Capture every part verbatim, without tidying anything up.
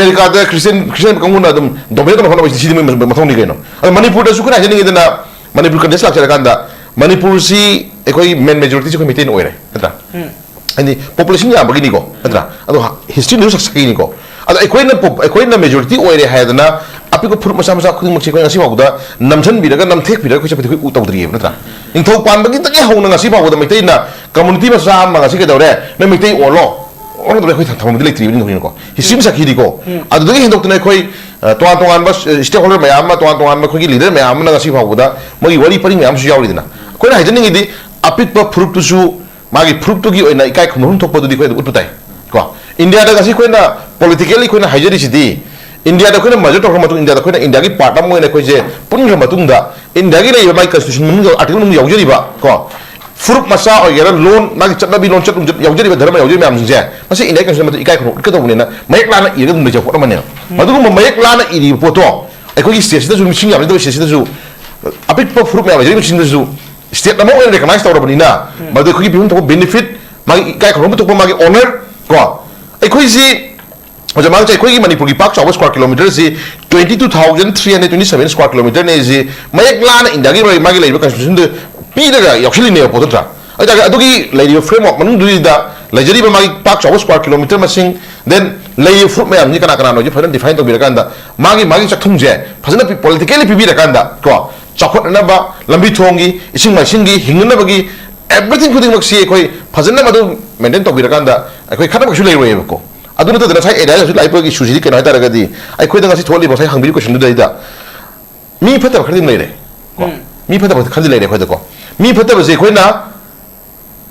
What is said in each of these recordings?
ꯑꯃꯦꯔꯤꯀꯥꯗ Christian Christian ꯀꯥꯡꯕꯨꯅ ꯑꯗꯨꯝ ꯗꯣꯃꯤꯅꯦꯠ ꯇꯧꯅ ꯍꯣꯠꯅꯕꯁꯤ ꯁꯤꯗꯤ ꯃꯣꯏ ꯃꯊꯧꯅꯤ ꯀꯩꯅꯣ꯫ ꯑꯗꯣ ꯃꯅꯤꯄꯨꯔꯗꯁꯨ ꯑꯩꯈꯣꯏꯅ ꯍꯥꯏꯖꯅꯤꯡꯉꯤꯗꯅ, ꯃꯅꯤꯄꯨꯔ ꯀꯟꯇꯦꯛꯁ ꯂꯥꯛꯆꯔꯀꯥꯟꯗ ꯃꯅꯤꯄꯨꯔꯁꯤ ꯑꯩꯈꯣꯏ ꯃꯦꯟ ꯃꯦꯖꯣꯔꯤꯇꯤꯁꯤ ꯑꯩꯈꯣꯏ ꯃꯩꯇꯩꯅ ꯑꯣꯏꯔꯦ, ꯅꯠꯇ꯭ꯔꯥ? ꯍꯥꯏꯗꯤ ꯄꯣꯄꯨꯂꯦꯁꯟ ꯌꯥꯝꯕꯒꯤꯅꯤꯀꯣ, ꯅꯠꯇ꯭ꯔꯥ? ꯑꯗꯣ ꯍꯤꯁꯇ꯭ꯔꯤꯅꯁꯨ ꯁꯛꯁꯛꯏꯅꯤꯀꯣ꯫ ꯑꯗꯣ ꯑꯩꯈꯣꯏꯅ ꯄꯣꯞ- ꯑꯩꯈꯣꯏꯅ ꯃꯦꯖꯣꯔꯤꯇꯤ ꯑꯣꯏꯔꯦ ꯍꯥꯏꯗꯅ ꯑꯄꯤꯛꯄ ꯐꯨꯔꯨꯞ ꯃꯆꯥ ꯃꯆꯥ ꯈꯨꯗꯤꯡꯃꯛꯁꯤ ꯑꯩꯈꯣꯏ ꯉꯁꯤ ꯐꯥꯎꯕꯗ ꯅꯝꯁꯤꯟꯕꯤꯔꯒ ꯅꯝꯊꯦꯛꯄꯤꯔꯒ ꯑꯩꯈꯣꯏ ꯆꯠꯄꯗꯤ ꯑꯩꯈꯣꯏ ꯎ ꯇꯧꯗ꯭ꯔꯤꯑꯕ, ꯅꯠꯇ꯭ꯔꯥ? ꯅꯤꯡꯊꯧ ꯄꯥꯟꯕꯒꯤꯗꯒꯤ ꯍꯧꯅ ꯉꯁꯤ ꯐꯥꯎꯕꯗ ꯃꯩꯇꯩꯅ ꯀꯝꯃꯨꯅꯤꯇꯤ ꯃꯆꯥ ꯑꯃ ꯉꯁꯤ ꯀꯩꯗꯧꯔꯦ, ꯅꯣꯏ ꯃꯩꯇꯩ ꯑꯣꯜꯂꯣ, ꯑꯣꯜꯂꯣ ꯇꯧꯔꯦ ꯑꯩꯈꯣꯏ ꯊꯝꯐꯝꯗꯤ ꯂꯩꯇ꯭ꯔꯤꯕꯅꯤꯀꯣ꯫ ꯍꯤꯁꯇ꯭ꯔꯤꯅ ꯁꯛꯈꯤꯗꯤꯀꯣ꯫ ꯑꯗꯨꯗꯒꯤ ꯍꯦꯟꯗꯣꯛꯇꯅ ꯑꯩꯈꯣꯏ ꯑ, ꯇꯣꯉꯥꯟ ꯇꯣꯉꯥꯟꯕ ꯁ꯭ꯇꯦꯛ ꯍꯣꯜꯗꯔ ꯃꯌꯥꯝ ꯑꯃ, ꯇꯣꯉꯥꯟ ꯇꯣꯉꯥꯟꯕ ꯑꯩꯈꯣꯏꯒꯤ ꯂꯤꯗꯔ ꯃꯌꯥꯝ ꯑꯃꯅ ꯉꯁꯤ ꯐꯥꯎꯕꯗ ꯃꯣꯏꯒꯤ ꯋꯥꯔꯤ ꯄꯔꯤꯡ ꯃꯌꯥꯝ ꯑꯃꯁꯨ ꯌꯥꯎꯔꯤꯗꯅ꯫ ꯑꯩꯈꯣꯏꯅ ꯍꯥꯏꯖꯅꯤꯡꯉꯤꯗꯤ ꯑꯄꯤꯛꯄ ꯐꯨꯔꯨꯞꯇꯨꯁꯨ ꯃꯥꯒꯤ ꯐꯨꯔꯨꯞꯇꯨꯒꯤ ꯑꯣꯏꯅ ꯏꯀꯥꯏ ꯈꯨꯝꯅꯐꯝ ꯊꯣꯛꯄꯗꯨꯗꯤ ꯑꯩꯈꯣꯏꯗ ꯎꯠꯄ ꯇꯥꯏ꯫ ꯀꯣ, ꯏꯟꯗꯤꯌꯥꯗ ꯉꯁꯤ ꯑꯩꯈꯣꯏꯅ ꯄꯣꯂꯤꯇꯤꯀꯦꯜꯂꯤ ꯑꯩꯈꯣꯏꯅ ꯍꯥꯏꯖꯔꯤꯁꯤꯗꯤ, ꯏꯟꯗꯤꯌꯥꯗ ꯑꯩꯈꯣꯏꯅ ꯃꯔꯖꯔ ꯇꯧꯈ꯭ꯔ ꯃꯇꯨꯡ, ꯏꯟꯗꯤꯌꯥꯗ ꯑꯩꯈꯣꯏꯅ ꯏꯟꯗꯤꯌꯥꯒꯤ ꯄꯥꯔꯠ ꯑꯃ ꯑꯣꯏꯅ ꯑꯩꯈꯣꯏꯁꯦ ꯄꯨꯟꯈ꯭ꯔ ꯃꯇꯨꯡꯗ, ꯏꯟꯗꯤꯌꯥꯒꯤ ꯂꯩꯔꯤꯕ ꯃꯥꯒꯤ ꯀꯟꯁꯇꯤꯇ꯭ꯌꯨꯁꯟ ꯃꯅꯨꯡꯗ, ꯑꯥꯔꯇꯤꯀꯜ ꯃꯅꯨꯡꯗ ꯌꯥꯎꯖꯔꯤꯕ, ꯀꯣ, ꯐꯨꯔꯨꯞ ꯃꯆꯥ ꯑꯣꯏꯒꯦꯔꯥ, ꯂꯣꯟ, ꯃꯥꯒꯤ ꯆꯠꯅꯕꯤ ꯂꯣꯟꯆꯠ ꯅꯨꯡꯆꯠ ꯌꯥꯎꯖꯔꯤꯕ, ꯙꯔꯃ ꯌꯥꯎꯖꯔꯤꯕ ꯃꯌꯥꯝꯁꯤꯡꯁꯦ ꯃꯁꯤ ꯏꯟꯗꯤꯌꯥꯒꯤ ꯀꯟꯁꯇꯤꯇ꯭ꯌꯨꯁꯟ ꯃꯇꯨꯡ ꯏꯀꯥꯏ ꯈꯨꯝꯅꯕ ꯎꯠꯀꯗꯧꯕꯅꯤꯅ ꯃꯌꯦꯛ ꯂꯥꯟꯅ ꯏꯔꯒ ꯑꯗꯨꯝ ꯂꯩꯖꯕ ꯄꯣꯠ ꯑꯃꯅꯦꯕ꯫ ꯃꯗꯨꯒꯨꯝꯕ ꯃꯌꯦꯛ ꯂꯥꯟꯅ ꯏꯔꯤꯕ ꯄꯣꯠꯇꯣ ꯑꯩꯈꯣꯏꯒꯤ ꯁ꯭ꯇꯦꯠꯁꯤꯗꯁꯨ, ꯃꯤꯁꯤꯡ ꯌꯥꯝꯅ ꯂꯩꯇꯕ ꯁ꯭ꯇꯦꯠꯁꯤꯗꯁꯨ, ꯑꯄꯤꯛꯄ ꯐꯨꯔꯨꯞ ꯃꯌꯥꯝ ꯂꯩꯖꯔꯤꯕꯁꯤꯡꯗꯁꯨ ꯁ꯭ꯇꯦꯠ ꯑꯃ ꯑꯣꯏꯅ ꯔꯦꯀꯒꯅꯥꯏꯖ ꯇꯧꯔꯕꯅꯤꯅ ꯃꯗꯨ ꯑꯩꯈꯣꯏꯒꯤ ꯄꯤꯐꯝ ꯊꯣꯛꯄ ꯕꯦꯅꯤꯐꯤꯠ, ꯃꯥꯒꯤ ꯏꯀꯥꯏ ꯈꯨꯝꯅꯐꯝ ꯊꯣꯛꯄ ꯃꯥꯒꯤ ꯑꯣꯅꯔ, ꯀꯣ, ꯑꯩꯈꯣꯏꯁꯤ ꯍꯧꯖꯤꯛ ꯃꯥꯡꯁꯦ ꯑꯩꯈꯣꯏꯒꯤ ꯃꯅꯤꯄꯨꯔꯒꯤ ꯄꯥꯛ ꯆꯥꯎꯕ ꯁ꯭ꯀ꯭ꯋꯥꯔ ꯀꯤꯂꯣꯃꯤꯇꯔꯁꯤ twenty two thousand three hundred twenty seven square kilometerꯅꯦ꯫ ꯑꯩꯁꯤ ꯃꯌꯦꯛ ꯂꯥꯟꯅ ꯏꯟꯗꯤꯌꯥꯒꯤ ꯃꯥꯒꯤ ꯂꯩꯔꯤꯕ ꯀꯟꯁꯇꯤꯇ꯭ꯌꯨꯁꯟꯗ ꯄꯤꯔꯒ ꯌꯥꯎꯁꯤꯜꯂꯤꯅꯦꯕ ꯄꯣꯠꯇꯣ, ꯅꯠꯇ꯭ꯔꯥ? ꯑꯗꯨ ꯑꯣꯏꯇꯥꯔꯗꯤ ꯑꯗꯨꯒꯤ ꯂꯩꯔꯤꯕ ꯐ꯭ꯔꯦꯝꯋꯥꯔꯛ ꯃꯅꯨꯡꯗꯨꯗ ꯂꯩꯖꯔꯤꯕ ꯃꯥꯒꯤ ꯄꯥꯛ ꯆꯥꯎꯕ ꯁ꯭ꯀ꯭ꯋꯥꯔ ꯀꯤꯂꯣꯃꯤꯇꯔ ꯃꯁꯤꯡ, ꯗꯦꯟ ꯂꯩꯔꯤꯕ ꯐꯨꯔꯨꯞ ꯃꯌꯥꯝꯁꯤ ꯀꯅꯥ ꯀꯅꯥꯅꯣꯁꯤ ꯐꯖꯅ ꯗꯤꯐꯥꯏꯟ ꯇꯧꯕꯤꯔꯀꯥꯟꯗ, ꯃꯥꯒꯤ ꯃꯥꯒꯤ ꯆꯥꯛꯊꯨꯡꯁꯦ ꯐꯖꯅ ꯄꯣꯂꯤꯇꯤꯀꯦꯜꯂꯤ ꯄꯤꯕꯤꯔꯀꯥꯟꯗ, ꯀꯣ, ꯆꯥꯎꯈꯠꯅꯅꯕ, ꯂꯝꯕꯤ ꯊꯣꯡꯒꯤ, ꯏꯁꯤꯡ ꯃꯥꯏꯁꯤꯡꯒꯤ, ꯍꯤꯡꯅꯅꯕꯒꯤ ꯑꯦꯚ꯭ꯔꯤꯊꯤꯡ ꯈꯨꯗꯤꯡꯃꯛꯁꯤ ꯑꯩꯈꯣꯏ ꯐꯖꯅ ꯃꯗꯨ ꯃꯦꯟꯇꯦꯟ ꯇꯧꯕꯤꯔꯀꯥꯟꯗ ꯑꯩꯈꯣꯏ ꯈꯠꯅꯕ ꯀꯩꯁꯨ ꯂꯩꯔꯣꯏꯕꯀꯣ꯫ ꯑꯗꯨ ꯅꯠꯇꯗꯅ ꯉꯁꯥꯏ ꯑꯦꯔꯤꯌꯥꯗꯁꯨ ꯂꯥꯛꯏꯕꯒꯤ ꯏꯁꯨꯁꯤꯗꯤ ꯀꯩꯅꯣ ꯍꯥꯏ ꯇꯥꯔꯒꯗꯤ, ꯑꯩꯈꯣꯏꯗ ꯉꯁꯤ ꯊꯣꯛꯍꯜꯂꯤꯕ ꯉꯁꯥꯏ ꯍꯪꯕꯤꯔꯤꯕ ꯀꯣꯏꯁꯟꯗꯨꯗꯩꯗ ꯃꯤ ꯐꯠꯇꯕ ꯈꯔꯗꯤ ꯑꯗꯨꯝ ꯂꯩꯔꯦ, ꯀꯣ꯫ ꯃꯤ ꯐꯠꯇꯕ ꯈꯔꯗꯤ ꯂꯩꯔꯦ ꯑꯩꯈꯣꯏꯗꯀꯣ꯫ ꯃꯤ ꯐꯠꯇꯕꯁꯦ ꯑꯩꯈꯣꯏꯅ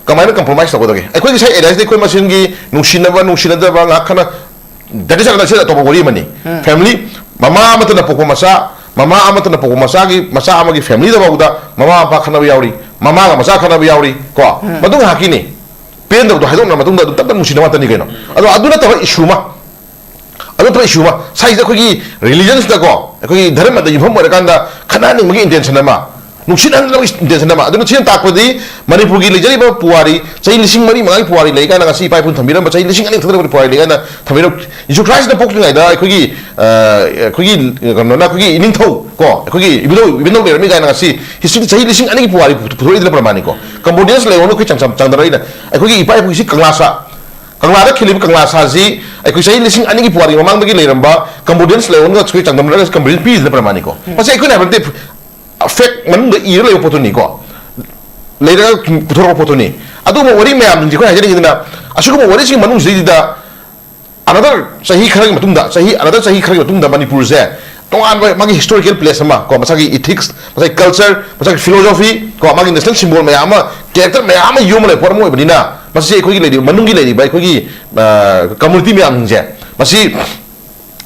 ꯀꯃꯥꯏꯅ ꯀꯝꯄ꯭ꯔꯣꯃꯥꯏꯁ ꯇꯧꯒꯗꯒꯦ? ꯑꯩꯈꯣꯏ ꯉꯁꯥꯏ ꯑꯦꯔꯤꯌꯥꯁꯤꯗ ꯑꯩꯈꯣꯏ ꯃꯁꯦꯟꯒꯤ ꯅꯨꯡꯁꯤꯅꯕ, ꯅꯨꯡꯁꯤꯅꯗꯕ ꯉꯥꯏꯍꯥꯛ ꯈꯟꯅ, that is another, ꯑꯇꯣꯞꯄ ꯋꯥꯔꯤ ꯑꯃꯅꯤ꯫ ꯐꯦꯃꯤꯂꯤ, ꯃꯃꯥ ꯑꯃꯠꯇꯅ ꯄꯣꯛꯄ ꯃꯆꯥ, ꯃꯃꯥ ꯑꯃꯠꯇꯅ ꯄꯣꯛꯄ ꯃꯆꯥꯒꯤ, ꯃꯆꯥ ꯑꯃꯒꯤ ꯐꯦꯃꯤꯂꯤꯗ ꯐꯥꯎꯕꯗ ꯃꯃꯥ ꯃꯄꯥ ꯈꯠꯅꯕ ꯌꯥꯎꯔꯤ, ꯃꯃꯥꯒ ꯃꯆꯥ ꯈꯠꯅꯕ ꯌꯥꯎꯔꯤ, ꯀꯣ꯫ ꯃꯗꯨ ꯉꯥꯏꯍꯥꯛꯀꯤꯅꯤ꯫ ꯄꯦꯟꯗꯕꯗꯣ ꯍꯥꯏꯗꯣꯛꯅꯔ ꯃꯇꯨꯡꯗ ꯑꯗꯨꯝ ꯇꯞ ꯇꯞ ꯅꯨꯡꯁꯤꯅꯕ ꯉꯥꯛꯇꯅꯤ ꯀꯩꯅꯣ꯫ ꯑꯗꯣ ꯑꯗꯨ ꯅꯠꯇꯕ ꯏꯁꯨ ꯑꯃ, ꯑꯗꯨ ꯅꯠꯇꯕ ꯏꯁꯨ ꯑꯃ, ꯁꯥꯏꯁꯤꯗ ꯑꯩꯈꯣꯏꯒꯤ ꯔꯤꯂꯤꯖꯟꯁꯤꯗꯀꯣ, ꯑꯩꯈꯣꯏꯒꯤ ꯙꯔꯃꯗ ꯌꯨꯝꯐꯝ ꯑꯣꯏꯔꯀꯥꯟꯗ ꯈꯠꯅꯍꯟꯅꯤꯡꯕꯒꯤ ꯏꯟꯇꯦꯟꯁꯟ ꯑꯃ, ꯅꯨꯡꯁꯤꯠ ꯍꯟꯗꯕꯒꯤ intention ꯑꯃ꯫ ꯑꯗꯨꯅ ꯁꯤꯅ ꯇꯥꯛꯄꯗꯤ ꯃꯅꯤꯄꯨꯔꯒꯤ ꯂꯩꯖꯔꯤꯕ ꯄꯨꯋꯥꯔꯤ, ꯆꯍꯤ ꯂꯤꯁꯤꯡ ꯃꯔꯤ ꯃꯉꯥꯒꯤ ꯄꯨꯋꯥꯔꯤ ꯂꯩ ꯀꯥꯏꯅ ꯉꯁꯤ ꯏꯄꯥ ꯏꯄꯨꯅ ꯊꯝꯕꯤꯔꯝꯕ, ꯆꯍꯤ ꯂꯤꯁꯤꯡ ꯑꯅꯤ ꯊꯝꯕꯤꯔꯝꯕ ꯄꯨꯋꯥꯔꯤ ꯂꯩ ꯀꯥꯏꯅ ꯊꯝꯕꯤꯔꯝ-, ꯖꯤꯁꯨ ꯈ꯭ꯔꯥꯏꯁꯇ ꯄꯣꯛꯇ꯭ꯔꯤꯉꯩꯗ ꯑꯩꯈꯣꯏꯒꯤ, ꯑ, ꯑꯩꯈꯣꯏꯒꯤ ꯀꯩꯅꯣꯅ, ꯑꯩꯈꯣꯏꯒꯤ ꯏꯅꯤꯡꯊꯧ ꯀꯣ, ꯑꯩꯈꯣꯏꯒꯤ ꯏꯕꯨꯙꯧ, ꯏꯕꯨꯙꯧ ꯂꯩꯔꯝꯃꯤ ꯀꯥꯏꯅ ꯉꯁꯤ history ꯆꯍꯤ ꯂꯤꯁꯤꯡ ꯑꯅꯤꯒꯤ ꯄꯨꯋꯥꯔꯤ ꯄꯨꯊꯣꯔꯛꯏꯗꯨꯅ ꯄ꯭ꯔꯃꯥꯟꯅꯤꯀꯣ꯫ ꯀꯝꯕꯣꯗꯤꯌꯟꯁ ꯂꯩꯍꯧꯅ ꯑꯩꯈꯣꯏ ꯆꯥꯡ-, ꯆꯥꯡ-, ꯆꯥꯡꯗꯝꯅꯔꯛꯏꯅ ꯑꯩꯈꯣꯏꯒꯤ ꯏꯄꯥ ꯏꯄꯨꯒꯤ ꯀꯪꯂꯥ ꯁꯥ-, ꯀꯪꯂꯥꯗ ꯈꯤꯜꯂꯤꯕ ꯀꯪꯂꯥ ꯁꯥꯁꯤ ꯑꯩꯈꯣꯏ ꯆꯍꯤ ꯂꯤꯁꯤꯡ ꯑꯅꯤꯒꯤ ꯄꯨꯋꯥꯔꯤ ꯃꯃꯥꯡꯗꯒꯤ ꯂꯩꯔꯝꯕ ꯀꯝꯕꯣꯗꯤꯌꯟꯁ ꯂꯩꯍꯧꯅꯒ ꯑꯩꯈꯣꯏ ꯆꯥꯡꯗꯝꯅꯔꯒ ꯀꯝꯕꯣꯗꯤꯌꯟ ꯄꯤꯔꯤꯗꯨꯅ ꯄ꯭ꯔꯃꯥꯟꯅꯤꯀꯣ꯫ ꯃꯁꯤ ꯑꯩꯈꯣꯏꯅ ꯍꯥꯏꯕ ꯅꯠꯇꯦ, fact ꯃꯅꯨꯡꯗ ꯏꯔ ꯂꯩꯕ ꯄꯣꯠꯇꯨꯅꯤꯀꯣ, ꯂꯩꯔꯒ ꯄꯨꯊꯣꯔꯛꯄ ꯄꯣꯠꯇꯨꯅꯤ꯫ ꯑꯗꯨꯒꯨꯝꯕ ꯋꯥꯔꯤ ꯃꯌꯥꯝꯁꯤꯡꯁꯦ ꯑꯩꯈꯣꯏꯅ ꯍꯥꯏꯖꯅꯤꯡꯉꯤꯗꯅ, ꯑꯁꯤꯒꯨꯝꯕ ꯋꯥꯔꯤꯁꯤꯡꯒꯤ ꯃꯅꯨꯡꯁꯤꯗꯩꯗ another ꯆꯍꯤ ꯈꯔꯒꯤ ꯃꯇꯨꯡꯗ, ꯆꯍꯤ, another ꯆꯍꯤ ꯈꯔꯒꯤ ꯃꯇꯨꯡꯗ ꯃꯅꯤꯄꯨꯔꯁꯦ ꯇꯣꯉꯥꯟꯕ ꯃꯥꯒꯤ historical place ꯑꯃ ꯀꯣ, ꯃꯁꯥꯒꯤ ethics, ꯃꯁꯥꯒꯤ culture, ꯃꯁꯥꯒꯤ philosophy ꯀꯣ, ꯃꯥꯒꯤ national symbol ꯃꯌꯥꯝ ꯑꯃ, character ꯃꯌꯥꯝ ꯑꯃ ꯌꯣꯝꯃ ꯂꯩꯕ ꯄꯣꯠ ꯑꯃ ꯑꯣꯏꯕꯅꯤꯅ, ꯃꯁꯤꯁꯦ ꯑꯩꯈꯣꯏꯒꯤ ꯂꯩꯔꯤꯕ, ꯃꯅꯨꯡꯒꯤ ꯂꯩꯔꯤꯕ ꯑꯩꯈꯣꯏꯒꯤ, ꯑ, community ꯃꯌꯥꯝꯁꯤꯡꯁꯦ, ꯃꯁꯤ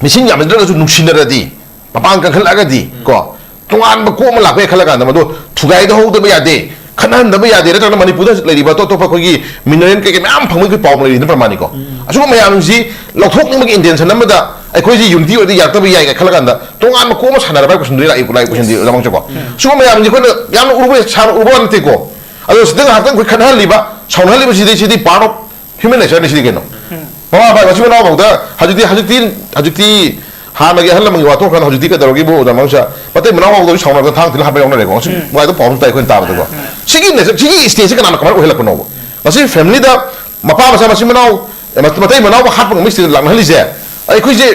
ꯃꯤꯁꯤꯡ ꯌꯥꯝꯅꯗ꯭ꯔꯒꯁꯨ ꯅꯨꯡꯁꯤꯅꯔꯗꯤ, ꯃꯄꯥꯡ ꯀꯟꯈꯠꯂꯛꯑꯒꯗꯤ ꯀꯣ, ꯇꯣꯉꯥꯟꯕ ꯀꯣꯛ ꯑꯃ ꯂꯥꯛꯄ ꯌꯥꯏ ꯈꯜꯂ ꯀꯥꯟꯗ, ꯃꯗꯨ ꯊꯨꯒꯥꯏꯗꯍꯧꯗꯕ ꯌꯥꯗꯦ, ꯈꯠꯅꯍꯟꯗꯕ ꯌꯥꯗꯦ, ꯅꯠꯇ꯭ꯔꯒꯅ ꯃꯅꯤꯄꯨꯔꯗ ꯂꯩꯔꯤꯕ ꯑꯇꯣꯞ ꯑꯇꯣꯞꯄ ꯑꯩꯈꯣꯏꯒꯤ mineral ꯀꯩꯀꯩ ꯃꯌꯥꯝ ꯐꯪꯕꯒꯤ ꯄꯥꯎ ꯂꯩꯔꯤꯅ ꯄ꯭ꯔꯃꯥꯟꯅꯤꯀꯣ꯫ ꯑꯁꯤꯒꯨꯝꯕ ꯃꯌꯥꯝꯁꯤ ꯂꯧꯊꯣꯛꯅꯤꯡꯕꯒꯤ intention ꯑꯃꯗ ꯑꯩꯈꯣꯏꯁꯤ unity ꯑꯣꯏꯔꯗꯤ ꯌꯥꯔꯛꯇꯕ ꯌꯥꯏ ꯀꯥꯏ ꯈꯜꯂ ꯀꯥꯟꯗ, ꯇꯣꯉꯥꯟꯕ ꯀꯣꯛ ꯑꯃ ꯁꯥꯟꯅꯔꯕ ꯍꯥꯏꯕ ꯀꯣꯏꯁꯟꯗꯨꯗꯤ ꯂꯥꯛꯏ, ꯂꯥꯛꯏ ꯀꯣꯏꯁꯟꯗꯤ ꯑꯣꯖꯥ ꯃꯉꯥꯡꯆꯧꯀꯣ꯫ ꯁꯤꯒꯨꯝꯕ ꯃꯌꯥꯝꯁꯤ ꯑꯩꯈꯣꯏꯅ ꯌꯥꯝꯅ ꯎꯔꯨꯕ, ꯁꯥꯔ ꯎꯔꯨꯕ ꯅꯠꯇꯦꯀꯣ꯫ ꯑꯗꯣ ꯁꯤꯗ ꯉꯥꯏꯍꯥꯛꯇꯪ ꯑꯩꯈꯣꯏ ꯈꯠꯅꯍꯜꯂꯤꯕ, ꯁꯥꯎꯅꯍꯜꯂꯤꯕꯁꯤꯗꯤ, ꯁꯤꯗꯤ part of human nature ꯅꯤ ꯁꯤꯗꯤ ꯀꯩꯅꯣ꯫ ꯃꯃꯥ ꯃꯄꯥ ꯃꯆꯤꯟ ꯃꯅꯥꯎ ꯐꯥꯎꯗ ꯍꯧꯖꯤꯛꯇꯤ, ꯍꯧꯖꯤꯛꯇꯤ, ꯍꯧꯖꯤꯛꯇꯤ ꯍꯥꯟꯅꯒꯤ ꯑꯍꯜ ꯂꯃꯟꯒꯤ ꯋꯥ ꯇꯣꯛꯈ꯭ꯔꯅ ꯍꯧꯖꯤꯛꯇꯤ ꯀꯩꯗꯧꯔꯒꯦꯕꯨ ꯑꯣꯖꯥ ꯃꯉꯥꯡꯆꯧ? ꯃꯇꯩ ꯃꯅꯥꯎ ꯐꯥꯎꯗ ꯁꯥꯎꯅꯔꯒ ꯊꯥꯡ ꯊꯤꯜꯂ ꯍꯥꯠꯄ ꯌꯥꯎꯅꯔꯦꯀꯣ꯫ ꯉꯁꯤ ꯅꯨꯡꯉꯥꯏꯇꯕ ꯄꯥꯎ ꯑꯃ ꯇꯥꯏ ꯑꯩꯈꯣꯏꯅ ꯇꯥꯕꯗꯀꯣ꯫ ꯁꯤꯒꯤ nature, ꯁꯤꯒꯤ stage ꯁꯦ ꯀꯅꯥꯅ ꯀꯃꯥꯏꯅ ꯑꯣꯏꯍꯜꯂꯛꯄꯅꯣꯕ? ꯉꯁꯤ family ꯗ ꯃꯄꯥ ꯃꯆꯥ ꯃꯆꯤꯟ ꯃꯅꯥꯎ, ꯃꯇꯩ ꯃꯅꯥꯎ ꯍꯥꯠꯄ ꯉꯝꯕꯒꯤ stage ꯂꯥꯛꯅꯍꯜꯂꯤꯁꯦ ꯑꯩꯈꯣꯏꯁꯦ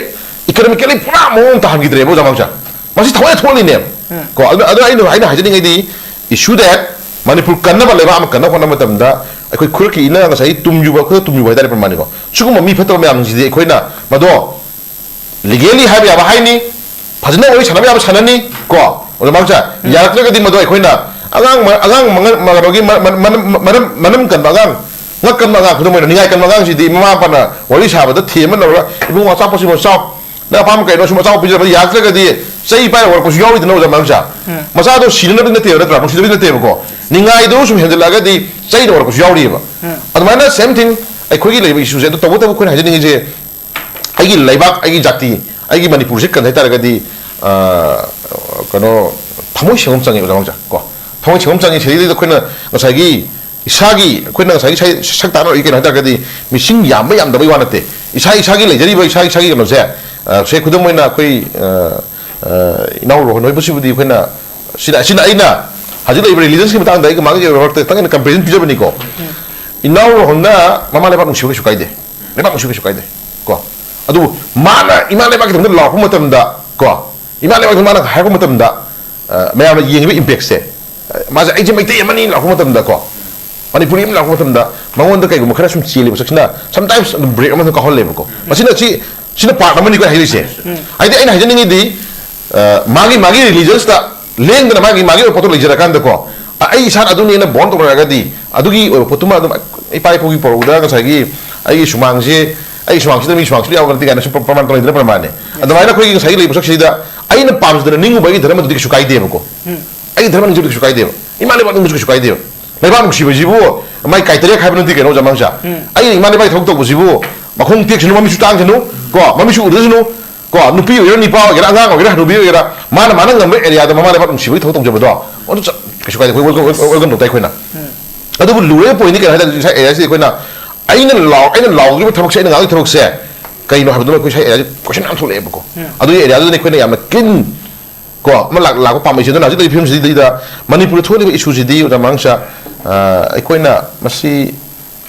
economically ꯄꯨꯔꯥ ꯃꯑꯣꯡ ꯇꯥꯍꯟꯈꯤꯗ꯭ꯔꯦꯕ ꯑꯣꯖꯥ ꯃꯉꯥꯡꯆꯧ꯫ ꯃꯁꯤ ꯊꯑꯣꯏꯅ ꯊꯣꯛꯍꯜꯂꯤꯅꯦꯕ꯫ ꯀꯣ, ꯑꯗꯨ, ꯑꯗꯨ ꯑꯩꯅ, ꯑꯩꯅ ꯍꯥꯏꯖꯅꯤꯡꯉꯤꯗꯤ issue that ꯃꯅꯤꯄꯨꯔ ꯀꯟꯅꯕ, ꯂꯩꯕꯥꯛ ꯑꯃ ꯀꯟꯅꯕ ꯍꯣꯠꯅꯕ ꯃꯇꯝꯗ ꯑꯩꯈꯣꯏ ꯈꯨꯔꯈꯤꯅ ꯉꯁꯥꯏ ꯇꯨꯝ ꯌꯨꯕ, ꯈꯨꯗ ꯇꯨꯝ ꯌꯨꯕ ꯍꯥꯏꯇꯥꯔꯦ ꯄ꯭ꯔꯃꯥꯟꯅꯤꯀꯣ꯫ ꯁꯤꯒꯨꯝꯕ ꯃꯤ ꯐꯠꯇꯕ ꯃꯌꯥꯝꯁꯤꯡꯁꯤꯗꯤ ꯑꯩꯈꯣꯏꯅ ꯃꯗꯣ legally ꯍꯥꯏꯕ ꯌꯥꯕ ꯍꯥꯏꯅꯤ, ꯐꯖꯅ ꯋꯥꯔꯤ ꯁꯥꯟꯅꯕ ꯌꯥꯕ ꯁꯥꯟꯅꯅꯤ ꯀꯣ, ꯑꯣꯖꯥ ꯃꯉꯥꯡꯆꯧ꯫ ꯌꯥꯔꯛꯇ꯭ꯔꯒꯗꯤ ꯃꯗꯣ ꯑꯩꯈꯣꯏꯅ ꯑꯉꯥꯡ ꯃ-, ꯑꯉꯥꯡ ꯃꯉ-, ꯃ-, ꯀꯩꯅꯣꯒꯤ ꯃ-, ꯃ-, ꯃꯅꯝ, ꯃꯅꯝ, ꯃꯅꯝ ꯀꯟꯕ ꯑꯉꯥꯡ, ꯉꯛ ꯀꯟꯕ ꯑꯉꯥꯡ, ꯈꯨꯗꯝ ꯑꯣꯏꯅ ꯅꯤꯡꯉꯥꯏ ꯀꯟꯕ ꯑꯉꯥꯡꯁꯤꯗꯤ ꯃꯃꯥ ꯃꯄꯥꯅ ꯋꯥꯔꯤ ꯁꯥꯕꯗ ꯊꯦꯝꯕ ꯅꯧꯔꯒ, "ꯏꯕꯨꯡꯉꯣ ꯑꯆꯥꯄꯣꯠꯁꯤꯃ ꯆꯥꯎ, ꯅꯪ ꯑꯄꯥꯝꯕ ꯀꯩꯅꯣ ꯁꯨꯝ ꯑꯆꯥꯄꯣꯠ ꯄꯤꯖꯕ ꯌꯥꯔꯛꯇ꯭ꯔꯒꯗꯤ ꯆꯩ ꯄꯥꯏꯔ ꯋꯥꯔꯛꯄꯁꯨ ꯌꯥꯎꯔꯤꯗꯅ ꯑꯣꯖꯥ ꯃꯉꯥꯡꯆꯧ"꯫ ꯃꯆꯥꯗꯣ ꯁꯤꯅꯅꯕꯗꯤ ꯅꯠꯇꯦꯕ, ꯅꯠꯇ꯭ꯔꯥ? ꯅꯨꯡꯁꯤꯅꯕꯗꯤ ꯅꯠꯇꯦꯕꯀꯣ꯫ ꯅꯤꯡꯉꯥꯏꯗꯣ ꯁꯨꯝ ꯍꯦꯟꯖꯜꯂꯛꯑꯒꯗꯤ ꯆꯩꯅ ꯋꯥꯔꯛꯄꯁꯨ ꯌꯥꯎꯔꯤꯑꯕ꯫ ꯑꯗꯨꯃꯥꯏꯅ same thing ꯑꯩꯈꯣꯏꯒꯤ ꯂꯩꯔꯤꯕ issue ꯁꯦ꯫ ꯑꯗꯣ ꯇꯧꯕꯇꯕꯨ ꯑꯩꯈꯣꯏꯅ ꯍꯥꯏꯖꯅꯤꯡꯉꯤꯁꯦ, ꯑꯩꯒꯤ ꯂꯩꯕꯥꯛ, ꯑꯩꯒꯤ ꯖꯥꯇꯤ, ꯑꯩꯒꯤ ꯃꯅꯤꯄꯨꯔꯁꯦ ꯀꯟ ꯍꯥꯏꯇꯥꯔꯒꯗꯤ, ꯑ, ꯀꯩꯅꯣ, ꯊꯃꯣꯏ ꯁꯦꯡꯕ ꯑꯃ ꯆꯪꯉꯦ, ꯑꯣꯖꯥ ꯃꯥꯡꯖꯥ, ꯀꯣ꯫ ꯊꯃꯣꯏ ꯁꯦꯡꯕ ꯑꯃ ꯆꯪꯉꯦ꯫ ꯁꯤꯗꯩꯗ ꯑꯩꯈꯣꯏꯅ ꯉꯁꯥꯏꯒꯤ ꯏꯁꯥꯒꯤ, ꯑꯩꯈꯣꯏꯅ ꯉꯁꯥꯏꯒꯤ ꯏꯁꯥ ꯁꯛ ꯇꯥꯛꯅꯔꯛꯏ ꯀꯩꯅꯣ ꯍꯥꯏ ꯇꯥꯔꯒꯗꯤ, ꯃꯤꯁꯤꯡ ꯌꯥꯝꯕ ꯌꯥꯝꯗꯕꯒꯤ ꯋꯥ ꯅꯠꯇꯦ꯫ ꯏꯁꯥ ꯏꯁꯥꯒꯤ ꯂꯩꯖꯔꯤꯕ ꯏꯁꯥ ꯏꯁꯥꯒꯤ ꯀꯩꯅꯣꯁꯦ, ꯑ, ꯁꯦ, ꯈꯨꯗꯝ ꯑꯣꯏꯅ ꯑꯩꯈꯣꯏ, ꯑ, ꯑ, ꯏꯅꯥꯎ ꯔꯣꯍꯟ ꯍꯣꯏꯕꯁꯤꯕꯨꯗꯤ ꯑꯩꯈꯣꯏꯅ, ꯁꯤꯅ, ꯁꯤꯅ ꯑꯩꯅ ꯍꯧꯖꯤꯛ ꯂꯩꯔꯤꯕ religionsꯀꯤ ꯃꯇꯥꯡꯗ ꯑꯩꯒ ꯃꯥꯒꯤ ꯃꯔꯛꯇ ꯈꯤꯇꯪ ꯑꯩꯅ comparison ꯄꯤꯖꯕꯅꯤꯀꯣ꯫ ꯏꯅꯥꯎ ꯔꯣꯍꯟꯅ ꯃꯃꯥ ꯂꯩꯕꯥꯛ ꯅꯨꯡꯁꯤꯕ ꯀꯩꯁꯨ ꯀꯥꯏꯗꯦ, ꯂꯩꯕꯥꯛ ꯅꯨꯡꯁꯤꯕ ꯀꯩꯁꯨ ꯀꯥꯏꯗꯦ, ꯀꯣ꯫ ꯑꯗꯨꯕꯨ ꯃꯥꯅ ꯏꯃꯥ ꯂꯩꯕꯥꯛꯀꯤꯗꯃꯛꯇ ꯂꯥꯎꯔꯛꯄ ꯃꯇꯝꯗ, ꯀꯣ, ꯏꯃꯥ ꯂꯩꯕꯥꯛꯇ ꯃꯥꯅ ꯍꯥꯏꯔꯛꯄ ꯃꯇꯝꯗ, ꯑ, ꯃꯌꯥꯝꯅ ꯌꯦꯡꯉꯤꯕ impactꯁꯦ, ꯑ, ꯃꯥꯁꯦ "ꯑꯩꯁꯦ ꯃꯩꯇꯩ ꯑꯃꯅꯤ" ꯂꯥꯎꯔꯛꯄ ꯃꯇꯝꯗ, ꯀꯣ, "ꯃꯅꯤꯄꯨꯔꯤ ꯑꯃ" ꯂꯥꯎꯔꯛꯄ ꯃꯇꯝꯗ, ꯃꯉꯣꯟꯗ ꯀꯩꯒꯨꯝꯕ ꯈꯔ ꯁꯨꯝ ꯆꯦꯜꯂꯤꯕ ꯁꯛꯁꯤꯅ sometimes ꯑꯗꯨꯝ break ꯑꯃ ꯑꯗꯨꯝ ꯀꯥꯎꯍꯜꯂꯦꯕꯀꯣ꯫ ꯃꯁꯤꯅ ꯁꯤ, ꯁꯤꯅ part ꯑꯃꯅꯤꯀꯣ ꯍꯥꯏꯔꯤꯁꯦ꯫ ꯍꯥꯏꯗꯤ ꯑꯩꯅ ꯍꯥꯏꯖꯅꯤꯡꯉꯤꯗꯤ, ꯑ, ꯃꯥꯒꯤ, ꯃꯥꯒꯤ religionꯁꯇ ꯂꯦꯡꯗꯅ ꯃꯥꯒꯤ, ꯃꯥꯒꯤ ꯑꯣꯏꯕ ꯄꯣꯠꯇꯣ ꯂꯩꯖꯔꯀꯥꯟꯗꯀꯣ, ꯑ, ꯑꯩ ꯏꯁꯥꯅ ꯑꯗꯨꯅꯦꯅ born ꯇꯧꯅꯔꯒꯗꯤ ꯑꯗꯨꯒꯤ ꯑꯣꯏꯕ ꯄꯣꯠꯇꯨꯃ ꯑꯗꯨꯝ ꯏꯄꯥ ꯏꯄꯨꯒꯤ ꯄꯧꯔꯧꯗ ꯉꯁꯥꯏꯒꯤ "ꯑꯩꯒꯤ ꯁꯨꯃꯥꯡꯁꯦ, ꯑꯩꯒꯤ ꯁꯨꯃꯥꯡꯁꯤꯗ ꯃꯤ ꯁꯨꯃꯥꯡꯁꯤꯗ ꯌꯥꯎꯒꯅꯤ" ꯀꯥꯏꯅ ꯁꯨꯝ ꯄ꯭ꯔꯃꯥꯟ ꯇꯧꯅꯩꯗꯅ, ꯄ꯭ꯔꯃꯥꯟꯅꯦ꯫ ꯑꯗꯨꯃꯥꯏꯅ ꯑꯩꯈꯣꯏꯒꯤ ꯉꯁꯥꯏꯒꯤ ꯂꯩꯕ ꯁꯛꯁꯤꯗ ꯑꯩꯅ ꯄꯥꯝꯖꯗꯅ ꯅꯤꯡꯉꯨꯕ ꯑꯩꯒꯤ ꯙꯔꯃꯗꯨꯗꯤ ꯀꯩꯁꯨ ꯀꯥꯏꯗꯦꯕꯀꯣ꯫ ꯑꯩꯒꯤ ꯙꯔꯃ ꯅꯤꯡꯖꯕꯗꯤ ꯀꯩꯁꯨ ꯀꯥꯏꯗꯦꯕ꯫ ꯏꯃꯥ ꯂꯩꯕꯥꯛ ꯅꯤꯡꯕꯁꯨ ꯀꯩꯁꯨ ꯀꯥꯏꯗꯦꯕ꯫ ꯂꯩꯕꯥꯛ ꯅꯨꯡꯁꯤꯕꯁꯤꯕꯨ ꯃꯥꯏ ꯀꯥꯏ ꯇꯔꯦꯠ ꯍꯥꯏꯕ ꯅꯠꯇꯦ ꯀꯩꯅꯣ, ꯑꯣꯖꯥ ꯃꯥꯡꯁꯥ꯫ ꯑꯩꯅ ꯏꯃꯥ ꯂꯩꯕꯥꯛꯀꯤ ꯊꯕꯛ ꯇꯧꯕꯁꯤꯕꯨ ꯃꯈꯣꯡ ꯇꯦꯛꯁꯅꯨ, ꯃꯃꯤꯠꯁꯨ ꯇꯥꯡꯁꯅꯨ, ꯀꯣ, ꯃꯃꯤꯠꯁꯨ ꯎꯗꯁꯅꯨ, ꯀꯣ, ꯅꯨꯄꯤ ꯑꯣꯏꯒꯦꯔꯥ, ꯅꯨꯄꯥ ꯑꯣꯏꯒꯦꯔꯥ, ꯑꯉꯥꯡ ꯑꯣꯏꯒꯦꯔꯥ, ꯍꯅꯨꯕꯤ ꯑꯣꯏꯒꯦꯔꯥ, ꯃꯥꯅ, ꯃꯥꯅ ꯉꯝꯕ areaꯗ ꯃꯃꯥ ꯂꯩꯕꯥꯛ ꯅꯨꯡꯁꯤꯕꯒꯤ ꯊꯕꯛ ꯇꯧꯖꯕꯗꯣ, ꯑꯗꯨ ꯆꯞ, ꯀꯩꯁꯨ ꯀꯥꯏꯗꯦ꯫ ꯑꯩꯈꯣꯏ welcome, welcome ꯇꯧ ꯇꯥꯏ ꯑꯩꯈꯣꯏꯅ꯫ ꯑꯗꯨꯕꯨ ꯂꯨꯔꯤꯕ pointꯗꯤ ꯀꯩꯅꯣ ꯍꯥꯏ ꯇꯥꯔꯗꯤ, ꯏꯁꯥ areaꯁꯤꯗ ꯑꯩꯈꯣꯏꯅ, ꯑꯩꯅ ꯂꯥꯎ-, ꯑꯩꯅ ꯂꯥꯎꯗ꯭ꯔꯤꯕ ꯊꯕꯛꯁꯦ, ꯑꯩꯅ ꯉꯥꯡꯗ꯭ꯔꯤꯕ ꯊꯕꯛꯁꯦ ꯀꯩꯅꯣ ꯍꯥꯏꯕꯗꯨꯃ ꯑꯩꯈꯣꯏ ꯏꯁꯥ areaꯁꯤ question ꯌꯥꯝ ꯊꯣꯛꯂꯛꯑꯦꯕꯀꯣ꯫ ꯑꯗꯨꯒꯤ areaꯗꯨꯗꯅꯤ ꯑꯩꯈꯣꯏꯅ ꯌꯥꯝꯅ keen, ꯀꯣ, ꯑꯃ ꯂꯥꯛ-, ꯂꯥꯛꯄ ꯄꯥꯝꯕꯩꯁꯦ꯫ ꯑꯗꯨꯅ ꯍꯧꯖꯤꯛ ꯂꯩꯔꯤꯕ ꯐꯤꯕꯝꯁꯤꯗꯩꯗ ꯃꯅꯤꯄꯨꯔꯗ ꯊꯣꯛꯂꯤꯕ issueꯁꯤꯗꯤ, ꯑꯣꯖꯥ ꯃꯥꯡꯁꯥ, ꯑ, ꯑꯩꯈꯣꯏꯅ ꯃꯁꯤ,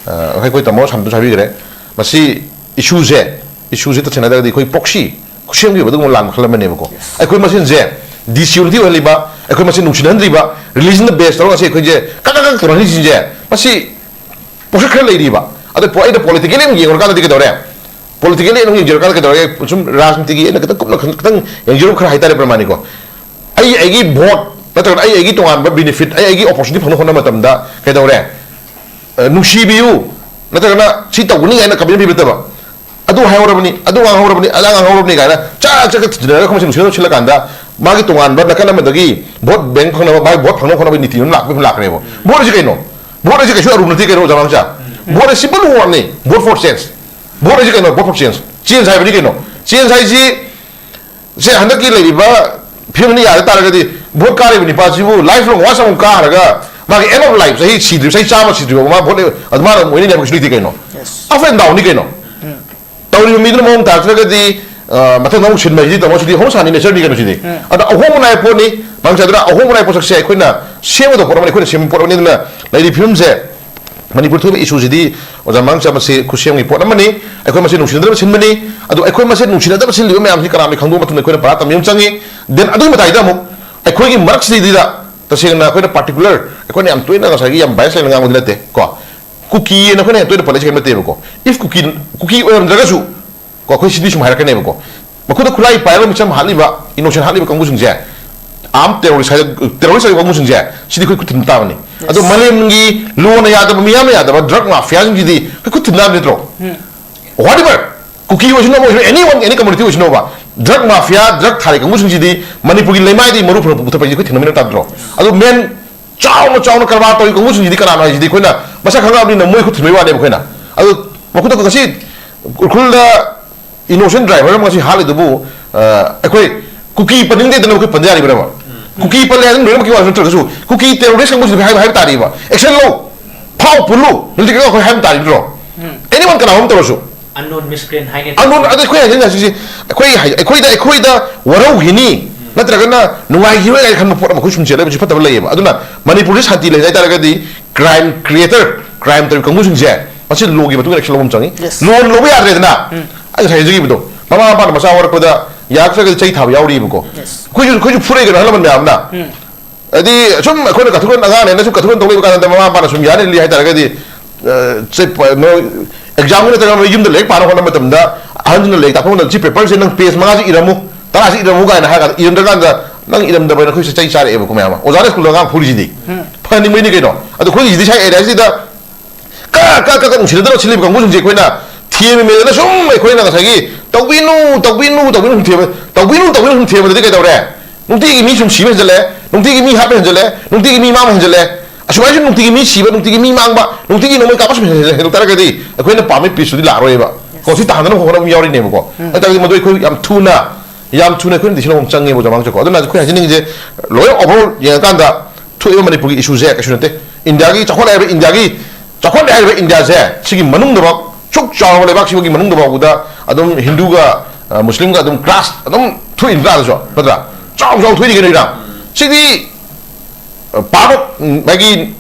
ꯑ, ꯑꯩꯈꯣꯏ ꯇꯥꯃꯣ ꯁꯥꯟꯇꯣꯁꯨ ꯍꯥꯏꯕꯤꯈ꯭ꯔꯦ, ꯃꯁꯤ issueꯁꯦ, issueꯁꯦ ꯇꯁꯦꯡꯅ ꯍꯥꯏꯔꯒꯗꯤ ꯑꯩꯈꯣꯏ proxy ꯈꯨꯠꯁꯦꯝꯒꯤ ꯑꯣꯏꯕ ꯑꯗꯨꯒꯨꯝꯕ ꯂꯥꯟ ꯃꯈꯜ ꯑꯃꯅꯦꯕꯀꯣ꯫ ꯑꯩꯈꯣꯏ ꯃꯁꯦꯟꯁꯦ disunity ꯑꯣꯏꯍꯜꯂꯤꯕ, ꯑꯩꯈꯣꯏ ꯃꯁꯦꯟ ꯅꯨꯡꯁꯤꯅꯍꯟꯗ꯭ꯔꯤꯕ, religionꯗ base ꯇꯧꯔꯒ ꯉꯁꯤ ꯑꯩꯈꯣꯏꯁꯦ ꯀꯛ ꯀꯛ ꯀꯛ ꯇꯧꯅꯍꯜꯂꯤꯁꯤꯡꯁꯦ, ꯃꯁꯤ ꯄꯣꯠꯁꯛ ꯈꯔ ꯂꯩꯔꯤꯕ꯫ ꯑꯗꯣ ꯄꯣ-, ꯑꯩꯅ politically ꯑꯃꯨꯛ ꯌꯦꯡꯉꯨꯔꯀꯥꯟꯗꯗꯤ ꯀꯩꯗꯧꯔꯦ? Politically ꯑꯃꯨꯛ ꯌꯦꯡꯖꯔꯀꯥꯟꯗ ꯀꯩꯗꯧꯔꯦ? ꯁꯨꯝ ꯔꯥꯖꯅꯤꯇꯤꯒꯤ ꯑꯩꯅ ꯈꯤꯇꯪ ꯀꯨꯞꯅ ꯈꯟ-, ꯈꯤꯇꯪ ꯌꯦꯡꯖꯔꯨꯕ ꯈꯔ ꯍꯥꯏꯇꯥꯔꯦ, ꯄ꯭ꯔꯃꯥꯅꯤꯀꯣ꯫ ꯑꯩ, ꯑꯩꯒꯤ vote ꯅꯠꯇ꯭ꯔꯒꯅ ꯑꯩ, ꯑꯩꯒꯤ ꯇꯣꯉꯥꯟꯕ benefit, ꯑꯩ, ꯑꯩꯒꯤ opportunity ꯐꯪꯅꯕ ꯍꯣꯠꯅꯕ ꯃꯇꯝꯗ ꯀꯩꯗꯧꯔꯦ? ꯑ, ꯅꯨꯡꯁꯤꯕꯤꯌꯨ, ꯅꯠꯇ꯭ꯔꯒꯅ ꯁꯤ ꯇꯧꯒꯅꯤ ꯍꯥꯏꯅ commitment ꯄꯤꯕ ꯅꯠꯇꯕ, "ꯑꯗꯨ ꯍꯥꯏꯍꯧꯔꯕꯅꯤ, ꯑꯗꯨ ꯉꯥꯡꯍꯧꯔꯕꯅꯤ, ꯑꯗꯥ ꯉꯥꯡꯍꯧꯔꯕꯅꯤ" ꯀꯥꯏꯅ ꯆꯥꯛ ꯆꯥꯛ ꯊꯤꯟꯅꯔꯒ ꯑꯩꯈꯣꯏ ꯃꯁꯦꯟ ꯅꯨꯡꯁꯤꯅꯕ ꯁꯤꯜꯂꯀꯥꯟꯗ, ꯃꯥꯒꯤ ꯇꯣꯉꯥꯟꯕ ꯅꯥꯀꯟ ꯑꯃꯗꯒꯤ vote bank ꯐꯪꯅꯕ, ꯃꯥꯒꯤ vote ꯐꯪꯅꯕ ꯍꯣꯠꯅꯕꯒꯤ ꯅꯤꯇꯤ ꯑꯃ ꯂꯥꯛꯄ, ꯂꯥꯛꯈ꯭ꯔꯦꯕ꯫ Vote ꯑꯁꯤ ꯀꯩꯅꯣ? Vote ꯑꯁꯤ ꯀꯩꯁꯨ ꯑꯔꯨꯕ ꯅꯠꯇꯦ ꯀꯩꯅꯣ, ꯑꯣꯖꯥ ꯃꯥꯡꯁꯥ꯫ Vote ꯑꯁꯤ simple wordꯅꯤ, vote for change꯫ Vote ꯑꯁꯤ ꯀꯩꯅꯣ? Vote for change꯫ Change ꯍꯥꯏꯕꯗꯤ ꯀꯩꯅꯣ? Change ꯍꯥꯏꯁꯤ, ꯁꯦ, ꯍꯟꯗꯛꯀꯤ ꯂꯩꯔꯤꯕ ꯐꯤꯕꯝꯗ ꯌꯥꯗ ꯇꯥꯔꯒꯗꯤ, ꯚꯣꯠ ꯀꯥꯔꯤꯕ ꯅꯤꯄꯥꯁꯤꯕꯨ life long once ꯑꯃꯨꯛ ꯀꯥꯔꯒ ꯃꯥꯒꯤ end of life, ꯆꯍꯤ ꯁꯤꯗ꯭ꯔꯤ, ꯆꯍꯤ ꯆꯥꯝꯃ ꯁꯤꯗ꯭ꯔꯤꯕ ꯃꯥ ꯚꯣꯠ ꯂꯦꯞ-, ꯑꯗꯨ ꯃꯥꯅ ꯑꯗꯨꯝ ꯑꯣꯏꯅꯤ ꯍꯥꯏꯕ ꯀꯩꯁꯨ ꯂꯩꯇꯦ ꯀꯩꯅꯣ꯫ Up and downꯅꯤ ꯀꯩꯅꯣ꯫ ꯇꯧꯔꯤꯕ ꯃꯤꯗꯨꯅ ꯃꯑꯣꯡ ꯇꯥꯔꯛꯇ꯭ꯔꯒꯗꯤ, ꯑ, ꯃꯊꯪꯗ ꯑꯃꯨꯛ ꯁꯤꯟꯕ ꯍꯥꯏꯁꯤꯗꯤ ꯇꯧꯔꯣ, ꯁꯤꯗꯤ ꯍꯧꯅ ꯁꯥꯅꯤ, natureꯅꯤ ꯀꯩꯅꯣ ꯁꯤꯗꯤ꯫ ꯑꯗꯣ ꯑꯍꯣꯡꯕ ꯅꯥꯏꯕ ꯄꯣꯠꯅꯤ꯫ ꯃꯔꯝ ꯆꯥꯗꯅ ꯑꯍꯣꯡꯕ ꯅꯥꯏꯕ ꯄꯣꯠꯁꯛꯁꯦ ꯑꯩꯈꯣꯏꯅ ꯁꯦꯝꯒꯗꯕ ꯄꯣꯠ ꯑꯃꯅꯤ, ꯑꯩꯈꯣꯏꯅ ꯁꯦꯝꯕ ꯄꯣꯠ ꯑꯃꯅꯤ꯫ ꯑꯗꯨꯅ ꯂꯩꯔꯤꯕ ꯐꯤꯕꯝꯁꯦ, ꯃꯅꯤꯄꯨꯔ ꯊꯣꯛꯏꯕ issueꯁꯤꯗꯤ, ꯑꯣꯖꯥ ꯃꯥꯡꯆꯥ, ꯃꯁꯤ ꯈꯨꯠꯁꯦꯝꯒꯤ ꯄꯣꯠ ꯑꯃꯅꯤ꯫ ꯑꯩꯈꯣꯏ ꯃꯁꯦꯟ ꯅꯨꯡꯁꯤꯅꯗꯅꯕ ꯁꯤꯟꯕꯅꯤ꯫ ꯑꯗꯣ ꯑꯩꯈꯣꯏ ꯃꯁꯦꯟ ꯅꯨꯡꯁꯤꯅꯗꯕ ꯁꯤꯜꯂꯤꯕ ꯃꯌꯥꯝꯁꯤ ꯀꯅꯥꯅ ꯈꯪꯗꯣꯛꯄ ꯃꯇꯝꯗ ꯑꯩꯈꯣꯏꯅ ꯄꯔꯥ ꯇꯝꯕ ꯑꯃ ꯆꯪꯉꯤ꯫ Then ꯑꯗꯨꯒꯤ ꯃꯇꯥꯏꯗ ꯑꯃꯨꯛ ꯑꯩꯈꯣꯏꯒꯤ ꯃꯔꯛꯁꯤꯗꯩꯗ ꯇꯁꯦꯡꯅ ꯑꯩꯈꯣꯏꯅ particular, ꯑꯩꯈꯣꯏꯅ ꯌꯥꯝ ꯇꯣꯏꯅ ꯉꯁꯥꯏꯒꯤ ꯌꯥꯝ bias ꯂꯩꯅ ꯉꯥꯡꯕꯗꯤ ꯅꯠꯇꯦ ꯀꯣ꯫ ꯀꯨꯀꯤ ꯑꯅ ꯑꯩꯈꯣꯏꯅ ꯌꯥꯝ ꯇꯣꯏꯅ ꯄꯜꯂꯛꯏꯁꯦ ꯀꯩꯝ ꯅꯠꯇꯦꯕꯀꯣ꯫ If ꯀꯨꯀꯤ, ꯀꯨꯀꯤ ꯑꯣꯏꯔꯝꯗ꯭ꯔꯒꯁꯨ ꯀꯣ, ꯑꯩꯈꯣꯏ ꯁꯤꯗꯤ ꯁꯨꯝ ꯍꯥꯏꯔꯛꯀꯅꯦꯕꯀꯣ꯫ ꯃꯈꯨꯠꯇ ꯈꯨꯠꯂꯥꯏ ꯄꯥꯏꯔꯒ ꯃꯤꯆꯝ ꯍꯥꯠꯂꯤꯕ, innocent ꯍꯥꯠꯂꯤꯕ ꯀꯥꯡꯕꯨꯁꯤꯡꯁꯦ, armed terrorist ꯍꯥꯏ-, terrorist ꯑꯣꯏꯕ ꯀꯥꯡꯕꯨꯁꯤꯡꯁꯦ, ꯁꯤꯗꯤ ꯑꯩꯈꯣꯏ ꯈꯨꯠ ꯊꯤꯟꯕ ꯇꯥꯕꯅꯤ꯫ ꯑꯗꯣ ꯃꯥꯂꯦꯝꯒꯤ ꯂꯣꯅ ꯌꯥꯗꯕ, ꯃꯤꯌꯥꯝꯅ ꯌꯥꯗꯕ drug mafiaꯁꯤꯡꯁꯤꯗꯤ ꯑꯩꯈꯣꯏ ꯈꯨꯠ ꯊꯤꯟꯕ ꯇꯥꯕ ꯅꯠꯇ꯭ꯔꯣ? Whatever, ꯀꯨꯀꯤ ꯑꯣꯏꯁꯅꯨ, ꯑꯃ ꯑꯣꯏꯁꯅꯨ, anyone, any community ꯑꯣꯏꯁꯅꯨꯕ, drug mafia, drug ꯊꯥꯔꯤ ꯀꯥꯡꯕꯨꯁꯤꯡꯁꯤꯗꯤ ꯃꯅꯤꯄꯨꯔꯒꯤ ꯂꯩꯃꯥꯏꯗꯒꯤ ꯃꯔꯨ ꯐꯪꯕ ꯄꯨꯊꯣꯛꯄ ꯍꯥꯏꯁꯤꯗꯤ ꯑꯩꯈꯣꯏ ꯊꯤꯡꯕ ꯃꯊꯧ ꯇꯥꯗ꯭ꯔꯣ? ꯑꯗꯣ ꯃꯦꯟ ꯆꯥꯎꯅ ꯆꯥꯎꯅ ꯀꯔꯕꯥꯔ ꯇꯧꯔꯤ ꯀꯥꯡꯕꯨꯁꯤꯡꯁꯤꯗꯤ ꯀꯅꯥꯅꯣ ꯍꯥꯏꯁꯤꯗꯤ ꯑꯩꯈꯣꯏꯅ ꯃꯁꯛ ꯈꯪꯉꯕꯅꯤꯅ ꯃꯣꯏ ꯈꯨꯠ ꯊꯤꯟꯕꯩ ꯋꯥꯅꯦꯕ ꯑꯩꯈꯣꯏꯅ꯫ ꯑꯗꯣ ꯃꯈꯨꯠꯇ ꯉꯁꯤ ꯎꯈ꯭ꯔꯨꯜꯗ innocent driver ꯑꯃ ꯉꯁꯤ ꯍꯥꯠꯂꯤꯗꯨꯕꯨ, ꯑ, ꯑꯩꯈꯣꯏ ꯀꯨꯀꯤ ꯄꯟꯅꯤꯡꯗꯦꯗꯅ ꯑꯩꯈꯣꯏ ꯄꯟ ꯌꯥꯔꯤꯕ꯭ꯔꯕ? ꯀꯨꯀꯤ ꯄꯜꯂꯦ ꯍꯥꯏꯗꯅ ꯂꯣꯏꯅꯃꯛꯀꯤ ꯋꯥꯁꯨ ꯅꯠꯇ꯭ꯔꯒꯁꯨ, ꯀꯨꯀꯤ terrorist ꯀꯥꯡꯕꯨꯁꯤꯡꯗ ꯍꯥꯏꯕ, ꯍꯥꯏꯕ ꯇꯥꯔꯤꯕ, action ꯂꯧ, ꯐꯥꯎ ꯄꯨꯜꯂꯨ, ꯅꯨꯡꯇꯤ ꯑꯩꯈꯣꯏ ꯍꯥꯏꯕ ꯇꯥꯔꯤꯕ꯭ꯔꯣ? Anyone ꯀꯅꯥꯒꯨꯝꯕ ꯇꯧꯔꯁꯨ꯫ Unknown miscreant ꯍꯥꯏꯅ unknown, ꯑꯗ ꯑꯩꯈꯣꯏ ꯍꯥꯏꯖꯅꯤꯡꯉꯤꯁꯦ, ꯑꯩꯈꯣꯏ ꯍꯥꯏ-, ꯑꯩꯈꯣꯏꯗ, ꯑꯩꯈꯣꯏꯗ ꯋꯥꯔꯧꯈꯤꯅꯤ, ꯅꯠꯇ꯭ꯔꯒꯅ ꯅꯨꯡꯉꯥꯏꯈꯤꯔꯣꯏ ꯍꯥꯏꯅ ꯈꯟꯕ ꯄꯣꯠ ꯑꯃ ꯑꯩꯈꯣꯏ ꯁꯨꯝ ꯆꯦꯜꯂꯛꯏꯕꯁꯤ ꯐꯠꯇꯕ ꯂꯩꯌꯦꯕ꯫ ꯑꯗꯨꯅ ꯃꯅꯤꯄꯨꯔꯁꯤ ꯁꯥꯟꯇꯤ ꯂꯩ ꯍꯥꯏ ꯇꯥꯔꯒꯗꯤ, crime creator, crime ꯇꯧꯔꯤ ꯀꯥꯡꯕꯨꯁꯤꯡꯁꯦ, ꯃꯁꯤ ꯂꯣꯒꯤ ꯃꯇꯨꯡ ꯏꯟꯅ action ꯂꯧꯕ ꯑꯃ ꯆꯪꯉꯤ꯫ Yes. ꯂꯣꯅ ꯂꯧꯕ ꯌꯥꯗ꯭ꯔꯦꯗꯅ꯫ ꯑꯩ ꯉꯁꯥꯏ ꯍꯥꯏꯖꯈꯤꯕꯗꯣ, ꯃꯃꯥ ꯃꯄꯥꯅ ꯃꯆꯥ ꯋꯥꯔꯛꯄꯗ ꯌꯥꯔꯛꯇ꯭ꯔꯒꯗꯤ ꯆꯩ ꯊꯥꯕ ꯌꯥꯎꯔꯤꯕꯀꯣ꯫ Yes. ꯑꯩꯈꯣꯏꯁꯨ, ꯑꯩꯈꯣꯏꯁꯨ ꯐꯨꯔꯛꯏ ꯀꯩꯅꯣ, ꯑꯍꯜ ꯂꯃꯟ ꯃꯌꯥꯝꯅ꯫ ꯍꯥꯏꯗꯤ ꯁꯨꯝ ꯑꯩꯈꯣꯏꯅ ꯀꯥꯊꯨꯛꯀꯟ ꯑꯉꯥꯡꯅꯦꯅ ꯁꯨꯝ ꯀꯥꯊꯨꯛꯀꯟ ꯇꯧ ꯂꯩꯕ ꯀꯥꯟꯗ ꯃꯃꯥ ꯃꯄꯥꯅ ꯁꯨꯝ ꯌꯥꯅꯤ ꯂꯤ ꯍꯥꯏꯇꯥꯔꯒꯗꯤ, ꯑ, ꯆꯦ-, ꯄ-, ꯅꯣ-, examꯒꯤ ꯅꯠꯇ꯭ꯔꯒ ꯌꯨꯝꯗ ꯂꯥꯏꯔꯤꯛ ꯄꯥꯅꯕ ꯍꯣꯠꯅꯕ ꯃꯇꯝꯗ ꯑꯍꯟꯁꯤꯡꯅ ꯂꯥꯏꯔꯤꯛ ꯇꯥꯛꯄ ꯃꯇꯝꯗ "ꯁꯤ paperꯁꯦ ꯅꯪ page ꯃꯉꯥꯁꯤ ꯏꯔꯝꯃꯨ, ꯇꯔꯥꯁꯤ ꯏꯔꯝꯃꯨ" ꯀꯥꯏꯅ ꯍꯥꯏꯔ ꯀꯥꯟꯗ ꯏꯔꯝꯗ꯭ꯔꯀꯥꯟꯗ ꯅꯪ ꯏꯔꯝꯗꯕ ꯍꯥꯏꯅ ꯑꯩꯈꯣꯏꯁꯦ ꯆꯩ ꯆꯥꯔꯛꯑꯦꯕꯀꯣ ꯃꯌꯥꯝ ꯑꯃ꯫ ꯑꯣꯖꯥꯅ ꯁ꯭ꯀꯨꯜꯗ ꯑꯉꯥꯡ ꯐꯨꯔꯤꯁꯤꯗꯤ꯫ ꯐꯍꯟꯅꯤꯡꯕꯩꯅꯤ ꯀꯩꯅꯣ꯫ ꯑꯗꯣ ꯑꯩꯈꯣꯏꯒꯤ ꯁꯤꯗꯤ ꯁ꯭ꯋꯥꯏ areaꯁꯤꯗ ꯀ, ꯀ, ꯀ, ꯀ ꯅꯨꯡꯁꯤꯅꯗꯅ ꯁꯤꯜꯂꯤꯕ ꯀꯥꯡꯕꯨꯁꯤꯡꯁꯦ ꯑꯩꯈꯣꯏꯅ ꯊꯦꯝꯃꯤꯃꯦꯗꯅ ꯁꯨꯝ ꯑꯩꯈꯣꯏꯅ ꯉꯁꯥꯏꯒꯤ "ꯇꯧꯕꯤꯅꯨ, ꯇꯧꯕꯤꯅꯨ, ꯇꯧꯕꯤꯅꯨ" ꯁꯨꯝ ꯊꯦꯝꯕ, "ꯇꯧꯕꯤꯅꯨ, ꯇꯧꯕꯤꯅꯨ" ꯁꯨꯝ ꯊꯦꯝꯕꯗꯗꯤ ꯀꯩꯗꯧꯔꯦ? ꯅꯨꯡꯇꯤꯒꯤ ꯃꯤ ꯁꯨꯝ ꯁꯤꯕ ꯍꯦꯟꯖꯜꯂꯦ, ꯅꯨꯡꯇꯤꯒꯤ ꯃꯤ ꯍꯥꯠꯄ ꯍꯦꯟꯖꯜꯂꯦ, ꯅꯨꯡꯇꯤꯒꯤ ꯃꯤ ꯃꯥꯡꯕ ꯍꯦꯟꯖꯜꯂꯦ꯫ ꯑꯁꯨꯃꯥꯏꯅ ꯁꯨꯝ ꯅꯨꯡꯇꯤꯒꯤ ꯃꯤ ꯁꯤꯕ, ꯅꯨꯡꯇꯤꯒꯤ ꯃꯤ ꯃꯥꯡꯕ, ꯅꯨꯡꯇꯤꯒꯤ ꯅꯣꯡꯃꯩ ꯀꯥꯞꯄ ꯁꯨꯝ ꯍꯦꯟꯖꯜ-, ꯍꯦꯟꯖꯜꯂꯛ ꯇꯥꯔꯒꯗꯤ ꯑꯩꯈꯣꯏꯅ ꯄꯥꯝꯃꯤ peaceꯇꯨꯗꯤ ꯂꯥꯛꯑꯔꯣꯏꯕ꯫ ꯀꯣ, ꯁꯤ ꯇꯥꯍꯟꯗꯅꯕ ꯍꯣꯠꯅꯕ ꯑꯃ ꯌꯥꯎꯔꯤꯅꯦꯕꯀꯣ꯫ ꯍꯥꯏ ꯇꯥꯔꯒꯗꯤ ꯃꯗꯨ ꯑꯩꯈꯣꯏ ꯌꯥꯝ ꯊꯨꯅ ꯌꯥꯝ ꯊꯨꯅ ꯑꯩꯈꯣꯏꯅ decision ꯑꯃ ꯆꯪꯉꯦꯕ ꯑꯣꯖꯥ ꯃꯥꯡꯁꯨꯀꯣ꯫ ꯑꯗꯨꯅ ꯑꯩꯈꯣꯏ ꯍꯥꯏꯖꯅꯤꯡꯉꯤꯁꯦ, ꯂꯣꯏ overall ꯌꯦꯡꯉꯀꯥꯟꯗ ꯊꯣꯛꯏꯕ ꯃꯅꯤꯄꯨꯔꯒꯤ issue ꯁꯦ ꯀꯩꯁꯨ ꯅꯠꯇꯦ꯫ ꯏꯟꯗꯤꯌꯥꯒꯤ ꯆꯥꯎꯈꯠꯂꯦ ꯍꯥꯏꯕ ꯏꯟꯗꯤꯌꯥꯒꯤ, ꯆꯥꯎꯈꯠꯂꯦ ꯍꯥꯏꯔꯤꯕ ꯏꯟꯗꯤꯌꯥꯁꯦ ꯁꯤꯒꯤ ꯃꯅꯨꯡꯗꯐꯥꯎ, ꯁꯨꯛ ꯆꯥꯎꯔꯕ ꯂꯩꯕꯥꯛꯁꯤꯒꯤ ꯃꯅꯨꯡꯗꯐꯥꯎꯕꯗ ꯑꯗꯨꯝ ꯍꯤꯟꯗꯨꯒ, ꯑ, ꯃꯨꯁꯂꯤꯝꯒ ꯑꯗꯨꯝ clash ꯑꯗꯨꯝ ꯊꯣꯛꯏ ꯅꯠꯇ꯭ꯔꯥ? ꯑꯗꯨꯁꯨ ꯅꯠꯇ꯭ꯔꯥ? ꯆꯥꯎ ꯆꯥꯎ ꯊꯣꯛꯏꯅꯤ ꯀꯩꯅꯣ, ꯏꯔꯥꯡ꯫ ꯁꯤꯗꯤ part of ꯃꯥꯒꯤ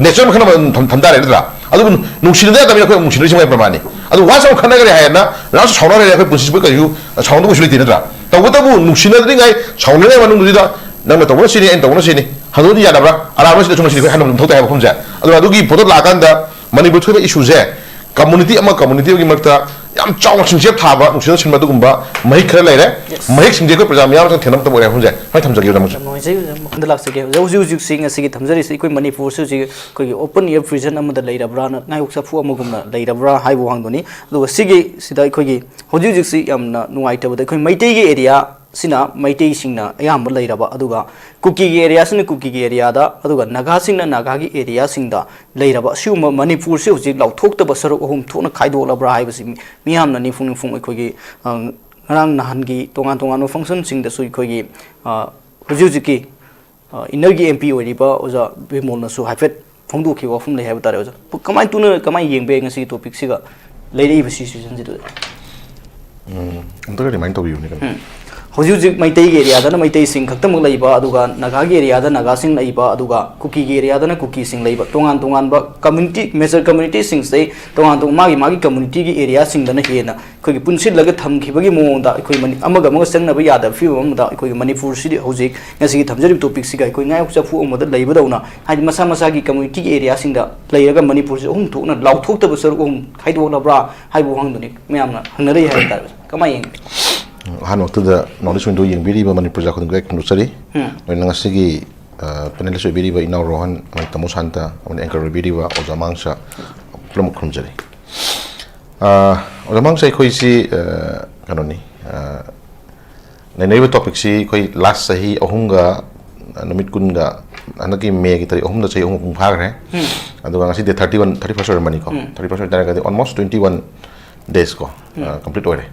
nature ꯃꯈꯜ ꯑꯃ ꯑꯗꯨꯝ ꯊꯝ ꯊꯝ ꯇꯥꯔꯦ ꯅꯠꯇ꯭ꯔꯥ? ꯑꯗꯨꯕꯨ ꯅꯨꯡꯁꯤꯅꯗ ꯌꯥꯗꯕꯅꯤꯅ ꯑꯩꯈꯣꯏ ꯅꯨꯡꯁꯤꯅꯔꯤꯁꯦ ꯃꯥꯏ ꯄ꯭ꯔꯃꯥꯟꯅꯤ꯫ ꯑꯗꯨ once ꯑꯃ ꯈꯠꯅꯈ꯭ꯔꯦ ꯍꯥꯏꯔꯅ ꯉꯔꯥꯡꯁꯨ ꯁꯥꯎꯅꯈ꯭ꯔꯦ, ꯑꯩꯈꯣꯏ ꯄꯨꯟꯁꯤꯁꯤ ꯀꯩꯁꯨ ꯁꯥꯎꯅꯗꯕ ꯀꯩꯁꯨ ꯂꯩꯇꯦ ꯅꯠꯇ꯭ꯔꯥ? ꯇꯧꯕꯇꯕꯨ ꯅꯨꯡꯁꯤꯅꯗ꯭ꯔꯤꯉꯩ ꯁꯥꯎꯅꯔꯤꯉꯩ ꯃꯅꯨꯡꯗꯨꯗ ꯅꯪꯅ ꯇꯧꯕꯅ ꯁꯤꯅꯤ, ꯑꯩꯅ ꯇꯧꯕꯅ ꯁꯤꯅꯤ, ꯍꯟꯗꯣꯛꯑꯗꯤ ꯌꯥꯗꯕ꯭ꯔꯥ? ꯑꯔꯥꯟꯕ ꯁꯤꯗ ꯁꯨꯝ ꯁꯤꯗꯤ ꯑꯩꯈꯣꯏ ꯍꯟꯅ ꯑꯗꯨꯝ ꯊꯧ ꯇꯥꯏ ꯍꯥꯏꯕ ꯋꯥꯐꯝꯁꯦ꯫ ꯑꯗꯨꯅ ꯑꯗꯨꯒꯤ ꯄꯣꯠꯇꯣ ꯂꯥꯛꯑꯀꯥꯟꯗ ꯃꯅꯤꯄꯨꯔ ꯊꯣꯛꯏꯕ issue ꯁꯦ community ꯑꯃ community ꯑꯃꯒꯤ ꯃꯔꯛꯇ ꯌꯥꯝ ꯆꯥꯎꯅ ꯁꯤꯡꯆꯦꯞ ꯊꯥꯕ, ꯅꯨꯡꯁꯤꯅ ꯁꯤꯟꯕ ꯑꯗꯨꯒꯨꯝꯕ ꯃꯍꯤꯛ ꯈꯔ ꯂꯩꯔꯦ꯫ ꯃꯍꯤꯛꯁꯤꯡꯁꯦ ꯑꯩꯈꯣꯏ ꯄ꯭ꯔꯖꯥ ꯃꯤꯌꯥꯝ ꯑꯃ ꯊꯦꯡꯅꯕ ꯃꯇꯝ ꯑꯣꯏꯔꯦ ꯍꯥꯏꯕꯁꯦ ꯁꯨꯃꯥꯏꯅ ꯊꯝꯖꯒꯦ ꯃꯊꯪꯗ ꯂꯥꯛꯆꯒꯦ꯫ ꯍꯧꯖꯤꯛ ꯍꯧꯖꯤꯛꯁꯤ ꯉꯁꯤꯒꯤ ꯊꯝꯖꯔꯤꯁꯤ ꯑꯩꯈꯣꯏ ꯃꯅꯤꯄꯨꯔꯁꯤ ꯍꯧꯖꯤꯛ ꯑꯩꯈꯣꯏꯒꯤ open air prison ꯑꯃꯗ ꯂꯩꯔꯕ꯭ꯔꯥꯅ, ꯉꯥꯌꯣꯛ ꯆꯐꯨ ꯑꯃꯒꯨꯝꯅ ꯂꯩꯔꯕ꯭ꯔꯥ ꯍꯥꯏꯕ ꯋꯥꯍꯪꯗꯨꯅꯤ꯫ ꯑꯗꯨꯒ ꯁꯤꯒꯤ ꯁꯤꯗ ꯑꯩꯈꯣꯏꯒꯤ ꯍꯧꯖꯤꯛ ꯍꯧꯖꯤꯛꯁꯤ ꯌꯥꯝꯅ ꯅꯨꯡꯉꯥꯏꯇꯕꯗ ꯑꯩꯈꯣꯏ ꯃꯩꯇꯩꯒꯤ area ꯁꯤꯅ ꯃꯩꯇꯩꯁꯤꯡꯅ ꯑꯌꯥꯝꯕ ꯂꯩꯔꯕ, ꯑꯗꯨꯒ ꯀꯨꯀꯤꯒꯤ area ꯁꯤꯅ ꯀꯨꯀꯤꯒꯤ area ꯗ, ꯑꯗꯨꯒ ꯅꯥꯒꯥꯁꯤꯡꯅ ꯅꯥꯒꯥꯒꯤ area ꯁꯤꯡꯗ ꯂꯩꯔꯕ ꯑꯁꯤꯒꯨꯝꯕ ꯃꯅꯤꯄꯨꯔꯁꯤ ꯍꯧꯖꯤꯛ ꯂꯥꯎꯊꯣꯛꯇꯕ ꯁꯔꯨꯛ ꯑꯍꯨꯝ ꯊꯣꯛꯅ ꯈꯥꯏꯗꯣꯛꯂꯕ꯭ꯔꯥ ꯍꯥꯏꯕꯁꯤ ꯃꯤ-, ꯃꯤꯌꯥꯝꯅ ꯅꯤꯐꯨ ꯅꯤꯐꯨ ꯑꯩꯈꯣꯏꯒꯤ, ꯑ, ꯉꯔꯥꯡ ꯅꯍꯥꯟꯒꯤ ꯇꯣꯉꯥꯟ ꯇꯣꯉꯥꯟꯕ function ꯁꯤꯡꯗꯁꯨ ꯑꯩꯈꯣꯏꯒꯤ, ꯑ, ꯍꯧꯖꯤꯛ ꯍꯧꯖꯤꯛꯀꯤ, ꯑ, inner ꯒꯤ M P ꯑꯣꯏꯔꯤꯕ ꯑꯣꯖꯥ ꯕꯤꯃꯣꯜꯅꯁꯨ ꯍꯥꯏꯐꯦꯠ ꯐꯣꯡꯗꯣꯛꯈꯤꯕ ꯋꯥꯐꯝ ꯂꯩ ꯍꯥꯏꯕ ꯇꯥꯔꯦ꯫ ꯑꯣꯖꯥ, ꯀꯃꯥꯏꯅ ꯇꯨꯅ, ꯀꯃꯥꯏꯅ ꯌꯦꯡꯕ ꯌꯥꯏ ꯉꯁꯤꯒꯤ topic ꯁꯤꯒ ꯂꯩꯔꯛꯏꯕ situation ꯁꯤꯗ? ꯎꯝ, ꯑꯝꯇꯒ remind ꯇꯧꯕꯤꯌꯨꯅꯦ ꯀꯩꯅꯣ꯫ ꯎꯝ꯫ ꯍꯧꯖꯤꯛ ꯍꯧꯖꯤꯛ ꯃꯩꯇꯩꯒꯤ area ꯗꯅ ꯃꯩꯇꯩꯁꯤꯡ ꯈꯛꯇꯃꯛ ꯂꯩꯕ, ꯑꯗꯨꯒ ꯅꯥꯒꯥꯒꯤ area ꯗ ꯅꯥꯒꯥꯁꯤꯡ ꯂꯩꯕ, ꯑꯗꯨꯒ ꯀꯨꯀꯤꯒꯤ area ꯗꯅ ꯀꯨꯀꯤꯁꯤꯡ ꯂꯩꯕ, ꯇꯣꯉꯥꯟ ꯇꯣꯉꯥꯟꯕ community, major community ꯁꯤꯡꯁꯦ ꯇꯣꯉꯥꯟ ꯇꯣꯉꯥꯟ ꯃꯥꯒꯤ ꯃꯥꯒꯤ community ꯒꯤ area ꯁꯤꯡꯗꯅ ꯍꯦꯟꯅ ꯑꯩꯈꯣꯏꯒꯤ ꯄꯨꯟꯁꯤꯜꯂꯒ ꯊꯝꯈꯤꯕꯒꯤ ꯃꯑꯣꯡꯗ ꯑꯩꯈꯣꯏ ꯃꯅꯤ-, ꯑꯃꯒ ꯑꯃꯒ ꯆꯪꯅꯕ ꯌꯥꯗꯕ ꯐꯤꯕꯝ ꯑꯃꯗ ꯑꯩꯈꯣꯏꯒꯤ ꯃꯅꯤꯄꯨꯔꯁꯤꯗꯤ ꯍꯧꯖꯤꯛ ꯉꯁꯤꯒꯤ ꯊꯝꯖꯔꯤꯕ topic ꯁꯤꯒ ꯑꯩꯈꯣꯏ ꯉꯥꯌꯣꯛ ꯆꯐꯨ ꯑꯃꯗ ꯂꯩꯕꯗꯧꯅ, ꯍꯥꯏꯗꯤ ꯃꯁꯥ ꯃꯁꯥꯒꯤ community ꯒꯤ area ꯁꯤꯡꯗ ꯂꯩꯔꯒ ꯃꯅꯤꯄꯨꯔꯁꯤ ꯑꯍꯨꯝ ꯊꯣꯛꯅ ꯂꯥꯎꯊꯣꯛꯇꯕ ꯁꯔꯨꯛ ꯑꯍꯨꯝ ꯈꯥꯏꯗꯣꯛꯂꯕ꯭ꯔꯥ ꯍꯥꯏꯕ ꯋꯥꯍꯪꯗꯨꯅꯤ ꯃꯌꯥꯝꯅ ꯍꯪꯅꯔꯛꯏ ꯍꯥꯏꯕ ꯇꯥꯔꯦ꯫ ꯀꯃꯥꯏꯅ ꯌꯦꯡꯒꯦ? ꯎꯝ, ꯑꯍꯥꯟꯕ ꯃꯛꯇꯗ North East Window ꯌꯦꯡꯕꯤꯔꯤꯕ ꯃꯅꯤꯄꯨꯔ ꯖꯥ ꯈꯨꯗꯤꯡꯃꯛ ꯑꯩ ꯐꯣꯡꯗꯣꯛꯆꯔꯤ꯫ ꯎꯝ꯫ ꯂꯣꯏꯅ ꯉꯁꯤꯒꯤ, ꯑ, panelist ꯑꯣꯏꯕꯤꯔꯤꯕ ꯏꯅꯥꯎ ꯔꯣꯍꯟ, ꯑꯃꯗꯤ ꯇꯥꯃꯣ ꯁꯥꯟꯇ, ꯑꯃꯗꯤ anchor ꯑꯣꯏꯕꯤꯔꯤꯕ ꯑꯣꯖꯥ ꯃꯥꯡꯁ ꯄꯨꯝꯅꯃꯛ ꯈꯨꯔꯨꯝꯖꯔꯤ꯫ ꯑ, ꯑꯣꯖꯥ ꯃꯥꯡꯁ ꯑꯩꯈꯣꯏꯁꯤ, ꯑ, ꯀꯩꯅꯣꯅꯤ, ꯑ, ꯅꯩꯅꯔꯤꯕ topic ꯁꯤ ꯑꯩꯈꯣꯏ last ꯆꯍꯤ ꯑꯍꯨꯝꯒ, ꯑ, ꯅꯨꯃꯤꯠ ꯀꯨꯟꯒ, ꯍꯟꯗꯛꯀꯤ May ꯒꯤ ꯇꯥꯔꯤꯛ ꯑꯍꯨꯝꯗ ꯆꯍꯤ ꯑꯍꯨꯝ ꯃꯄꯨꯡ ꯐꯥꯈ꯭ꯔꯦ꯫ ꯎꯝ꯫ ꯑꯗꯨꯒ ꯉꯁꯤ date thirty one, thirty first ꯑꯣꯏꯔꯝꯃꯅꯤꯀꯣ꯫ ꯎꯝ꯫ Thirty first ꯑꯣꯏꯇꯥꯔꯒꯗꯤ almost twenty one days ꯀꯣ, ꯎꯝ꯫ ꯑ, complete ꯑꯣꯏꯔꯦ꯫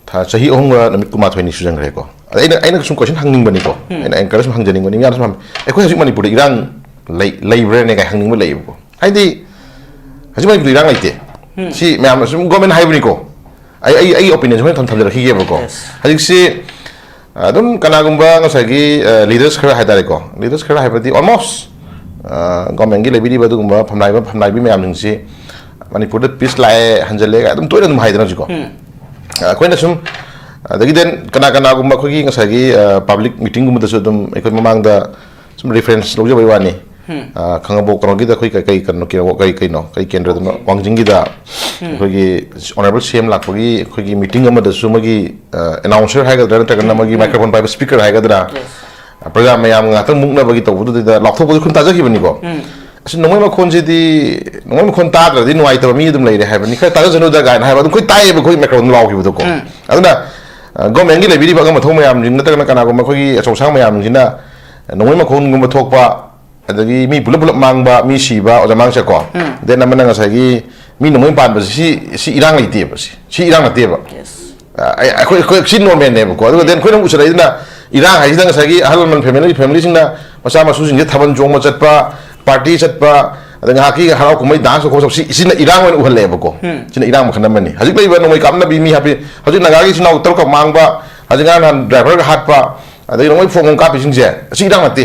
ꯊꯥ ꯆꯍꯤ ꯑꯍꯨꯝꯒ ꯅꯨꯃꯤꯠ ꯀꯨꯟꯃꯥꯊꯣꯏꯅꯤ ꯁꯨꯖꯟꯈ꯭ꯔꯦꯀꯣ꯫ ꯑꯗ ꯑꯩꯅ ꯑꯩꯅ ꯁꯨꯝ ꯀꯣꯏꯁꯟ ꯍꯪꯅꯤꯡꯕꯅꯤꯀꯣ꯫ ꯑꯩꯅ ꯑꯦꯡꯀꯔꯗ ꯁꯨꯝ ꯍꯪꯖꯅꯤꯡꯕꯅꯤ, ꯃꯤꯌꯥꯝꯅ ꯁꯨꯝ ꯍꯪ- "ꯑꯩꯈꯣꯏ ꯍꯧꯖꯤꯛ ꯃꯅꯤꯄꯨꯔꯗ ꯏꯔꯥꯡ ꯂꯩ- ꯂꯩꯕ꯭ꯔꯥꯅꯦ?" ꯀꯥꯏ ꯍꯪꯅꯤꯡꯕ ꯂꯩꯌꯦꯕꯀꯣ꯫ ꯍꯥꯏꯗꯤ ꯍꯧꯖꯤꯛ ꯃꯅꯤꯄꯨꯔꯗ ꯏꯔꯥꯡ ꯂꯩꯇꯦ꯫ ꯁꯤ ꯃꯌꯥꯝꯅ ꯁꯨꯝ ꯒꯣꯔꯃꯦꯟ ꯍꯥꯏꯕꯅꯤꯀꯣ꯫ ꯑꯩ ꯑꯩ ꯑꯩꯒꯤ ꯑꯣꯄꯤꯅꯤꯌꯟꯁꯨ ꯍꯣꯔꯦꯟ ꯊꯝ- ꯊꯝꯖꯔꯛꯈꯤꯒꯦꯕꯀꯣ꯫ Yes. ꯍꯧꯖꯤꯛꯁꯤ ꯑꯗꯨꯝ ꯀꯅꯥꯒꯨꯝꯕ ꯉꯁꯥꯏꯒꯤ ꯂꯤꯗꯔꯁ ꯈꯔ ꯍꯥꯏꯇꯥꯔꯦꯀꯣ, ꯂꯤꯗꯔꯁ ꯈꯔ ꯍꯥꯏꯕꯗꯤ ꯑꯣꯜꯃꯣꯁ ꯒꯣꯔꯃꯦꯟꯒꯤ ꯂꯩꯕꯤꯔꯤꯕ ꯑꯗꯨꯒꯨꯝꯕ ꯐꯝꯅꯥꯏꯕ ꯐꯝꯅꯥꯏꯕꯤ ꯃꯌꯥꯝꯁꯤꯡꯁꯤ ꯃꯅꯤꯄꯨꯔꯗ ꯄꯤꯁ ꯂꯥꯛꯑꯦ, ꯍꯟꯖꯜꯂꯦ ꯑꯗꯨꯝ ꯇꯣꯏꯅ ꯑꯗꯨꯝ ꯍꯥꯏꯗꯅ ꯍꯧꯖꯤꯛꯀꯣ꯫ ꯑꯩꯈꯣꯏꯅ ꯁꯨꯝ ꯑꯗꯒꯤ ꯗꯦꯟ ꯀꯅꯥ ꯀꯅꯥꯒꯨꯝꯕ ꯑꯩꯈꯣꯏꯒꯤ ꯉꯁꯥꯏꯒꯤ ꯄꯕ꯭ꯂꯤꯛ ꯃꯤꯇꯤꯡꯒꯨꯝꯕꯗꯁꯨ ꯑꯗꯨꯝ ꯑꯩꯈꯣꯏ ꯃꯃꯥꯡꯗ ꯁꯨꯝ ꯔꯤꯐꯔꯦꯟꯁ ꯂꯧꯖꯕꯩ ꯋꯥꯅꯤ꯫ ꯈꯪꯉꯕꯣꯛ ꯀꯩꯅꯣꯒꯤꯗ ꯑꯩꯈꯣꯏ ꯀꯩ ꯀꯩ ꯀꯩꯅꯣ ꯀꯩꯅꯣ- ꯀꯩ ꯀꯩꯅꯣ ꯀꯩ ꯀꯦꯟꯗ꯭ꯔꯗꯅꯣ, ꯋꯥꯡꯖꯤꯡꯒꯤꯗ ꯑꯩꯈꯣꯏꯒꯤ ꯑꯣꯅꯔꯦꯕꯜ ꯁꯤ ꯑꯦꯝ ꯂꯥꯛꯄꯒꯤ ꯑꯩꯈꯣꯏꯒꯤ ꯃꯤꯇꯤꯡ ꯑꯃꯗꯁꯨ ꯃꯣꯏꯒꯤ ꯑꯦꯅꯥꯎꯟꯁꯔ ꯍꯥꯏꯒꯗ꯭ꯔꯥ ꯅꯠꯇ꯭ꯔꯒꯅ ꯃꯣꯏꯒꯤ ꯃꯥꯏꯀ꯭ꯔꯣꯐꯣꯟ ꯄꯥꯏꯕ ꯁ꯭ꯄꯤꯀꯔ ꯍꯥꯏꯒꯗ꯭ꯔꯥ, ꯄ꯭ꯔꯖꯥ ꯃꯌꯥꯝ ꯉꯥꯛꯇꯪ ꯃꯨꯛꯅꯕꯒꯤ ꯇꯧꯕꯗꯨꯗ ꯂꯥꯎꯊꯣꯛꯄꯗꯨ ꯑꯩꯈꯣꯏꯅ ꯇꯥꯖꯈꯤꯕꯅꯤꯀꯣ꯫ "ꯑꯁ, ꯅꯣꯡꯃꯩ ꯃꯈꯣꯟꯁꯤꯗꯤ, ꯅꯣꯡꯃꯩ ꯃꯈꯣꯟ ꯇꯥꯗ꯭ꯔꯗꯤ ꯅꯨꯡꯉꯥꯏꯇꯕ ꯃꯤ ꯑꯗꯨꯝ ꯂꯩꯔꯦ ꯍꯥꯏꯕꯅꯤ, ꯈꯔ ꯇꯥꯖꯁꯅꯨꯗ" ꯀꯥꯏꯅ ꯍꯥꯏꯕ ꯑꯗꯨꯝ ꯑꯩꯈꯣꯏ ꯇꯥꯏꯌꯦꯕ, ꯑꯩꯈꯣꯏ ꯃꯥꯏꯀ꯭ꯔꯣꯐꯣꯟ ꯂꯥꯎꯈꯤꯕꯗꯣꯀꯣ꯫ ꯑꯗꯨꯅ ꯒꯣꯔꯃꯦꯟꯒꯤ ꯂꯩꯕꯤꯔꯤꯕ ꯑꯉꯝ ꯑꯊꯧ ꯃꯌꯥꯝꯁꯤꯡ ꯅꯠꯇ꯭ꯔꯒꯅ ꯀꯅꯥꯒꯨꯝꯕ ꯑꯩꯈꯣꯏꯒꯤ ꯑꯆꯧ ꯑꯁꯥꯡ ꯃꯌꯥꯝꯁꯤꯅ ꯅꯣꯡꯃꯩ ꯃꯈꯣꯟꯒꯨꯝꯕ ꯊꯣꯛꯄ, ꯑꯗꯒꯤ ꯃꯤ ꯄꯨꯂꯞ ꯄꯨꯂꯞ ꯃꯥꯡꯕ, ꯃꯤ ꯁꯤꯕ, ꯑꯣꯖꯥ ꯃꯥꯡꯁꯦꯀꯣ꯫ ꯗꯦꯟ ꯑꯃꯅ ꯉꯁꯥꯏꯒꯤ ꯃꯤ ꯅꯣꯡꯃꯩ ꯄꯥꯟꯕꯁꯤ, ꯁꯤ ꯁꯤ ꯏꯔꯥꯡ ꯂꯩꯇꯦꯕ, ꯁꯤ ꯁꯤ ꯏꯔꯥꯡ ꯅꯠꯇꯦꯕ꯫ ꯑ, ꯑꯩ- ꯑꯩꯈꯣꯏ ꯑꯩꯈꯣꯏ ꯁꯤ ꯅꯣꯔꯃꯦꯜꯅꯦꯕꯀꯣ꯫ ꯑꯗꯨꯒ ꯗꯦꯟ ꯑꯩꯈꯣꯏꯅ ꯑꯃꯨꯛ ꯎꯁꯜꯂꯛꯏꯗꯨꯅ ꯏꯔꯥꯡ ꯍꯥꯏꯁꯤꯗ ꯉꯁꯥꯏꯒꯤ ꯑꯍꯜ ꯂꯃꯟ ꯐꯦꯃꯤꯂꯤ ꯐꯦꯃꯤꯂꯤꯁꯤꯡꯅ ꯃꯆꯥ ꯃꯁꯨꯁꯤꯡꯁꯦ ꯊꯥꯕꯜ ꯆꯣꯡꯕ ꯆꯠꯄ, ꯄꯥꯔꯇꯤ ꯆꯠꯄ, ꯑꯗ ꯉꯥꯏꯍꯥꯛꯀꯤ ꯍꯔꯥꯎ ꯀꯨꯝꯍꯩ ꯗꯥꯟꯁ ꯇꯧꯕ ꯈꯣꯠꯄ ꯁꯤ ꯁꯤꯅ ꯏꯔꯥꯡ ꯑꯣꯏꯅ ꯎꯍꯜꯂꯛꯑꯦꯕꯀꯣ꯫ ꯁꯤꯅ ꯏꯔꯥꯡ ꯃꯈꯜ ꯑꯃꯅꯤ꯫ ꯍꯧꯖꯤꯛ ꯂꯩꯔꯤꯕ ꯅꯣꯡꯃꯩ ꯀꯥꯞꯅꯕꯤ ꯃꯤ ꯍꯥꯠꯄꯤ, ꯍꯧꯖꯤꯛ ꯅꯥꯒꯥꯒꯤ ꯏꯆꯤꯟ ꯏꯅꯥꯎ ꯇꯔꯨꯛꯈꯛ ꯃꯥꯡꯕ, ꯍꯧꯖꯤꯛ ꯉꯔꯥꯡ ꯅꯍꯥꯟ ꯗ꯭ꯔꯥꯏꯚꯔꯒ ꯍꯥꯠꯄ, ꯑꯗꯒꯤ ꯅꯣꯡꯃꯩ ꯐꯣꯡ ꯐꯣꯡ ꯀꯥꯞꯄꯤꯁꯤꯡꯁꯦ ꯑꯁꯤ ꯏꯔꯥꯡ ꯅꯠꯇꯦ꯫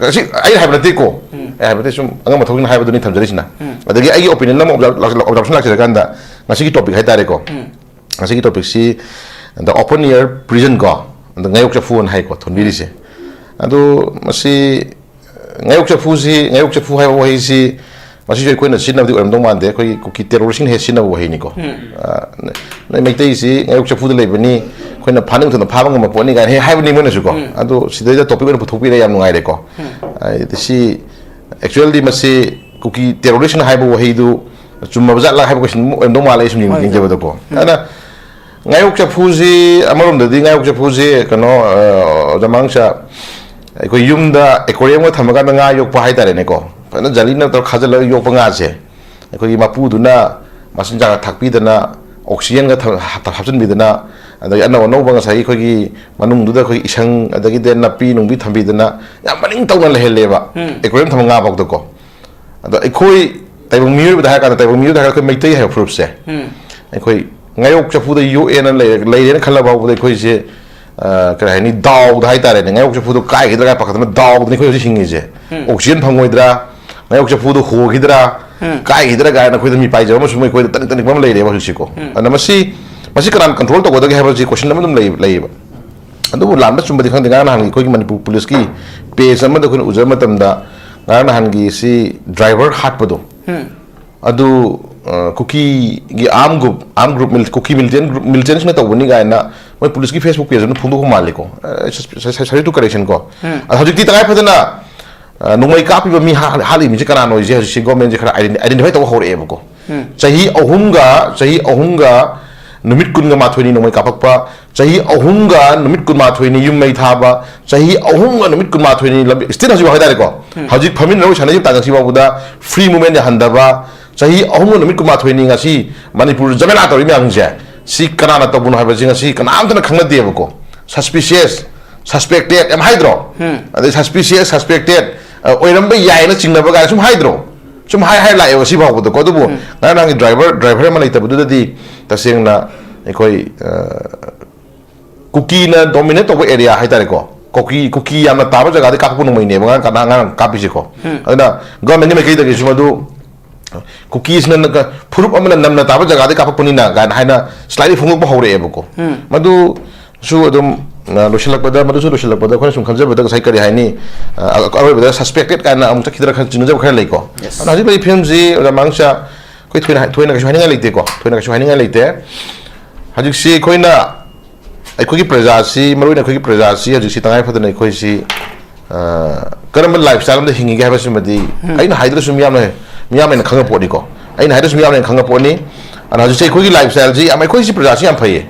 ꯑꯁꯤ ꯑꯩ ꯍꯥꯏꯕ ꯅꯠꯇꯦꯀꯣ꯫ ꯑꯩ ꯍꯥꯏꯕ ꯅꯠꯇꯦ, ꯁꯨꯝ ꯑꯉꯝ ꯑꯊꯧꯁꯤꯡꯅ ꯍꯥꯏꯕꯗꯨꯅꯤ ꯊꯝꯖꯔꯤꯁꯤꯅ꯫ ꯑꯗꯒꯤ ꯑꯩꯒꯤ ꯑꯣꯄꯤꯅꯤꯌꯟ ꯑꯃ ꯑꯣꯕꯖꯥꯔꯞꯁꯟ ꯂꯥꯛꯆꯔꯀꯥꯟꯗ ꯉꯁꯤꯒꯤ ꯇꯣꯄꯤꯛ ꯍꯥꯏꯇꯥꯔꯦꯀꯣ꯫ ꯉꯁꯤꯒꯤ ꯇꯣꯄꯤꯛꯁꯤ ꯗ ꯑꯣꯄꯟ ꯑꯦꯌꯔ ꯄ꯭ꯔꯤꯖꯟ ꯀꯣ, ꯑꯗ ꯉꯥꯌꯣꯛ ꯆꯐꯨ ꯑꯅ ꯍꯥꯏꯀꯣ ꯊꯣꯟꯕꯤꯔꯤꯁꯦ꯫ ꯑꯗꯣ ꯃꯁꯤ ꯉꯥꯌꯣꯛ ꯆꯐꯨꯁꯤ, ꯉꯥꯌꯣꯛ ꯆꯐꯨ ꯍꯥꯏꯕ ꯋꯥꯍꯩꯁꯤ ꯃꯁꯤꯁꯨ ꯑꯩꯈꯣꯏꯅ ꯁꯤꯖꯤꯟꯅꯕꯗꯤ ꯑꯣꯏꯔꯝꯗꯧ ꯃꯥꯟꯗꯦ, ꯑꯩꯈꯣꯏꯒꯤ ꯀꯨꯀꯤ ꯇꯦꯔꯣꯔꯤꯁ꯭ꯠꯁꯤꯡꯅ ꯍꯦꯛ ꯁꯤꯖꯤꯟꯅꯕ ꯋꯥꯍꯩꯅꯤꯀꯣ꯫ ꯑ, ꯅꯣꯏ ꯃꯩꯇꯩꯁꯤ ꯉꯥꯌꯣꯛ ꯆꯐꯨꯗ ꯂꯩꯕꯅꯤ, ꯑꯩꯈꯣꯏꯅ ꯐꯥꯅꯤꯡ ꯃꯇꯝꯗ ꯐꯥꯕ ꯉꯝꯕ ꯄꯣꯠꯅꯤ ꯀꯥꯏꯅ ꯍꯦꯛ ꯍꯥꯏꯕꯅꯤ ꯃꯣꯏꯅꯁꯨꯀꯣ꯫ ꯑꯗꯣ ꯁꯤꯗꯩꯗ ꯇꯣꯄꯤꯛ ꯑꯣꯏꯅ ꯄꯨꯊꯣꯛꯄꯤꯔꯦ, ꯌꯥꯝ ꯅꯨꯡꯉꯥꯏꯔꯦꯀꯣ꯫ ꯍꯥꯏꯗꯤ ꯁꯤ ꯑꯦꯛꯆꯨꯋꯦꯜꯗꯤ ꯃꯁꯤ ꯀꯨꯀꯤ ꯇꯦꯔꯣꯔꯤꯁ꯭ꯠꯅ ꯍꯥꯏꯕ ꯋꯥꯍꯩꯗꯨ ꯆꯨꯝꯃꯕ ꯖꯥꯠꯂꯥ ꯍꯥꯏꯕ ꯀꯣꯏꯁꯟ ꯑꯃ ꯑꯣꯏꯔꯝꯗꯧ ꯃꯥꯜꯂꯦ, ꯑꯩ ꯁꯨꯝ ꯌꯦꯡ- ꯍꯣꯏ꯫ ꯌꯦꯡꯖꯕꯗꯀꯣ꯫ ꯑꯗꯨꯅ ꯉꯥꯌꯣꯛ ꯆꯐꯨꯁꯤ, ꯑꯃꯔꯣꯝꯗꯗꯤ ꯉꯥꯌꯣꯛ ꯆꯐꯨꯁꯤ ꯀꯩꯅꯣ, ꯑ, ꯑꯣꯖꯥ ꯃꯥꯡꯁꯥ, ꯑꯩꯈꯣꯏ ꯌꯨꯝꯗ ꯑꯦꯀꯣꯔꯤꯌꯝꯒ ꯊꯝꯃꯀꯥꯟꯗ ꯉꯥ ꯌꯣꯛꯄ ꯍꯥꯏꯇꯥꯔꯦꯅꯦꯀꯣ, ꯐꯖꯅ ꯖꯥꯂꯤꯅ ꯇꯧꯔ ꯈꯥꯖꯤꯜꯂꯒ ꯌꯣꯛꯄ ꯉꯥꯁꯦ, ꯑꯩꯈꯣꯏꯒꯤ ꯃꯄꯨꯗꯨꯅ ꯃꯆꯤꯟꯖꯥꯛ ꯊꯥꯛꯄꯤꯗꯅ, ꯑꯣꯛꯁꯤꯖꯦꯟꯒ ꯊ-, ꯍꯥꯞ-, ꯍꯥꯞꯆꯤꯟꯕꯤꯗꯅ, ꯑꯗꯒꯤ ꯑꯅꯧ ꯑꯅꯧꯕ ꯉꯁꯥꯏꯒꯤ ꯑꯩꯈꯣꯏꯒꯤ ꯃꯅꯨꯡꯗꯨꯗ ꯑꯩꯈꯣꯏꯒꯤ ꯏꯁꯪ, ꯑꯗꯒꯤꯗꯤ ꯅꯥꯄꯤ ꯅꯨꯡꯕꯤ ꯊꯝꯕꯤꯗꯅ ꯌꯥꯝ ꯃꯅꯤꯡ ꯇꯧꯅ ꯂꯩꯍꯜꯂꯦꯕ, ꯎꯝ꯫ ꯑꯦꯀ꯭ꯋꯦꯔꯤꯌꯝ ꯊꯝꯕ ꯉꯥ ꯐꯥꯎꯗꯀꯣ꯫ ꯑꯗꯣ ꯑꯩꯈꯣꯏ ꯇꯥꯏꯕꯪ ꯃꯤꯑꯣꯏꯕꯗ ꯍꯥꯏꯔ ꯀꯥꯟꯗ, ꯇꯥꯏꯕꯪ ꯃꯤꯑꯣꯏꯕꯗ ꯍꯥꯏꯔꯒ ꯑꯩꯈꯣꯏ ꯃꯩꯇꯩ ꯍꯥꯏꯕ ꯐꯨꯔꯨꯞꯁꯦ, ꯎꯝ꯫ ꯑꯩꯈꯣꯏ ꯉꯥꯌꯣꯛ ꯆꯐꯨꯗ ꯌꯣꯛꯑꯦꯅ ꯂꯩꯔ-, ꯂꯩꯔꯦꯅ ꯈꯜꯂ ꯐꯥꯎꯕꯗ ꯑꯩꯈꯣꯏꯁꯦ, ꯑ, ꯀꯔꯤ ꯍꯥꯏꯅꯤ, ꯗꯥꯎꯗ ꯍꯥꯏꯇꯥꯔꯦꯅꯦ, ꯉꯥꯌꯣꯛ ꯆꯐꯨꯗꯣ ꯀꯥꯏꯒꯤꯗ꯭ꯔꯥ ꯀꯥꯏ ꯄꯥꯈꯠꯇꯅ ꯗꯥꯎꯗꯅꯤ ꯑꯩꯈꯣꯏ ꯍꯧꯖꯤꯛ ꯍꯤꯡꯉꯤꯁꯦ꯫ ꯎꯝ꯫ ꯑꯣꯛꯁꯤꯖꯦꯟ ꯐꯪꯉꯣꯏꯗ꯭ꯔꯥ, ꯉꯥꯌꯣꯛ ꯆꯐꯨꯗꯣ ꯍꯣꯈꯤꯗ꯭ꯔꯥ, ꯎꯝ꯫ ꯀꯥꯏꯈꯤꯗ꯭ꯔꯥ ꯀꯥꯏꯅ ꯑꯩꯈꯣꯏꯗ ꯃꯤꯄꯥꯏꯖꯕ ꯑꯃꯁꯨ ꯑꯩꯈꯣꯏꯗ ꯇꯅꯤꯛ ꯇꯅꯤꯛꯄ ꯑꯃ ꯂꯩꯔꯦꯕ ꯍꯧꯖꯤꯛꯁꯦꯀꯣ꯫ ꯎꯝ꯫ ꯑꯗꯨꯅ ꯃꯁꯤ, ꯃꯁꯤ ꯀꯅꯥꯅ ꯀꯟꯇ꯭ꯔꯣꯜ ꯇꯧꯒꯗꯒꯦ ꯍꯥꯏꯕꯁꯤ ꯀꯣꯏꯁꯟ ꯑꯃ ꯑꯗꯨꯝ ꯂꯩ-, ꯂꯩꯌꯦꯕ꯫ ꯑꯗꯨꯕꯨ ꯂꯥꯟꯕ ꯆꯨꯝꯕꯗꯤ ꯈꯪꯗꯦ, ꯉꯔꯥꯡ ꯅꯍꯥꯟꯒꯤ ꯑꯩꯈꯣꯏꯒꯤ ꯃꯅꯤꯄꯨꯔ ꯄꯨꯂꯤꯁꯀꯤ ꯄꯦꯖ ꯑꯃꯗ ꯑꯩꯈꯣꯏꯅ ꯎꯖꯕ ꯃꯇꯝꯗ, ꯉꯔꯥꯡ ꯅꯍꯥꯟꯒꯤ ꯁꯤ ꯗ꯭ꯔꯥꯏꯚꯔ ꯍꯥꯠꯄꯗꯣ, ꯎꯝ꯫ ꯑꯗꯨ, ꯑ, ꯀꯨꯀꯤꯒꯤ ꯑꯥꯔꯝ ꯒ꯭ꯔꯨꯞ, ꯑꯥꯔꯝ ꯒ꯭ꯔꯨꯞ ꯃꯤꯂꯤ-, ꯀꯨꯀꯤ ꯃꯤꯂꯤꯇꯦꯟ ꯒ꯭ꯔꯨꯞ, ꯃꯤꯂꯤꯇꯦꯟꯁꯤꯡꯅ ꯇꯧꯕꯅꯤ ꯀꯥꯏꯅ ꯃꯣꯏ ꯄꯨꯂꯤꯁꯀꯤ ꯐꯦꯁꯕꯨꯛ ꯄꯦꯖ ꯑꯃ ꯐꯣꯡꯗꯣꯛꯄ ꯃꯥꯜꯂꯤꯀꯣ꯫ ꯑ, ꯁꯁ-, ꯁ-, ꯁ-, sorry to correction ꯀꯣ꯫ ꯎꯝ꯫ ꯑ, ꯍꯧꯖꯤꯛꯇꯤ ꯇꯉꯥꯏ ꯐꯗꯅ, ꯑ, ꯅꯣꯡꯃꯩ ꯀꯥꯞꯄꯤꯕ ꯃꯤ ꯍꯥ-, ꯍꯥꯠꯂꯤꯕ ꯃꯤꯁꯦ ꯀꯅꯥꯅꯣ ꯍꯥꯏꯁꯦ ꯍꯧꯖꯤꯛꯁꯤ ꯒꯣꯔꯃꯦꯟꯁꯦ ꯈꯔ ꯑꯥꯏꯗꯦꯟ-, ꯑꯥꯏꯗꯦꯟꯇꯤꯐꯥꯏ ꯇꯧꯕ ꯍꯧꯔꯛꯑꯦꯕꯀꯣ꯫ ꯎꯝ꯫ ꯆꯍꯤ ꯑꯍꯨꯝꯒ, ꯆꯍꯤ ꯑꯍꯨꯝꯒ ꯅꯨꯃꯤꯠ ꯀꯨꯟꯒ ꯃꯥꯊꯣꯏꯅꯤ ꯅꯣꯡꯃꯩ ꯀꯥꯞꯄꯛꯄ, ꯆꯍꯤ ꯑꯍꯨꯝꯒ ꯅꯨꯃꯤꯠ ꯀꯨꯟꯃꯥꯊꯣꯏꯅꯤ ꯌꯨꯝ ꯃꯩ ꯊꯥꯕ, ꯆꯍꯤ ꯑꯍꯨꯝꯒ ꯅꯨꯃꯤꯠ ꯀꯨꯟꯃꯥꯊꯣꯏꯅꯤ ꯂꯝꯕꯤ, still ꯍꯧꯖꯤꯛꯐꯥꯎ ꯍꯥꯏꯇꯥꯔꯦꯀꯣ, ꯎꯝ꯫ ꯍꯧꯖꯤꯛ ꯐꯝꯃꯤꯟꯅꯔ ꯋꯥꯔꯤ ꯁꯥꯟꯅꯔꯤꯕ ꯇꯥꯟꯖꯥꯁꯤ ꯐꯥꯎꯕꯗ free movement ꯌꯥꯍꯟꯗꯕ, ꯆꯍꯤ ꯑꯍꯨꯝꯒ ꯅꯨꯃꯤꯠ ꯀꯨꯟꯃꯥꯊꯣꯏꯅꯤ ꯉꯁꯤ ꯃꯅꯤꯄꯨꯔꯗ ꯖꯃꯦꯂꯥ ꯇꯧꯔꯤ ꯃꯌꯥꯝꯁꯦ, ꯁꯤ ꯀꯅꯥꯅ ꯇꯧꯕꯅꯣ ꯍꯥꯏꯕꯁꯤ ꯉꯁꯤ ꯀꯅꯥꯝꯇꯅ ꯈꯪꯅꯗꯦꯕꯀꯣ꯫ Suspicious, suspected ꯌꯥꯝ ꯍꯥꯏꯗ꯭ꯔꯣ? ꯎꯝ꯫ ꯑꯗꯩ suspicious, suspected, ꯑ, ꯑꯣꯏꯔꯝꯕ ꯌꯥꯏꯅ ꯆꯤꯡꯅꯕ ꯀꯥꯏꯅ ꯁꯨꯝ ꯍꯥꯏꯗ꯭ꯔꯣ? ꯁꯨꯝ ꯍꯥꯏ, ꯍꯥꯏ ꯂꯥꯛꯑꯦꯕ ꯁꯤ ꯐꯥꯎꯕꯗꯀꯣ꯫ ꯑꯗꯨꯕꯨ ꯎꯝ꯫ ꯉꯔꯥꯡ ꯅꯍꯥꯟꯒꯤ ꯗ꯭ꯔꯥꯏꯚꯔ, ꯗ꯭ꯔꯥꯏꯚꯔ ꯑꯃ ꯂꯩꯇꯕꯗꯨꯗꯗꯤ ꯇꯁꯦꯡꯅ ꯑꯩꯈꯣꯏ, ꯑ, ꯀꯨꯀꯤꯅ ꯗꯣꯃꯤꯅꯦꯠ ꯇꯧꯕ ꯑꯦꯔꯤꯌꯥ ꯍꯥꯏꯇꯥꯔꯦꯀꯣ, ꯀꯨꯀꯤ, ꯀꯨꯀꯤ ꯌꯥꯝꯅ ꯇꯥꯕ ꯖꯒꯥꯗ ꯀꯥꯞꯄꯛꯄ ꯅꯣꯡꯃꯩꯅꯦꯕ ꯉꯔꯥꯡ ꯀꯅꯥ-, ꯉꯔꯥꯡ ꯀꯥꯞꯄꯤꯁꯦꯀꯣ꯫ ꯎꯝ꯫ ꯑꯗꯨꯅ ꯒꯣꯔꯃꯦꯟꯒꯤ ꯃꯥꯏꯀꯩꯗꯒꯤꯁꯨ ꯃꯗꯨ ꯀꯨꯀꯤꯁꯤꯅ ꯅ-, ꯐꯨꯔꯨꯞ ꯑꯃꯅ ꯅꯝꯅ ꯇꯥꯕ ꯖꯒꯥꯗ ꯀꯥꯞꯄꯛꯄꯅꯤꯅ ꯀꯥꯏꯅ ꯍꯥꯏꯅ slightly ꯐꯣꯡꯗꯣꯛꯄ ꯍꯧꯔꯛꯑꯦꯕꯀꯣ꯫ ꯎꯝ꯫ ꯃꯗꯨꯁꯨ ꯑꯗꯨꯝ, ꯑ, ꯂꯣꯏꯁꯤꯜꯂꯛꯄꯗ, ꯃꯗꯨꯁꯨ ꯂꯣꯏꯁꯤꯜꯂꯛꯄꯗ ꯑꯩꯈꯣꯏꯅ ꯁꯨꯝ ꯈꯟꯖꯕꯗ ꯉꯁꯥꯏ ꯀꯔꯤ ꯍꯥꯏꯅꯤ, ꯑ, ꯑꯔꯣꯏꯕꯗ suspected ꯀꯥꯏꯅ ꯑꯃꯨꯛ ꯆꯠꯈꯤꯗ꯭ꯔꯥ ꯈꯟ-, ꯆꯤꯡꯅꯖꯕ ꯈꯔ ꯂꯩꯀꯣ꯫ Yes꯫ ꯑꯗꯨꯅ ꯍꯧꯖꯤꯛ ꯂꯩꯔꯤꯕ ꯐꯤꯕꯝꯁꯤ ꯑꯣꯖꯥ ꯃꯥꯡꯁꯥ ꯑꯩꯈꯣꯏ ꯊꯣꯏꯅ ꯍꯥꯏ-, ꯊꯣꯏꯅ ꯀꯩꯁꯨ ꯍꯥꯏꯅꯤꯡꯉꯥꯏ ꯂꯩꯇꯦꯀꯣ, ꯊꯣꯏꯅ ꯀꯩꯁꯨ ꯍꯥꯏꯅꯤꯡꯉꯥꯏ ꯂꯩꯇꯦ꯫ ꯍꯧꯖꯤꯛꯁꯤ ꯑꯩꯈꯣꯏꯅ ꯑꯩꯈꯣꯏꯒꯤ ꯄ꯭ꯔꯖꯥꯁꯤ, ꯃꯔꯨꯑꯣꯏꯅ ꯑꯩꯈꯣꯏꯒꯤ ꯄ꯭ꯔꯖꯥꯁꯤ ꯍꯧꯖꯤꯛꯁꯤ ꯇꯉꯥꯏ ꯐꯗꯅ ꯑꯩꯈꯣꯏꯁꯤ, ꯑ, ꯀꯔꯝꯕ lifestyle ꯑꯃꯗ ꯍꯤꯡꯉꯤꯒꯦ ꯍꯥꯏꯕꯁꯤꯃꯗꯤ ꯎꯝ꯫ ꯑꯩꯅ ꯍꯥꯏꯗ꯭ꯔꯁꯨ ꯃꯤꯌꯥꯝꯅ, ꯃꯤꯌꯥꯝꯅ ꯈꯪꯉ ꯄꯣꯠꯅꯤꯀꯣ꯫ ꯑꯩꯅ ꯍꯥꯏꯗ꯭ꯔꯁꯨ ꯃꯤꯌꯥꯝꯅ ꯈꯪꯉ ꯄꯣꯠꯅꯤ꯫ ꯑꯗꯨꯅ ꯍꯧꯖꯤꯛꯁꯦ ꯑꯩꯈꯣꯏꯒꯤ lifestyleꯁꯤ ꯌꯥꯝ, ꯑꯩꯈꯣꯏꯁꯤ ꯄ꯭ꯔꯖꯥꯁꯤ ꯌꯥꯝ ꯐꯩꯌꯦ꯫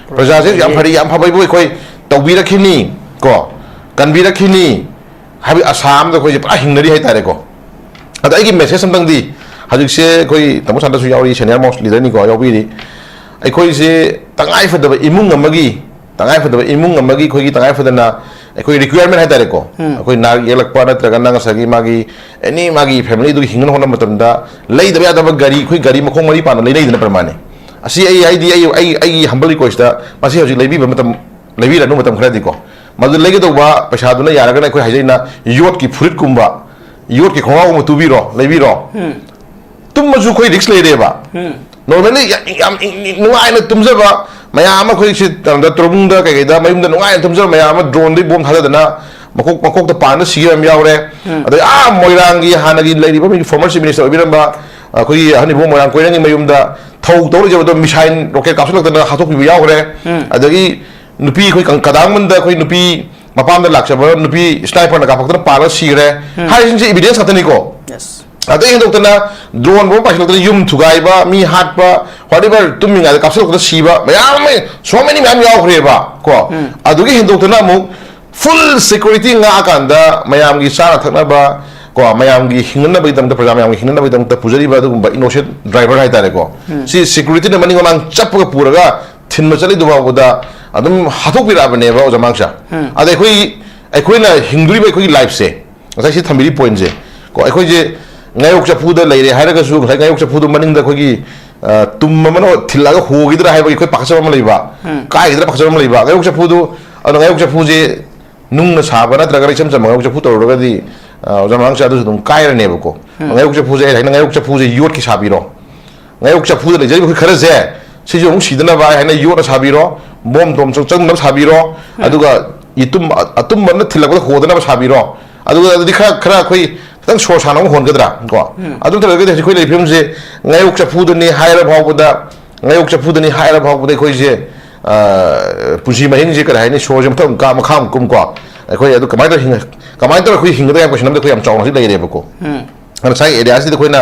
ꯄ꯭ꯔꯖꯥꯁꯦ ꯌꯥꯝ ꯐꯔꯤ, ꯌꯥꯝ ꯐꯕ ꯍꯥꯏꯕꯨ ꯑꯩꯈꯣꯏ ꯇꯧꯕꯤꯔꯛꯈꯤꯅꯤ ꯀꯣ, ꯀꯟꯕꯤꯔꯛꯈꯤꯅꯤ ꯍꯥꯏꯕꯒꯤ ꯑꯁꯥ ꯑꯃꯗ ꯑꯩꯈꯣꯏꯁꯦ ꯄꯨꯔꯥ ꯍꯤꯡꯅꯔꯤ ꯍꯥꯏꯇꯥꯔꯦꯀꯣ꯫ ꯑꯗ ꯑꯩꯒꯤ message ꯑꯝꯇꯪꯗꯤ ꯍꯧꯖꯤꯛꯁꯦ ꯑꯩꯈꯣꯏ ꯇꯥꯃꯣ ꯁꯥꯟꯇꯁꯨ ꯌꯥꯎꯔꯤ, senior most leaderꯅꯤꯀꯣ, ꯌꯥꯎꯕꯤꯔꯤ꯫ ꯑꯩꯈꯣꯏꯁꯦ ꯇꯉꯥꯏꯐꯗꯕ ꯏꯃꯨꯡ ꯑꯃꯒꯤ, ꯇꯉꯥꯏꯐꯗꯕ ꯏꯃꯨꯡ ꯑꯃꯒꯤ ꯑꯩꯈꯣꯏꯒꯤ ꯇꯉꯥꯏꯐꯗꯅ ꯑꯩꯈꯣꯏ requirement ꯍꯥꯏꯇꯥꯔꯦꯀꯣ, ꯑꯩꯈꯣꯏ ꯅꯥꯔꯛ ꯌꯦꯛꯂꯛꯄ ꯅꯠꯇ꯭ꯔꯒꯅ ꯉꯁꯥꯏꯒꯤ ꯃꯥꯒꯤ ꯑꯦꯅꯤ ꯃꯥꯒꯤ family ꯗꯨꯒꯤ ꯍꯤꯡꯅꯅ ꯍꯣꯠꯅꯕ ꯃꯇꯝꯗ ꯂꯩꯗꯕ ꯌꯥꯗꯕ ꯒꯥꯔꯤ, ꯑꯩꯈꯣꯏ ꯒꯥꯔꯤ ꯃꯈꯣꯡ ꯃꯔꯤ ꯄꯥꯟꯕ ꯂꯩꯅꯩꯗꯅ ꯄ꯭ꯔꯃꯥꯟꯅꯤ꯫ ꯑꯁꯤ ꯑꯩ ꯍꯥꯏꯗꯤ ꯑꯩ ꯑꯩ ꯑꯩꯒꯤ humble request ꯇ ꯃꯁꯤ ꯍꯧꯖꯤꯛ ꯂꯩꯕꯤꯕ ꯃꯇꯝ, ꯂꯩꯕꯤꯔꯅꯨ ꯃꯇꯝ ꯈꯔꯗꯤꯀꯣ꯫ ꯃꯗꯨ ꯂꯩꯒꯗꯧꯕ ꯄꯩꯁꯥꯗꯨꯅ ꯌꯥꯔꯒꯅ ꯑꯩꯈꯣꯏ ꯍꯥꯏꯖꯩꯅ ꯌꯣꯠꯀꯤ ꯐꯨꯔꯤꯠꯀꯨꯝꯕ, ꯌꯣꯠꯀꯤ ꯈꯣꯡꯒ꯭ꯔꯥꯎꯒꯨꯝꯕ ꯇꯨꯕꯤꯔꯣ, ꯂꯩꯕꯤꯔꯣ꯫ ꯇꯨꯝꯕꯁꯨ ꯑꯩꯈꯣꯏ risk ꯂꯩꯔꯦꯕ꯫ Normally ꯌꯥꯝ ꯌꯥꯝ ꯏꯪ- ꯏꯪ- ꯅꯨꯡꯉꯥꯏꯅ ꯇꯨꯝꯖꯕ ꯃꯌꯥꯝ ꯑꯃ ꯑꯩꯈꯣꯏ ꯁꯤ ꯇꯔꯨꯡꯗ ꯀꯩꯀꯩꯗ ꯃꯌꯨꯝꯗ ꯅꯨꯡꯉꯥꯏꯅ ꯇꯨꯝꯖꯕ ꯃꯌꯥꯝ ꯑꯃ drone ꯗꯒꯤ bomb ꯊꯥꯗꯗꯅ ꯃꯀꯣꯛ ꯃꯀꯣꯛꯇ ꯄꯥꯟꯗ ꯁꯤꯈꯤꯕ ꯌꯥꯝ ꯌꯥꯎꯔꯦ꯫ ꯑꯗꯩ ꯑꯥ ꯃꯣꯏꯔꯥꯡꯒꯤ ꯍꯥꯟꯅꯒꯤ ꯂꯩꯔꯤꯕ ꯑꯩꯈꯣꯏꯒꯤ former chief minister ꯑꯣꯏꯕꯤꯔꯝꯕ ꯑꯩꯈꯣꯏꯒꯤ ꯑꯍꯟ ꯏꯕꯣ ꯃꯣꯏꯔꯥꯡ ꯀꯣꯏꯔꯦꯡꯒꯤ ꯃꯌꯨꯝꯗ ꯊꯧ ꯇꯧꯔ ꯂꯩꯖꯕꯗꯣ missile rocket ꯀꯥꯞꯁꯤꯜꯂꯛꯇꯅ ꯍꯥꯠꯇꯣꯛꯄꯤꯕ ꯌꯥꯎꯈ꯭ꯔꯦ꯫ ꯑꯗꯒꯤ ꯅꯨꯄꯤ ꯑꯩꯈꯣꯏ ꯀꯪ- ꯀꯗꯥꯡꯕꯟꯗ ꯑꯩꯈꯣꯏ ꯅꯨꯄꯤ ꯃꯄꯥꯝꯗ ꯂꯥꯛꯆꯕ ꯅꯨꯄꯤ sniper ꯅ ꯀꯥꯞꯄꯛꯇꯅ ꯄꯥꯜꯂꯒ ꯁꯤꯈ꯭ꯔꯦ꯫ ꯍꯥꯏꯔꯤꯁꯤꯡꯁꯦ evidence ꯉꯥꯛꯇꯅꯤꯀꯣ꯫ ꯑꯗꯩ ꯍꯦꯟꯗꯣꯛꯇꯅ drone ꯕꯣꯝ ꯄꯥꯏꯁꯤꯜꯂꯛꯇꯅ ꯌꯨꯝ ꯊꯨꯒꯥꯏꯕ, ꯃꯤ ꯍꯥꯠꯄ, whatever, ꯇꯨꯝꯃꯤꯉꯩꯗ ꯀꯥꯞꯁꯤꯜꯂꯛꯇꯅ ꯁꯤꯕ ꯃꯌꯥꯝ ꯑꯃ, so many ꯃꯌꯥꯝ ꯌꯥꯎꯈ꯭ꯔꯦꯕ ꯀꯣ꯫ ꯑꯗꯨꯒꯤ ꯍꯦꯟꯗꯣꯛꯇꯅ ꯑꯃꯨꯛ full security ꯉꯥꯛꯑꯀꯥꯟꯗ ꯃꯌꯥꯝꯒꯤ ꯆꯥꯅ ꯊꯛꯅꯕ ꯀꯣ, ꯃꯌꯥꯝꯒꯤ ꯍꯤꯡꯅꯅꯕꯒꯤꯗꯃꯛꯇ, ꯄ꯭ꯔꯖꯥ ꯃꯌꯥꯝꯒꯤ ꯍꯤꯡꯅꯅꯕꯒꯤꯗꯃꯛꯇ ꯄꯨꯖꯔꯤꯕ ꯑꯗꯨꯒꯨꯝꯕ innocent driver ꯍꯥꯏꯇꯥꯔꯦꯀꯣ꯫ ꯁꯤ security ꯅ ꯃꯅꯤꯡ ꯃꯃꯥꯡ ꯆꯠꯄꯒ ꯄꯨꯔꯒ ꯊꯤꯟꯕ ꯆꯠꯂꯤꯗꯨ ꯐꯥꯎꯕꯗ ꯑꯗꯨꯝ ꯍꯥꯠꯇꯣꯛꯄꯤꯔꯛꯑꯕꯅꯦꯕ ꯑꯣꯖꯥ ꯃꯥꯡꯁꯥ꯫ ꯑꯗ ꯑꯩꯈꯣꯏ, ꯑꯩꯈꯣꯏꯅ ꯍꯤꯡꯗꯣꯔꯤꯕ ꯑꯩꯈꯣꯏꯒꯤ life ꯁꯦ, ꯉꯁꯥꯏ ꯁꯤ ꯊꯝꯕꯤꯔꯤ point ꯁꯦ ꯀꯣ, ꯑꯩꯈꯣꯏꯁꯦ ꯉꯥꯌꯣꯛ ꯆꯐꯨꯗ ꯂꯩꯔꯦ ꯍꯥꯏꯔꯒꯁꯨ, ꯉꯁꯥꯏ ꯉꯥꯌꯣꯛ ꯆꯐꯨꯗꯣ ꯃꯅꯤꯡꯗ ꯑꯩꯈꯣꯏꯒꯤ, ꯑ, ꯇꯨꯝ ꯑꯃꯅ ꯊꯤꯜꯂꯛꯑꯒ ꯍꯣꯈꯤꯗ꯭ꯔꯥ ꯍꯥꯏꯕꯒꯤ ꯑꯩꯈꯣꯏ ꯄꯥꯈꯠꯆꯕ ꯑꯃ ꯂꯩꯕ, ꯀꯥꯏꯒꯤꯗ꯭ꯔꯥ ꯄꯥꯈꯠꯆꯕ ꯑꯃ ꯂꯩꯕ꯫ ꯉꯥꯌꯣꯛ ꯆꯐꯨꯗꯣ, ꯑꯗꯨꯅ ꯉꯥꯌꯣꯛ ꯆꯐꯨꯁꯦ ꯅꯨꯡꯅ ꯁꯥꯕ ꯅꯠꯇ꯭ꯔꯒꯅ ꯏꯆꯝ ꯆꯝꯕ ꯉꯥꯌꯣꯛ ꯆꯐꯨ ꯇꯧꯔꯨꯔꯒꯗꯤ, ꯑ, ꯑꯣꯖꯥ ꯃꯥꯡꯁꯥ, ꯑꯗꯨꯁꯨ ꯑꯗꯨꯝ ꯀꯥꯏꯔꯅꯦꯕꯀꯣ꯫ ꯉꯥꯌꯣꯛ ꯆꯐꯨꯁꯦ, ꯑꯩ ꯍꯥꯏꯅ ꯉꯥꯌꯣꯛ ꯆꯐꯨꯁꯦ ꯌꯣꯠꯀꯤ ꯁꯥꯕꯤꯔꯣ꯫ ꯉꯥꯌꯣꯛ ꯆꯐꯨꯗ ꯂꯩꯖꯔꯤꯕ ꯑꯩꯈꯣꯏ ꯈꯔꯁꯦ, ꯁꯤꯁꯨ ꯑꯃꯨꯛ ꯁꯤꯗꯅꯕ ꯍꯥꯏꯅ ꯌꯣꯠꯅ ꯁꯥꯕꯤꯔꯣ, ꯕꯣꯝ ꯇꯣꯝ ꯆꯪ-, ꯆꯪꯗꯅꯕ ꯁꯥꯕꯤꯔꯣ, ꯑꯗꯨꯒ ꯏꯇꯨꯝ-, ꯑ-, ꯑꯇꯨꯝꯕ ꯑꯃꯅ ꯊꯤꯜꯂꯛꯄꯗ ꯍꯣꯗꯅꯕ ꯁꯥꯕꯤꯔꯣ꯫ ꯑꯗꯨꯒ ꯑꯗꯨꯗꯤ ꯈꯔ, ꯈꯔ ꯑꯩꯈꯣꯏ ꯈꯤꯇꯪ ꯁꯣꯔ ꯁꯥꯟꯅ ꯑꯃꯨꯛ ꯍꯣꯟꯒꯗ꯭ꯔꯥ ꯀꯣ? ꯑꯗꯨ ꯅꯠꯇ꯭ꯔꯒꯗꯤ ꯍꯧꯖꯤꯛ ꯑꯩꯈꯣꯏ ꯂꯩꯔꯤꯕ ꯐꯤꯕꯝꯁꯦ ꯉꯥꯌꯣꯛ ꯆꯐꯨꯗꯅꯤ ꯍꯥꯏꯔ ꯐꯥꯎꯕꯗ, ꯉꯥꯌꯣꯛ ꯆꯐꯨꯗꯅꯤ ꯍꯥꯏꯔ ꯐꯥꯎꯕꯗ ꯑꯩꯈꯣꯏꯁꯦ, ꯑ, ꯄꯨꯟꯁꯤ ꯃꯍꯤꯡꯁꯦ ꯀꯔꯤ ꯍꯥꯏꯅꯤ, ꯁꯣꯔꯁꯦ ꯃꯊꯛ ꯑꯃꯨꯛ ꯀꯥ, ꯃꯈꯥ ꯑꯃꯨꯛ ꯀꯨꯝ ꯀꯣ? ꯑꯩꯈꯣꯏ ꯑꯗꯨ ꯀꯃꯥꯏꯅ ꯇꯧꯔ ꯍꯤꯡꯉ-, ꯀꯃꯥꯏꯅ ꯇꯧꯔ ꯑꯩꯈꯣꯏ ꯍꯤꯡꯒꯗꯒꯦ ꯍꯥꯏꯕ question ꯑꯃꯗꯤ ꯑꯩꯈꯣꯏ ꯌꯥꯝ ꯆꯥꯎꯅ ꯍꯧꯖꯤꯛ ꯂꯩꯔꯦꯕꯀꯣ꯫ ꯉꯁꯥꯏ area ꯁꯤꯗ ꯑꯩꯈꯣꯏꯅ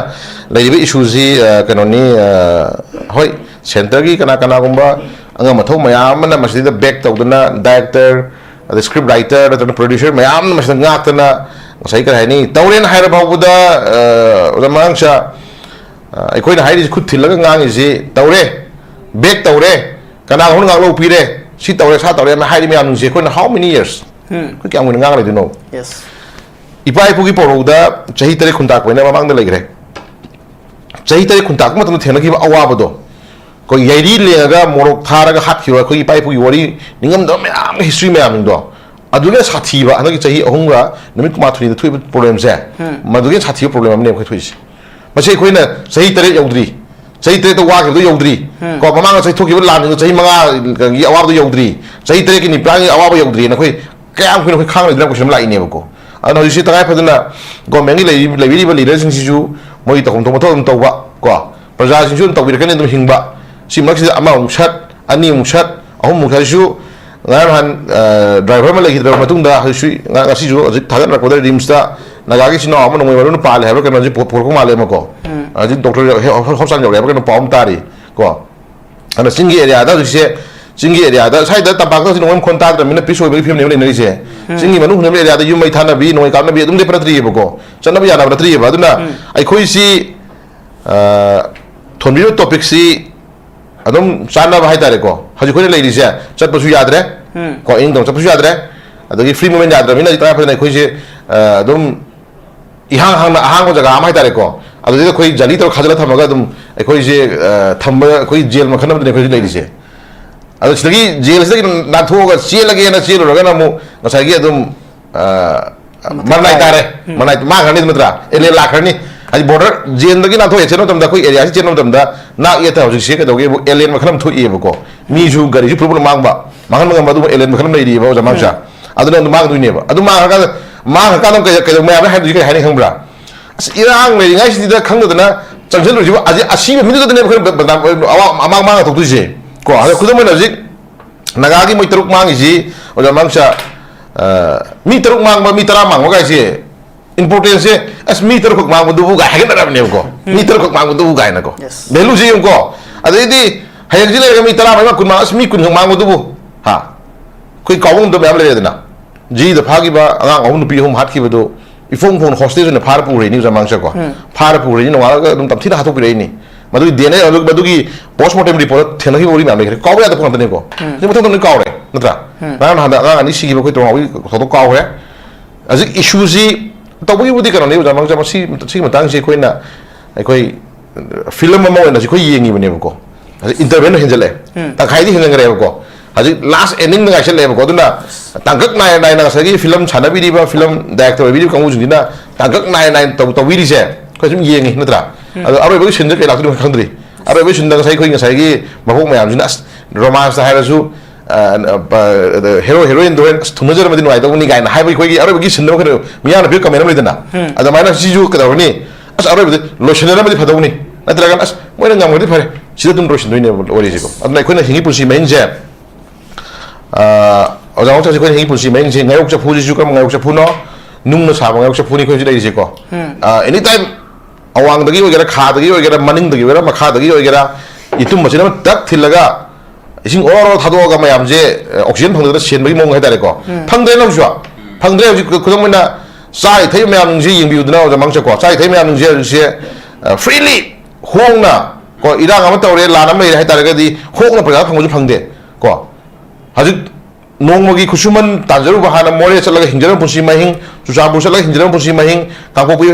ꯂꯩꯔꯤꯕ issue ꯁꯤ, ꯑ, ꯀꯩꯅꯣꯅꯤ, ꯑ, ꯍꯣꯏ, centre ꯒꯤ ꯀꯅꯥ ꯀꯅꯥꯒꯨꯝꯕ ꯑꯉꯝ ꯑꯊꯧ ꯃꯌꯥꯝ ꯑꯃꯅ ꯃꯁꯤꯗ back ꯇꯧꯗꯅ director, ꯑꯗꯩ script writer ꯅꯠꯇ꯭ꯔꯒ producer ꯃꯌꯥꯝ ꯑꯃ ꯃꯁꯤꯗ ꯉꯥꯛꯇꯅ ꯉꯁꯥꯏ ꯀꯔꯤ ꯍꯥꯏꯅꯤ, ꯇꯧꯔꯦꯅ ꯍꯥꯏꯔ ꯐꯥꯎꯕꯗ, ꯑ, ꯑꯣꯖꯥ ꯃꯉꯥꯡꯁꯥ, ꯑ, ꯑꯩꯈꯣꯏꯅ ꯍꯥꯏꯔꯤꯁꯤ ꯈꯨꯠ ꯊꯤꯜꯂꯒ ꯉꯥꯡꯉꯤꯁꯤ ꯇꯧꯔꯦ, ꯕꯦꯛ ꯇꯧꯔꯦ, ꯀꯅꯥꯒꯨꯝꯕꯅ ꯉꯥꯛꯂꯧ ꯄꯤꯔꯦ, ꯁꯤ ꯇꯧꯔꯦ, ꯁꯥ ꯇꯧꯔꯦ ꯍꯥꯏꯅ ꯍꯥꯏꯔꯤ ꯃꯌꯥꯝꯁꯤꯡꯁꯦ ꯑꯩꯈꯣꯏꯅ how many years? ꯑꯩꯈꯣꯏ ꯀꯌꯥꯝ ꯀꯨꯏꯅ ꯉꯥꯡ ꯂꯩꯗꯣꯏꯅꯣ? Yes. ꯏꯄꯥ ꯏꯄꯨꯒꯤ ꯄꯧꯔꯧꯗ ꯆꯍꯤ ꯇꯔꯦꯠ ꯈꯨꯟꯇꯥꯛꯄ ꯍꯥꯏꯅ ꯃꯃꯥꯡꯗ ꯂꯩꯈ꯭ꯔꯦ꯫ ꯆꯍꯤ ꯇꯔꯦꯠ ꯈꯨꯟꯇꯥꯛꯄ ꯃꯇꯝꯗ ꯊꯦꯡꯅꯈꯤꯕ ꯑꯋꯥꯕꯗꯣ, ꯑꯩꯈꯣꯏ ꯌꯥꯏꯔꯤ ꯂꯦꯡꯉꯒ ꯃꯣꯔꯣꯛ ꯊꯥꯔꯒ ꯍꯥꯠꯈꯤꯕ ꯑꯩꯈꯣꯏꯒꯤ ꯏꯄꯥ ꯏꯄꯨꯒꯤ ꯋꯥꯔꯤ, ꯅꯤꯡꯉꯝꯗꯕ ꯃꯌꯥꯝꯒꯤ history ꯃꯌꯥꯝꯁꯤꯡꯗꯣ, ꯑꯗꯨꯒ ꯁꯥꯊꯤꯕ ꯍꯟꯗꯛꯀꯤ ꯆꯍꯤ ꯑꯍꯨꯝꯒ ꯅꯨꯃꯤꯠ ꯀꯨꯟꯃꯥꯊꯣꯏꯅꯤꯗ ꯊꯣꯛꯏꯕ problemꯁꯦ, ꯃꯗꯨꯒꯤ ꯁꯥꯊꯤꯕ problem ꯑꯃꯅꯦ ꯑꯩꯈꯣꯏ ꯊꯣꯛꯏꯁꯦ꯫ ꯃꯁꯤ ꯑꯩꯈꯣꯏꯅ ꯆꯍꯤ ꯇꯔꯦꯠ ꯌꯧꯗ꯭ꯔꯤ, ꯆꯍꯤ ꯇꯔꯦꯠꯇ ꯋꯥꯈꯤꯕꯗꯣ ꯌꯧꯗ꯭ꯔꯤ, ꯀꯣ, ꯃꯃꯥꯡꯗ ꯆꯍꯤ ꯊꯣꯛꯈꯤꯕ ꯂꯥꯟꯁꯤꯡꯗꯣ ꯆꯍꯤ ꯃꯉꯥꯒꯤ ꯑꯋꯥꯕꯗꯣ ꯌꯧꯗ꯭ꯔꯤ, ꯆꯍꯤ ꯇꯔꯦꯠꯀꯤ ꯅꯤꯄꯥꯟꯒꯤ ꯑꯋꯥꯕ ꯌꯧꯗ꯭ꯔꯤꯅ ꯑꯩꯈꯣꯏ ꯀꯌꯥꯝ ꯀꯨꯏꯅ ꯑꯩꯈꯣꯏ ꯈꯥꯡꯂꯩꯗꯅ question ꯑꯃ ꯂꯥꯛꯏꯅꯦꯕꯀꯣ꯫ ꯑꯗꯨꯅ ꯍꯧꯖꯤꯛꯁꯤ ꯇꯉꯥꯏ ꯐꯗꯅ governmentꯀꯤ ꯂꯩꯔꯤ-, ꯂꯩꯕꯤꯔꯤꯕ leaderꯁꯤꯡꯁꯤꯁꯨ ꯃꯣꯏꯒꯤ ꯇꯧꯐꯝ ꯊꯣꯛꯄ ꯃꯊꯧ ꯑꯗꯨꯝ ꯇꯧꯕ ꯀꯣ, ꯄ꯭ꯔꯖꯥꯁꯤꯡꯁꯨ ꯑꯗꯨꯝ ꯇꯧꯕꯤꯔꯛꯀꯅꯤ ꯑꯗꯨꯝ ꯍꯤꯡꯕ꯫ ꯁꯤ ꯃꯔꯛꯁꯤꯗ ꯑꯃꯃꯨꯛ ꯁꯠ, ꯑꯅꯤꯃꯨꯛ ꯁꯠ, ꯑꯍꯨꯝꯃꯨꯛ ꯁꯠꯁꯨ ꯉꯔꯥꯡ ꯅꯍꯥꯟ, ꯑ, driver ꯑꯃ ꯂꯩꯈꯤꯗ꯭ꯔꯕ ꯃꯇꯨꯡꯗ ꯍꯧꯖꯤꯛꯁꯨ, ꯉ-, ꯉꯁꯤꯁꯨ ꯍꯧꯖꯤꯛ ꯊꯥꯒꯠꯅꯔꯛꯄꯗ RIMSꯇ ꯅꯥꯒꯥꯒꯤ ꯏꯆꯤꯟ ꯏꯅꯥꯎ ꯑꯃ ꯅꯣꯡꯃꯩ ꯃꯔꯨꯅ ꯄꯥꯜꯂꯦ ꯍꯥꯏꯕ꯭ꯔꯥ ꯀꯩꯅꯣ ꯍꯧꯖꯤꯛ ꯄꯨ-, ꯄꯨꯔꯛꯄ ꯃꯥꯜꯂꯦ ꯑꯃꯀꯣ꯫ ꯍꯧꯖꯤꯛ doctor ꯍꯣ-, ꯍꯣ-, hospital ꯌꯧꯔꯦ ꯍꯥꯏꯕ꯭ꯔꯥ ꯀꯩꯅꯣ ꯄꯥꯎ ꯑꯃ ꯇꯥꯔꯤ ꯀꯣ꯫ ꯑꯗꯨꯅ ꯆꯤꯡꯒꯤ areaꯗ ꯍꯧꯖꯤꯛꯁꯦ, ꯆꯤꯡꯒꯤ areaꯗ, ꯁ꯭ꯋꯥꯏꯗ ꯇꯝꯄꯥꯛꯇ ꯍꯧꯖꯤꯛ ꯅꯣꯡꯃꯩ ꯃꯈꯣꯟ ꯇꯥꯗ꯭ꯔꯕꯅꯤꯅ peace ꯑꯣꯏꯕꯒꯤ ꯐꯤꯕꯝꯅꯦꯕ ꯂꯩꯅꯔꯤꯁꯦ꯫ ꯆꯤꯡꯒꯤ ꯃꯅꯨꯡ ꯍꯨꯟꯅꯕ areaꯗ ꯌꯨꯝ ꯃꯩ ꯊꯥꯅꯕꯤ, ꯅꯣꯡꯃꯩ ꯀꯥꯞꯅꯕꯤ ꯑꯗꯨꯝ ꯂꯦꯞꯄ ꯅꯠꯇ꯭ꯔꯤꯑꯕꯀꯣ, ꯆꯠꯅꯕ ꯌꯥꯅꯕ ꯅꯠꯇ꯭ꯔꯤꯑꯕ꯫ ꯑꯗꯨꯅ ꯑꯩꯈꯣꯏꯁꯤ, ꯑ, ꯊꯣꯟꯕꯤꯔꯤꯕ topicꯁꯤ ꯑꯗꯨꯝ ꯆꯥꯟꯅꯕ ꯍꯥꯏꯇꯥꯔꯦꯀꯣ꯫ ꯍꯧꯖꯤꯛ ꯑꯩꯈꯣꯏꯅ ꯂꯩꯔꯤꯁꯦ ꯆꯠꯄꯁꯨ ꯌꯥꯗ꯭ꯔꯦ, ꯀꯣ, ꯏꯅꯤꯡꯊꯧ ꯆꯠꯄꯁꯨ ꯌꯥꯗ꯭ꯔꯦ, ꯑꯗꯒꯤ free movement ꯌꯥꯗ꯭ꯔꯕꯅꯤꯅ ꯍꯧꯖꯤꯛ ꯇꯉꯥꯏ ꯐꯗꯅ ꯑꯩꯈꯣꯏꯁꯦ, ꯑ, ꯑꯗꯨꯝ ꯏꯍꯥꯡ ꯍꯥꯡꯅ ꯑꯍꯥꯡꯕ ꯖꯒꯥ ꯑꯃ ꯍꯥꯏꯇꯥꯔꯦꯀꯣ, ꯑꯗꯨꯗꯩꯗ ꯑꯩꯈꯣꯏ ꯖꯥꯂꯤ ꯇꯧꯔ ꯈꯥꯖꯤꯜꯂ ꯊꯝꯃꯒ ꯑꯗꯨꯝ ꯑꯩꯈꯣꯏꯁꯦ, ꯑ, ꯊꯝꯕ ꯑꯩꯈꯣꯏ jail ꯃꯈꯜ ꯑꯃꯗꯅꯤ ꯑꯩꯈꯣꯏ ꯍꯧꯖꯤꯛ ꯂꯩꯔꯤꯁꯦ꯫ ꯑꯗꯣ ꯁꯤꯗꯒꯤ, jailꯁꯤꯗꯒꯤ ꯅꯥꯟꯊꯣꯛꯑꯒ ꯆꯦꯜꯂꯒꯦꯅ ꯆꯦꯜꯂꯨꯔꯒꯅ ꯑꯃꯨꯛ ꯉꯁꯥꯏꯒꯤ ꯑꯗꯨꯝ, ꯑ, ꯃꯔꯅꯥꯏ ꯇꯥꯔꯦ, ꯃꯔꯅꯥꯏ ꯃꯥꯡꯈ꯭ꯔꯅꯤ ꯑꯗꯨꯝ ꯅꯠꯇ꯭ꯔꯥ? Alien ꯂꯥꯛꯈ꯭ꯔꯅꯤ꯫ ꯍꯥꯏꯗꯤ border jailꯗꯒꯤ ꯅꯥꯟꯊꯣꯛꯑꯦ ꯆꯦꯟꯕ ꯃꯇꯝꯗ ꯑꯩꯈꯣꯏ areaꯁꯤ ꯆꯦꯟꯕ ꯃꯇꯝꯗ ꯅꯥꯛ ꯌꯦꯠꯇ ꯍꯧꯖꯤꯛꯁꯦ ꯀꯩꯗꯧꯒꯦꯕꯨ alien ꯃꯈꯜ ꯑꯃ ꯊꯣꯛꯏꯑꯕꯀꯣ꯫ ꯃꯤꯁꯨ ꯒꯥꯔꯤꯁꯨ ꯄꯨꯂꯞ ꯄꯨꯂꯞ ꯃꯥꯡꯕ, ꯃꯥꯡꯍꯟꯕ ꯉꯝꯕ ꯑꯗꯨꯒꯨꯝꯕ alien ꯃꯈꯜ ꯑꯃ ꯂꯩꯔꯤꯑꯕ ꯑꯣꯖꯥ ꯃꯥꯡꯁꯥ꯫ ꯑꯗꯨꯅ ꯑꯗꯨꯝ ꯃꯥꯡꯗꯣꯏꯅꯦꯕ꯫ ꯑꯗꯨ ꯃꯥꯡꯈ꯭ꯔꯀꯥꯟꯗ, ꯃꯥꯡꯈ꯭ꯔꯀꯥꯟꯗ ꯑꯃꯨꯛ ꯀꯩ-, ꯀꯩꯗꯧ-, ꯃꯌꯥꯝꯅ ꯍꯥꯏꯗꯣꯏꯁꯦ ꯀꯩ ꯍꯥꯏꯅꯤ ꯈꯪꯕ꯭ꯔꯥ? ꯑꯁ, ꯏꯔꯥꯡ ꯂꯩꯔꯤꯉꯩꯁꯤꯗ ꯈꯪꯗꯗꯅ ꯆꯪꯁꯤꯜꯂꯨꯔꯤꯁꯤꯕꯨ ꯑꯁꯤ-, ꯑꯁꯤꯕ ꯃꯤꯗꯨꯗꯅꯦꯕ ꯑꯩꯈꯣꯏꯅ ꯕ-, ꯕ-, ꯑꯋꯥ-, ꯑꯃꯥꯡ ꯃꯥꯡꯉ ꯊꯣꯛꯇꯣꯏꯁꯦ꯫ ꯀꯣ, ꯑꯗꯣ ꯈꯨꯗꯝ ꯑꯣꯏꯅ ꯍꯧꯖꯤꯛ ꯅꯥꯒꯥꯒꯤ ꯃꯣꯏ ꯇꯔꯨꯛ ꯃꯥꯡꯉꯤꯁꯤ, ꯑꯣꯖꯥ ꯃꯥꯡꯁꯥ, ꯑ, ꯃꯤ ꯇꯔꯨꯛ ꯃꯥꯡꯕ, ꯃꯤ ꯇꯔꯥ ꯃꯥꯡꯕ ꯀꯥꯏꯁꯦ importanceꯁꯦ, ꯑꯁ, ꯃꯤ ꯇꯔꯨꯛꯈꯛ ꯃꯥꯡꯕꯗꯨꯕꯨ ꯀꯥꯏ ꯍꯥꯏꯒꯠꯅꯔꯕꯅꯦꯕꯀꯣ꯫ ꯃꯤ ꯇꯔꯨꯛꯈꯛ ꯃꯥꯡꯕꯗꯨꯕꯨ ꯀꯥꯏꯅꯀꯣ꯫ Yes. Valueꯁꯦ ꯌꯦꯡꯉꯨꯀꯣ꯫ ꯑꯗꯩꯗꯤ ꯍꯌꯦꯡꯁꯤ ꯂꯩꯔꯒ ꯃꯤ ꯇꯔꯥ ꯃꯥꯡꯕ, ꯀꯨꯟ ꯃꯥꯡ-, ꯑꯁ, ꯃꯤ ꯀꯨꯟꯈꯛ ꯃꯥꯡꯕꯗꯨꯕꯨ, ꯍꯥ? ꯑꯩꯈꯣꯏ ꯀꯥꯎꯕ ꯉꯝꯗꯕ ꯃꯌꯥꯝ ꯂꯩꯔꯦꯗꯅ꯫ ꯖꯤꯔꯤꯗ ꯐꯥꯈꯤꯕ ꯑꯉꯥꯡ ꯑꯍꯨꯝ ꯅꯨꯄꯤ ꯑꯍꯨꯝ ꯍꯥꯠꯈꯤꯕꯗꯨ ꯏꯐꯣꯡ ꯐꯣꯡꯅ hostage ꯑꯣꯏꯅ ꯐꯥꯔ ꯄꯨꯈ꯭ꯔꯤꯅꯤ ꯑꯣꯖꯥ ꯃꯥꯡꯁꯥꯀꯣ꯫ ꯐꯥꯔ ꯄꯨꯈ꯭ꯔꯤꯅꯤ, ꯅꯣꯡꯉꯥꯜꯂꯒ ꯑꯗꯨꯝ ꯇꯝꯊꯤꯅ ꯍꯥꯠꯇꯣꯛꯄꯤꯔꯛꯏꯅꯤ꯫ ꯃꯗꯨꯒꯤ ꯗꯤ ꯑꯦꯟ ꯑꯦ, ꯃꯗꯨꯒꯤ ꯄꯣꯁ ꯃꯣꯔꯇꯦꯝ ꯔꯤꯄꯣꯔꯠꯇ ꯊꯦꯡꯅꯈꯤꯕ ꯋꯥꯔꯤ ꯃꯌꯥꯝ ꯂꯩꯈ꯭ꯔꯦ꯫ ꯀꯥꯎꯕ ꯌꯥꯗꯕ ꯉꯥꯛꯇꯅꯤꯀꯣ꯫ ꯁꯤ ꯃꯊꯪ ꯃꯊꯪ ꯂꯣꯏ ꯀꯥꯎꯔꯦ, ꯅꯠꯇ꯭ꯔꯥ? ꯉꯔꯥꯡ ꯅꯍꯥꯟꯗ ꯑꯉꯥꯡ ꯑꯅꯤ ꯁꯤꯈꯤꯕ ꯑꯩꯈꯣꯏ ꯇꯣꯉꯥꯎꯕꯒꯤ ꯊꯧꯗꯣꯛ ꯀꯥꯎꯈ꯭ꯔꯦ꯫ ꯍꯧꯖꯤꯛ ꯏꯁꯨꯁꯤ ꯇꯧꯕꯒꯤꯕꯨꯗꯤ ꯀꯩꯅꯣꯅꯤ, ꯑꯣꯖꯥ ꯃꯪꯆꯥ, ꯃꯁꯤ, ꯁꯤꯒꯤ ꯃꯇꯥꯡꯁꯤ ꯑꯩꯈꯣꯏꯅ, ꯑꯩꯈꯣꯏ ꯐꯤꯂꯝ ꯑꯃ ꯑꯣꯏꯅ ꯑꯩꯈꯣꯏ ꯌꯦꯡꯉꯤꯕꯅꯦꯕꯀꯣ꯫ ꯍꯧꯖꯤꯛ ꯏꯟꯇꯔꯚꯦꯜꯅ ꯍꯦꯟꯖꯜꯂꯛꯑꯦ꯫ ꯇꯪꯈꯥꯏꯗꯤ ꯍꯦꯟꯖꯟꯈ꯭ꯔꯦꯕꯀꯣ꯫ ꯍꯧꯖꯤꯛ ꯂꯥꯁ ꯑꯦꯟꯗꯤꯡꯗ ꯉꯥꯏꯁꯜꯂꯛꯑꯦꯕꯀꯣ꯫ ꯑꯗꯨꯅ ꯇꯥꯡꯀꯛ ꯅꯥꯏ ꯅꯥꯏꯅ ꯉꯁꯥꯏꯒꯤ ꯐꯤꯂꯝ ꯁꯥꯟꯅꯕꯤꯔꯤꯕ, ꯐꯤꯂꯝ ꯗꯥꯏꯔꯦꯛꯇꯔ ꯑꯣꯏꯕꯤꯔꯤꯕ ꯀꯥꯡꯕꯨꯁꯤꯡꯁꯤꯅ ꯇꯥꯡꯀꯛ ꯅꯥꯏ ꯅꯥꯏꯅ ꯇꯧ-, ꯇꯧꯕꯤꯔꯤꯁꯦ ꯑꯩꯈꯣꯏ ꯁꯨꯝ ꯌꯦꯡꯉꯤ, ꯅꯠꯇ꯭ꯔꯥ? ꯑꯗꯣ ꯑꯔꯣꯏꯕꯒꯤ ꯁꯤꯟꯗ ꯀꯩ ꯂꯥꯛꯇꯣꯏꯅꯣ ꯈꯪꯗ꯭ꯔꯤ꯫ ꯑꯔꯣꯏꯕꯒꯤ ꯁꯤꯟꯗ ꯉꯁꯥꯏ ꯑꯩꯈꯣꯏ ꯉꯁꯥꯏꯒꯤ ꯃꯕꯣꯛ ꯃꯌꯥꯝꯁꯤꯅ, "ꯑꯁ, ꯔꯣꯃꯥꯟꯁꯇ ꯍꯥꯏꯔꯁꯨ, ꯑ, ꯑ, ꯍꯦꯔꯣ ꯍꯦꯔꯣꯏꯟꯗꯣ ꯍꯣꯔꯦꯟ, ꯑꯁ, ꯊꯨꯡꯅꯖꯔꯝꯃꯗꯤ ꯅꯨꯡꯉꯥꯏꯗꯧꯕꯅꯤ" ꯀꯥꯏꯅ ꯍꯥꯏꯕ ꯑꯩꯈꯣꯏꯒꯤ ꯑꯔꯣꯏꯕꯒꯤ ꯁꯤꯟꯗ ꯑꯃ ꯀꯩꯅꯣ ꯃꯤꯌꯥꯝꯅ ꯄꯤꯕ ꯀꯃꯦꯟ ꯑꯃ ꯂꯩꯗꯅ, ꯑꯗꯨꯃꯥꯏꯅ ꯁꯤꯁꯨ ꯀꯩꯗꯧꯔꯅꯤ? "ꯑꯁ, ꯑꯔꯣꯏꯕꯗ ꯂꯣꯏꯁꯤꯟꯅꯔꯝꯃꯗꯤ ꯐꯗꯧꯅꯤ", ꯅꯠꯇ꯭ꯔꯒꯅ, "ꯑꯁ, ꯃꯣꯏꯅ ꯉꯝꯈ꯭ꯔꯗꯤ ꯐꯔꯦ", ꯁꯤꯗ ꯑꯗꯨꯝ ꯂꯣꯏꯁꯤꯟꯗꯣꯏꯅꯦꯕ ꯋꯥꯔꯤꯁꯤꯀꯣ꯫ ꯑꯗꯨꯅ ꯑꯩꯈꯣꯏꯅ ꯍꯤꯡꯉꯤ ꯄꯨꯟꯁꯤ ꯃꯍꯤꯡꯁꯦ, ꯑ, ꯑꯣꯖꯥ ꯃꯪꯆꯥꯁꯦ, ꯑꯩꯈꯣꯏꯅ ꯍꯤꯡꯉꯤ ꯄꯨꯟꯁꯤ ꯃꯍꯤꯡꯁꯦ, ꯉꯥꯌꯣꯛ ꯆꯐꯨꯁꯤꯁꯨ ꯀꯔꯝꯕ ꯉꯥꯌꯣꯛ ꯆꯐꯨꯅꯣ? ꯅꯨꯡꯅ ꯁꯥꯕ ꯉꯥꯌꯣꯛ ꯆꯐꯨꯅꯤ ꯑꯩꯈꯣꯏ ꯍꯧꯖꯤꯛ ꯂꯩꯔꯤꯁꯦꯀꯣ꯫ ꯑ, ꯑꯦꯅꯤ ꯇꯥꯏꯝ ꯑꯋꯥꯡꯗꯒꯤ ꯑꯣꯏꯒꯦꯔꯥ, ꯈꯥꯗꯒꯤ ꯑꯣꯏꯒꯦꯔꯥ, ꯃꯅꯤꯡꯗꯒꯤ ꯑꯣꯏꯒꯦꯔꯥ, ꯃꯈꯥꯗꯒꯤ ꯑꯣꯏꯒꯦꯔꯥ, ꯌꯦꯇꯨꯝ ꯃꯆꯤꯟ ꯑꯃ ꯇꯛ ꯊꯤꯜꯂꯒ ꯏꯁꯤꯡ ꯑꯣꯔꯣ ꯑꯣꯔꯣ ꯊꯥꯗꯣꯛꯑꯒ ꯃꯌꯥꯝꯁꯦ, ꯑ, ꯑꯣꯛꯁꯤꯖꯦꯟ ꯐꯪꯗꯅ ꯁꯤꯍꯟꯕꯒꯤ ꯃꯑꯣꯡ ꯍꯥꯏꯇꯥꯔꯦꯀꯣ꯫ ꯐꯪꯗ꯭ꯔꯦꯅ ꯍꯧꯖꯤꯛꯁꯨ꯫ ꯐꯪꯗ꯭ꯔꯦ꯫ ꯍꯧꯖꯤꯛ ꯈꯨꯗꯝ ꯑꯣꯏꯅ ꯆꯥꯔꯤ ꯊꯛꯏ ꯃꯌꯥꯝꯁꯦ ꯌꯦꯡꯕꯤꯌꯨꯗꯅ, ꯑꯣꯖꯥ ꯃꯪꯆꯥ ꯀꯣ꯫ ꯆꯥꯔꯤ ꯊꯛꯏ ꯃꯌꯥꯝꯁꯦ ꯍꯧꯖꯤꯛꯁꯦ, ꯑ, ꯐ꯭ꯔꯤꯂꯤ, ꯍꯣꯡꯅ ꯀꯣ, ꯏꯔꯥꯡ ꯑꯃ ꯇꯧꯔꯦ, ꯂꯥꯟ ꯑꯃ ꯂꯩꯔꯦ ꯍꯥꯏꯇꯥꯔꯒꯗꯤ ꯍꯣꯡꯅ ꯄꯩꯁꯥ ꯐꯪꯕꯁꯨ ꯐꯪꯗꯦ ꯀꯣ꯫ ꯍꯧꯖꯤꯛ ꯅꯣꯡꯃꯒꯤ ꯈꯨꯠꯁꯨꯃꯟ ꯇꯥꯟꯖꯔꯨꯕ, ꯍꯥꯟꯅ ꯃꯣꯔꯦ ꯆꯠꯂꯒ ꯍꯤꯡꯖꯔꯝꯕ ꯄꯨꯟꯁꯤ ꯃꯍꯤꯡ, ꯆꯨꯔꯆꯥꯟꯄꯨꯔ ꯆꯠꯂꯒ ꯍꯤꯡꯖꯔꯝꯕ ꯄꯨꯟꯁꯤ ꯃꯍꯤꯡ, ꯀꯥꯡꯄꯣꯛꯄꯤ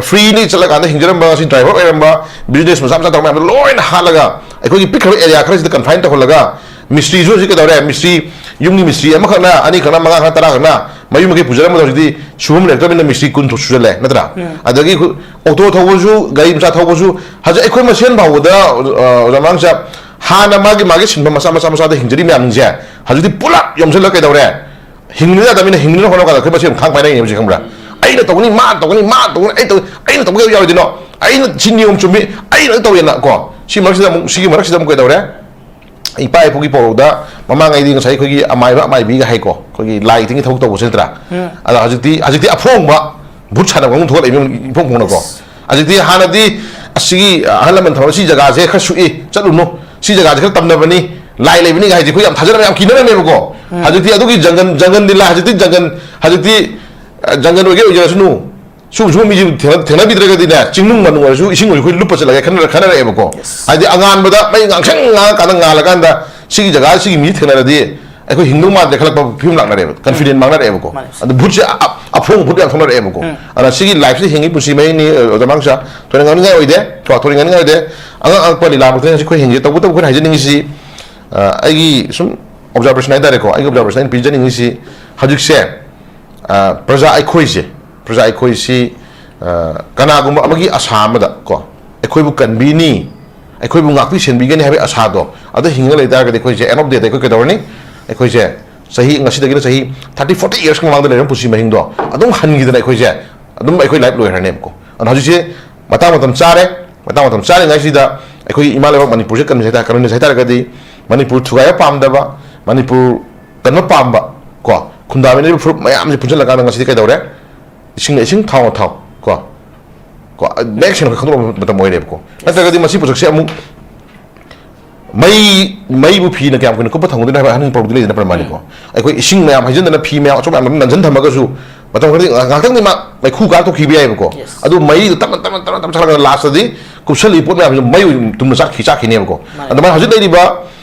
ꯐ꯭ꯔꯤꯂꯤ ꯆꯠꯂꯀꯥꯟꯗ ꯍꯤꯡꯖꯔꯝꯕ, ꯉꯁꯤ ꯗ꯭ꯔꯥꯏꯚꯔ ꯑꯣꯏꯔꯝꯕ, ꯕꯤꯖꯤꯅꯦꯁ ꯃꯆꯥ ꯃꯆꯥ ꯇꯧꯕ ꯃꯌꯥꯝꯗꯣ ꯂꯣꯏꯅ ꯍꯥꯠꯂꯒ, ꯑꯩꯈꯣꯏꯒꯤ ꯄꯤꯛꯈ꯭ꯔꯕ ꯑꯦꯔꯤꯌꯥ ꯈꯔꯁꯤꯗ ꯀꯟꯐꯥꯏꯟ ꯇꯧꯍꯜꯂꯒ, ꯃꯤꯁꯇ꯭ꯔꯤꯁꯨ ꯍꯧꯖꯤꯛ ꯀꯩꯗꯧꯔꯦ? ꯃꯤꯁꯇ꯭ꯔꯤ ꯌꯨꯝꯒꯤ ꯃꯤꯁꯇ꯭ꯔꯤ ꯑꯃꯈꯛꯅ, ꯑꯅꯤꯈꯛꯅ, ꯃꯉꯥ ꯈꯛꯅ, ꯇꯔꯥ ꯈꯛꯅ ꯃꯌꯨꯝ ꯃꯀꯩ ꯄꯨꯖꯔꯝꯕꯗꯣ ꯍꯧꯖꯤꯛꯇꯤ ꯁꯨꯐꯝ ꯂꯩꯔꯛꯇ꯭ꯔꯕꯅꯤꯅ ꯃꯤꯁꯇ꯭ꯔꯤ ꯀꯨꯟ ꯊꯣꯛ ꯁꯨꯖꯜꯂꯦ, ꯅꯠꯇ꯭ꯔꯥ? ꯑꯗꯒꯤ ꯑꯩꯈꯣꯏ ꯑꯣꯇꯣ ꯊꯧꯕꯁꯨ, ꯒꯥꯔꯤ ꯃꯆꯥ ꯊꯧꯕꯁꯨ, ꯍꯧꯖꯤꯛ ꯑꯩꯈꯣꯏ ꯃꯁꯦꯟ ꯐꯥꯎꯕꯗ, ꯑ, ꯑꯣꯖꯥ ꯃꯪꯆꯥ, ꯍꯥꯟꯅ ꯃꯥꯒꯤ, ꯃꯥꯒꯤ ꯁꯤꯟꯐꯝ ꯃꯆꯥ, ꯃꯆꯥ, ꯃꯆꯥꯗ ꯍꯤꯡꯖꯔꯤ ꯃꯌꯥꯝꯁꯤꯡꯁꯦ ꯍꯧꯖꯤꯛꯇꯤ ꯄꯨꯂꯞ ꯌꯣꯝꯁꯤꯜꯂꯒ ꯀꯩꯗꯧꯔꯦ? ꯍꯤꯡꯕ ꯌꯥꯗꯕꯅꯤꯅ ꯍꯤꯡꯅꯅꯕ ꯍꯣꯠꯅꯕ ꯀꯥꯟꯗ ꯑꯩꯈꯣꯏ ꯃꯁꯦꯟ ꯈꯥꯡ ꯄꯥꯏꯅꯔꯤꯅꯦ ꯍꯧꯖꯤꯛ, ꯈꯪꯕ꯭ꯔꯥ? "ꯑꯩꯅ ꯇꯧꯒꯅꯤ, ꯃꯥꯅ ꯇꯧꯒꯅꯤ, ꯃꯥꯅ ꯇꯧꯒꯅꯤ, ꯑꯩ ꯇꯧ-, ꯑꯩꯅ ꯇꯧꯕ ꯀꯩꯗꯧ ꯌꯥꯔꯣꯏꯗꯣꯏꯅꯣ? ꯑꯩꯅ ꯁꯤ ꯅꯤꯌꯣꯝ ꯆꯨꯝꯃꯤ, ꯑꯩꯅ ꯑꯗꯨꯝ ꯇꯧꯋꯦꯅ" ꯀꯣ꯫ ꯁꯤ ꯃꯔꯛꯁꯤꯗ ꯑꯃꯨꯛ, ꯁꯤꯒꯤ ꯃꯔꯛꯁꯤꯗ ꯑꯃꯨꯛ ꯀꯩꯗꯧꯔꯦ? ꯏꯄꯥ ꯏꯄꯨꯒꯤ ꯄꯥꯎꯔꯧꯗ ꯃꯃꯥꯡꯉꯩꯗꯤ ꯉꯁꯥꯏ ꯑꯩꯈꯣꯏꯒꯤ ꯑꯃꯥꯏꯕ ꯑꯃꯥꯏꯕꯤꯒ ꯍꯥꯏꯀꯣ, ꯑꯩꯈꯣꯏꯒꯤ ꯂꯥꯏ ꯇꯤꯟꯒꯤ ꯊꯕꯛ ꯇꯧꯕꯁꯦ, ꯅꯠꯇ꯭ꯔꯥ? ꯑꯗꯣ ꯍꯧꯖꯤꯛꯇꯤ, ꯍꯧꯖꯤꯛꯇꯤ ꯑꯐꯣꯡꯕ ꯚꯨꯠ ꯁꯥꯟꯅꯕ ꯑꯃ ꯊꯣꯛꯂꯛꯏ ꯏꯐꯣꯡ ꯐꯣꯡꯅꯀꯣ꯫ ꯍꯧꯖꯤꯛꯇꯤ, ꯍꯥꯟꯅꯗꯤ ꯑꯁꯤꯒꯤ ꯑꯍꯜ ꯂꯃꯟ ꯊꯝꯃꯒ ꯁꯤ ꯖꯒꯥꯁꯦ ꯈꯔ ꯁꯨꯛꯏ, ꯆꯠꯂꯨꯅꯨ, ꯁꯤ ꯖꯒꯥꯁꯦ ꯈꯔ ꯇꯝꯅꯕꯅꯤ, ꯂꯥꯏ ꯂꯩꯕꯅꯤ ꯍꯥꯏꯁꯦ ꯑꯩꯈꯣꯏ ꯌꯥꯝ ꯊꯥꯖꯅꯕ ꯌꯥꯝ ꯀꯤꯅꯔꯝꯃꯦꯕꯀꯣ꯫ ꯍꯧꯖꯤꯛꯇꯤ ꯑꯗꯨꯒꯤ ꯖꯪꯒꯟ, ꯖꯪꯒꯟꯗꯤ ꯂꯥꯏ, ꯍꯧꯖꯤꯛꯇꯤ ꯖꯪꯒꯟ, ꯍꯧꯖꯤꯛꯇꯤ, ꯑ, ꯖꯪꯒꯟ ꯑꯣꯏꯒꯦ ꯑꯣꯏꯖꯔꯁꯅꯨ, ꯁꯨꯝ ꯁꯨꯝ ꯃꯤꯁꯤ ꯊꯦꯡꯅ- ꯊꯦꯡꯅꯕꯤꯗ꯭ꯔꯒꯗꯤꯅꯦ, ꯆꯤꯡꯅꯨꯡ ꯃꯅꯨꯡ ꯑꯣꯏꯔꯁꯨ ꯏꯁꯤꯡ ꯑꯣꯏꯔꯁꯨ ꯑꯩꯈꯣꯏ ꯂꯨꯞꯄ ꯆꯠꯂꯒꯦ ꯈꯟꯅꯔ- ꯈꯟꯅꯔꯛꯑꯦꯕꯀꯣ꯫ ꯍꯥꯏꯗꯤ ꯑꯉꯥꯟꯕꯗ ꯃꯩ ꯉꯥꯡꯁꯪ ꯉꯥꯡꯉꯀꯥꯟꯗ ꯉꯥꯜꯂꯀꯥꯟꯗ ꯁꯤꯒꯤ ꯖꯒꯥ ꯁꯤꯒꯤ ꯃꯤ ꯊꯦꯡꯅꯔꯗꯤ ꯑꯩꯈꯣꯏ ꯍꯤꯡꯗꯧ ꯃꯥꯟꯗꯦ ꯈꯜꯂꯛꯄ ꯐꯤꯕꯝ ꯂꯥꯛꯅꯔꯦꯕ, ꯀꯟꯐꯤꯗꯦꯟ ꯃꯥꯡꯅꯔꯛꯑꯦꯕꯀꯣ꯫ ꯑꯗꯨ ꯚꯨꯠꯁꯦ ꯑ- ꯑꯐꯣꯡ ꯚꯨꯠ ꯌꯥꯝ ꯊꯣꯛꯅꯔꯛꯑꯦꯕꯀꯣ꯫ ꯑꯗ ꯁꯤꯒꯤ ꯂꯥꯏꯐꯁꯤꯗ ꯍꯤꯡꯉꯤ ꯄꯨꯟꯁꯤ ꯃꯍꯤꯡꯅꯤ꯫ ꯑ, ꯑꯣꯖꯥ ꯃꯥꯡꯁꯥ, ꯊꯣꯏꯅ ꯉꯥꯡꯅꯤꯡꯉꯥꯏ ꯑꯣꯏꯗꯦ ꯀꯣ, ꯊꯣꯏꯅ ꯉꯥꯡꯅꯤꯡꯉꯥꯏ ꯑꯣꯏꯗꯦ꯫ ꯑꯉꯛ ꯑꯉꯛꯄ ꯂꯤꯂꯥ ꯃꯛꯇꯅꯤ ꯍꯧꯖꯤꯛ ꯑꯩꯈꯣꯏ ꯍꯤꯡꯉꯤ꯫ ꯇꯧꯕꯇꯕꯨ ꯑꯩꯈꯣꯏꯅ ꯍꯥꯏꯖꯅꯤꯡꯉꯤꯁꯤ, ꯑ, ꯑꯩꯒꯤ ꯁꯨꯝ ꯑꯣꯕꯖꯥꯔꯕꯦꯁꯟ ꯍꯥꯏꯇꯥꯔꯦꯀꯣ, ꯑꯩꯒꯤ ꯑꯣꯕꯖꯥꯔꯕꯦꯁꯟ ꯑꯩꯅ ꯄꯤꯖꯅꯤꯡꯉꯤꯁꯤ ꯍꯧꯖꯤꯛꯁꯦ, ꯑ, ꯄ꯭ꯔꯖꯥ ꯑꯩꯈꯣꯏꯁꯦ, ꯄ꯭ꯔꯖꯥ ꯑꯩꯈꯣꯏꯁꯤ, ꯑ, ꯀꯅꯥꯒꯨꯝꯕ ꯑꯃꯒꯤ ꯑꯁꯥ ꯑꯃꯗ ꯀꯣ, ꯑꯩꯈꯣꯏꯕꯨ ꯀꯟꯕꯤꯅꯤ, ꯑꯩꯈꯣꯏꯕꯨ ꯉꯥꯛꯄꯤ ꯁꯦꯟꯕꯤꯒꯅꯤ ꯍꯥꯏꯕꯒꯤ ꯑꯁꯥꯗꯣ ꯑꯗ ꯍꯤꯡꯉ ꯂꯩꯇꯥꯔꯒꯗꯤ ꯑꯩꯈꯣꯏꯁꯦ end of the day ꯑꯩꯈꯣꯏ ꯀꯩꯗꯧꯔꯅꯤ? ꯑꯩꯈꯣꯏꯁꯦ ꯆꯍꯤ, ꯉꯁꯤꯗꯒꯤꯅ ꯆꯍꯤ ꯊꯥꯔꯇꯤ ꯐꯣꯔꯇꯤ ꯏꯌꯔꯁꯀꯤ ꯃꯃꯥꯡꯗ ꯂꯩꯔꯝꯕ ꯄꯨꯟꯁꯤ ꯃꯍꯤꯡꯗꯣ ꯑꯗꯨꯝ ꯍꯟꯈꯤꯗꯅ ꯑꯩꯈꯣꯏꯁꯦ ꯑꯗꯨꯝ ꯑꯩꯈꯣꯏ ꯂꯥꯏꯐ ꯂꯣꯏꯈ꯭ꯔꯅꯦꯕꯀꯣ꯫ ꯑꯗꯨꯅ ꯍꯧꯖꯤꯛꯁꯦ ꯃꯇꯥꯡ ꯃꯇꯝ ꯆꯥꯔꯦ꯫ ꯃꯇꯥꯡ ꯃꯇꯝ ꯆꯥꯔꯤꯉꯩꯁꯤꯗ ꯑꯩꯈꯣꯏꯒꯤ ꯏꯃꯥ ꯂꯩꯕꯥꯛ ꯃꯅꯤꯄꯨꯔꯁꯦ ꯀꯟꯕꯁꯦ ꯍꯥꯏꯇꯥꯔꯦ, ꯀꯟꯕꯁꯦ ꯍꯥꯏꯇꯥꯔꯒꯗꯤ ꯃꯅꯤꯄꯨꯔ ꯊꯨꯒꯥꯏꯕ ꯄꯥꯝꯗꯕ, ꯃꯅꯤꯄꯨꯔ ꯀꯟꯕ ꯄꯥꯝꯕ ꯀꯣ, ꯈꯨꯟꯗꯥꯃꯤꯟꯅꯔꯤꯕ ꯐꯨꯔꯨꯞ ꯃꯌꯥꯝꯁꯦ ꯄꯨꯟꯁꯤꯜꯂꯀꯥꯟꯗ ꯉꯁꯤꯗꯤ ꯀꯩꯗꯧꯔꯦ? ꯏꯁꯤꯡꯅ ꯏꯁꯤꯡ, ꯊꯥꯎꯅ ꯊꯥꯎ ꯀꯣ, ꯀꯣ, ꯅꯦꯛꯁ ꯍꯦꯟꯅ ꯑꯩꯈꯣꯏ ꯈꯪꯗꯣꯛꯄ ꯃꯇꯝ ꯑꯣꯏꯔꯦꯕꯀꯣ꯫ ꯅꯠꯇ꯭ꯔꯒꯗꯤ ꯃꯁꯤ ꯄꯣꯠꯁꯛꯁꯦ ꯑꯃꯨꯛ ꯃꯩ, ꯃꯩꯕꯨ ꯐꯤꯅ ꯀꯌꯥꯝ ꯀꯨꯏꯅ ꯀꯨꯞꯄ ꯊꯝꯒꯗꯣꯏꯅꯣ ꯍꯥꯏꯕ ꯑꯍꯟꯒꯤ ꯄꯥꯎꯔꯧꯗꯤ ꯂꯩꯗꯅ, ꯄ꯭ꯔꯃꯥꯟꯅꯤꯀꯣ꯫ ꯑꯩꯈꯣꯏ ꯏꯁꯤꯡ ꯃꯌꯥꯝ ꯍꯩꯖꯤꯟꯗꯅ ꯐꯤ ꯃꯌꯥꯝ ꯑꯆꯣꯠ ꯃꯌꯥꯝ ꯑꯗꯨꯝ ꯅꯟꯖꯟ ꯊꯝꯃꯒꯁꯨ ꯃꯇꯝ ꯈꯔꯗꯤ ꯉꯥꯏꯍꯥꯛꯇꯪꯗꯤ ꯃꯥ ꯃꯩꯈꯨ ꯀꯥꯔ ꯊꯣꯛꯈꯤꯕ ꯌꯥꯏꯕꯀꯣ꯫ ꯑꯗꯨ ꯃꯩꯗꯨ ꯇꯞꯅ ꯇꯞꯅ ꯇꯞꯅ ꯇꯞꯅ ꯁꯥꯒꯠꯂꯒ ꯂꯥꯁꯇꯗꯤ ꯀꯨꯞꯁꯜꯂꯤ ꯄꯣꯠ ꯃꯌꯥꯝꯁꯦ ꯃꯩ ꯑꯣꯏꯅ ꯇꯨꯝꯅ ꯆꯥꯛꯈꯤ-, ꯆꯥꯛꯈꯤꯅꯦꯕꯀꯣ꯫ ꯑꯗꯨꯃꯥꯏꯅ ꯍꯧꯖꯤꯛ ꯂꯩꯔꯤꯕ